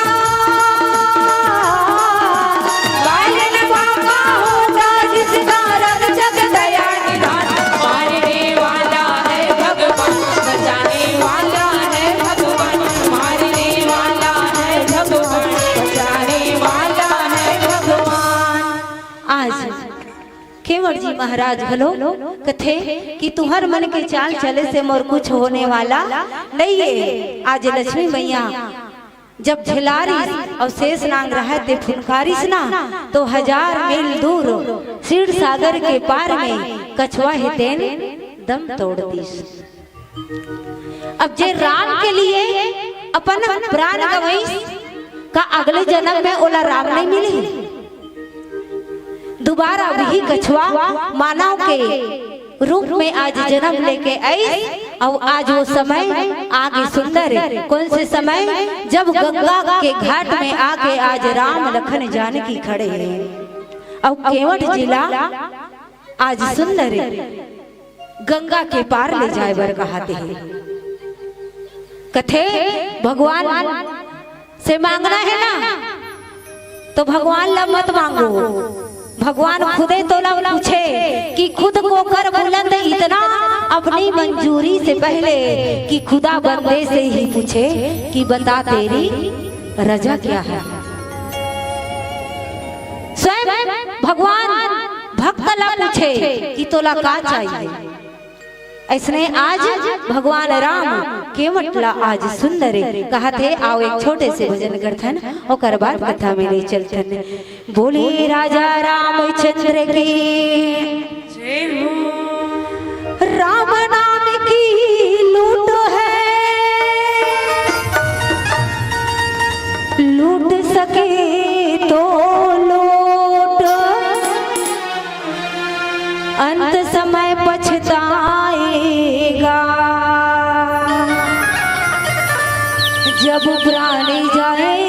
बाल न बांका होता जिसका रक्षक दया निधान। मारने वाला है भगवान, बचाने वाला है भगवान। मारने वाला है भगवान, बचाने वाला है भगवान। आज केवट जी महाराज घलो कथे कि तुहर मन के चाल चले से मोर कुछ होने वाला नइये। आज लक्ष्मी मैया जब झिलारिस अउ शेष नांग रहय ते फुनकारिस ना, तो हजार मील दूर क्षीर सागर के पार में कछुआ हे तेन दम तोड़ दिस। अब जे राम के लिए अपन प्राण गंवइस, का अगले जन्म में ओला राम नहीं मिलही? दुबारा वही कछुआ मानव के रूप में आज जन्म लेके आइस, अउ आज वो समय आगे सुंदर हे। कौन से समय? जब गंगा के घाट में आके आज राम लखन जानकी खड़े हे, अउ केवट जिला आज सुंदर हे। गंगा के पार ले जाए बर कहत हे। कथे, भगवान से मांगना हे ना, तो भगवान ला मत मांगो। भगवान खुदे तोला पूछे कि खुद को कर बुलंद इतना, अपनी मंजूरी से पहले, कि खुदा बंदे से ही पूछे कि बता तेरी रजा क्या है। स्वयं भगवान भक्त ला पूछे कि तोला का चाहिए। अइसने आज भगवान राम केवट ला आज सुंदर कहत हे। आओ एक छोटे से भजन करथन, ओकर बाद कथा में ले चलथन। बोले राजा रामचंद्र की। राम नाम की लूट है, लूट सके तो लूट, अंत समय पछताएगा, जब प्राणी जाए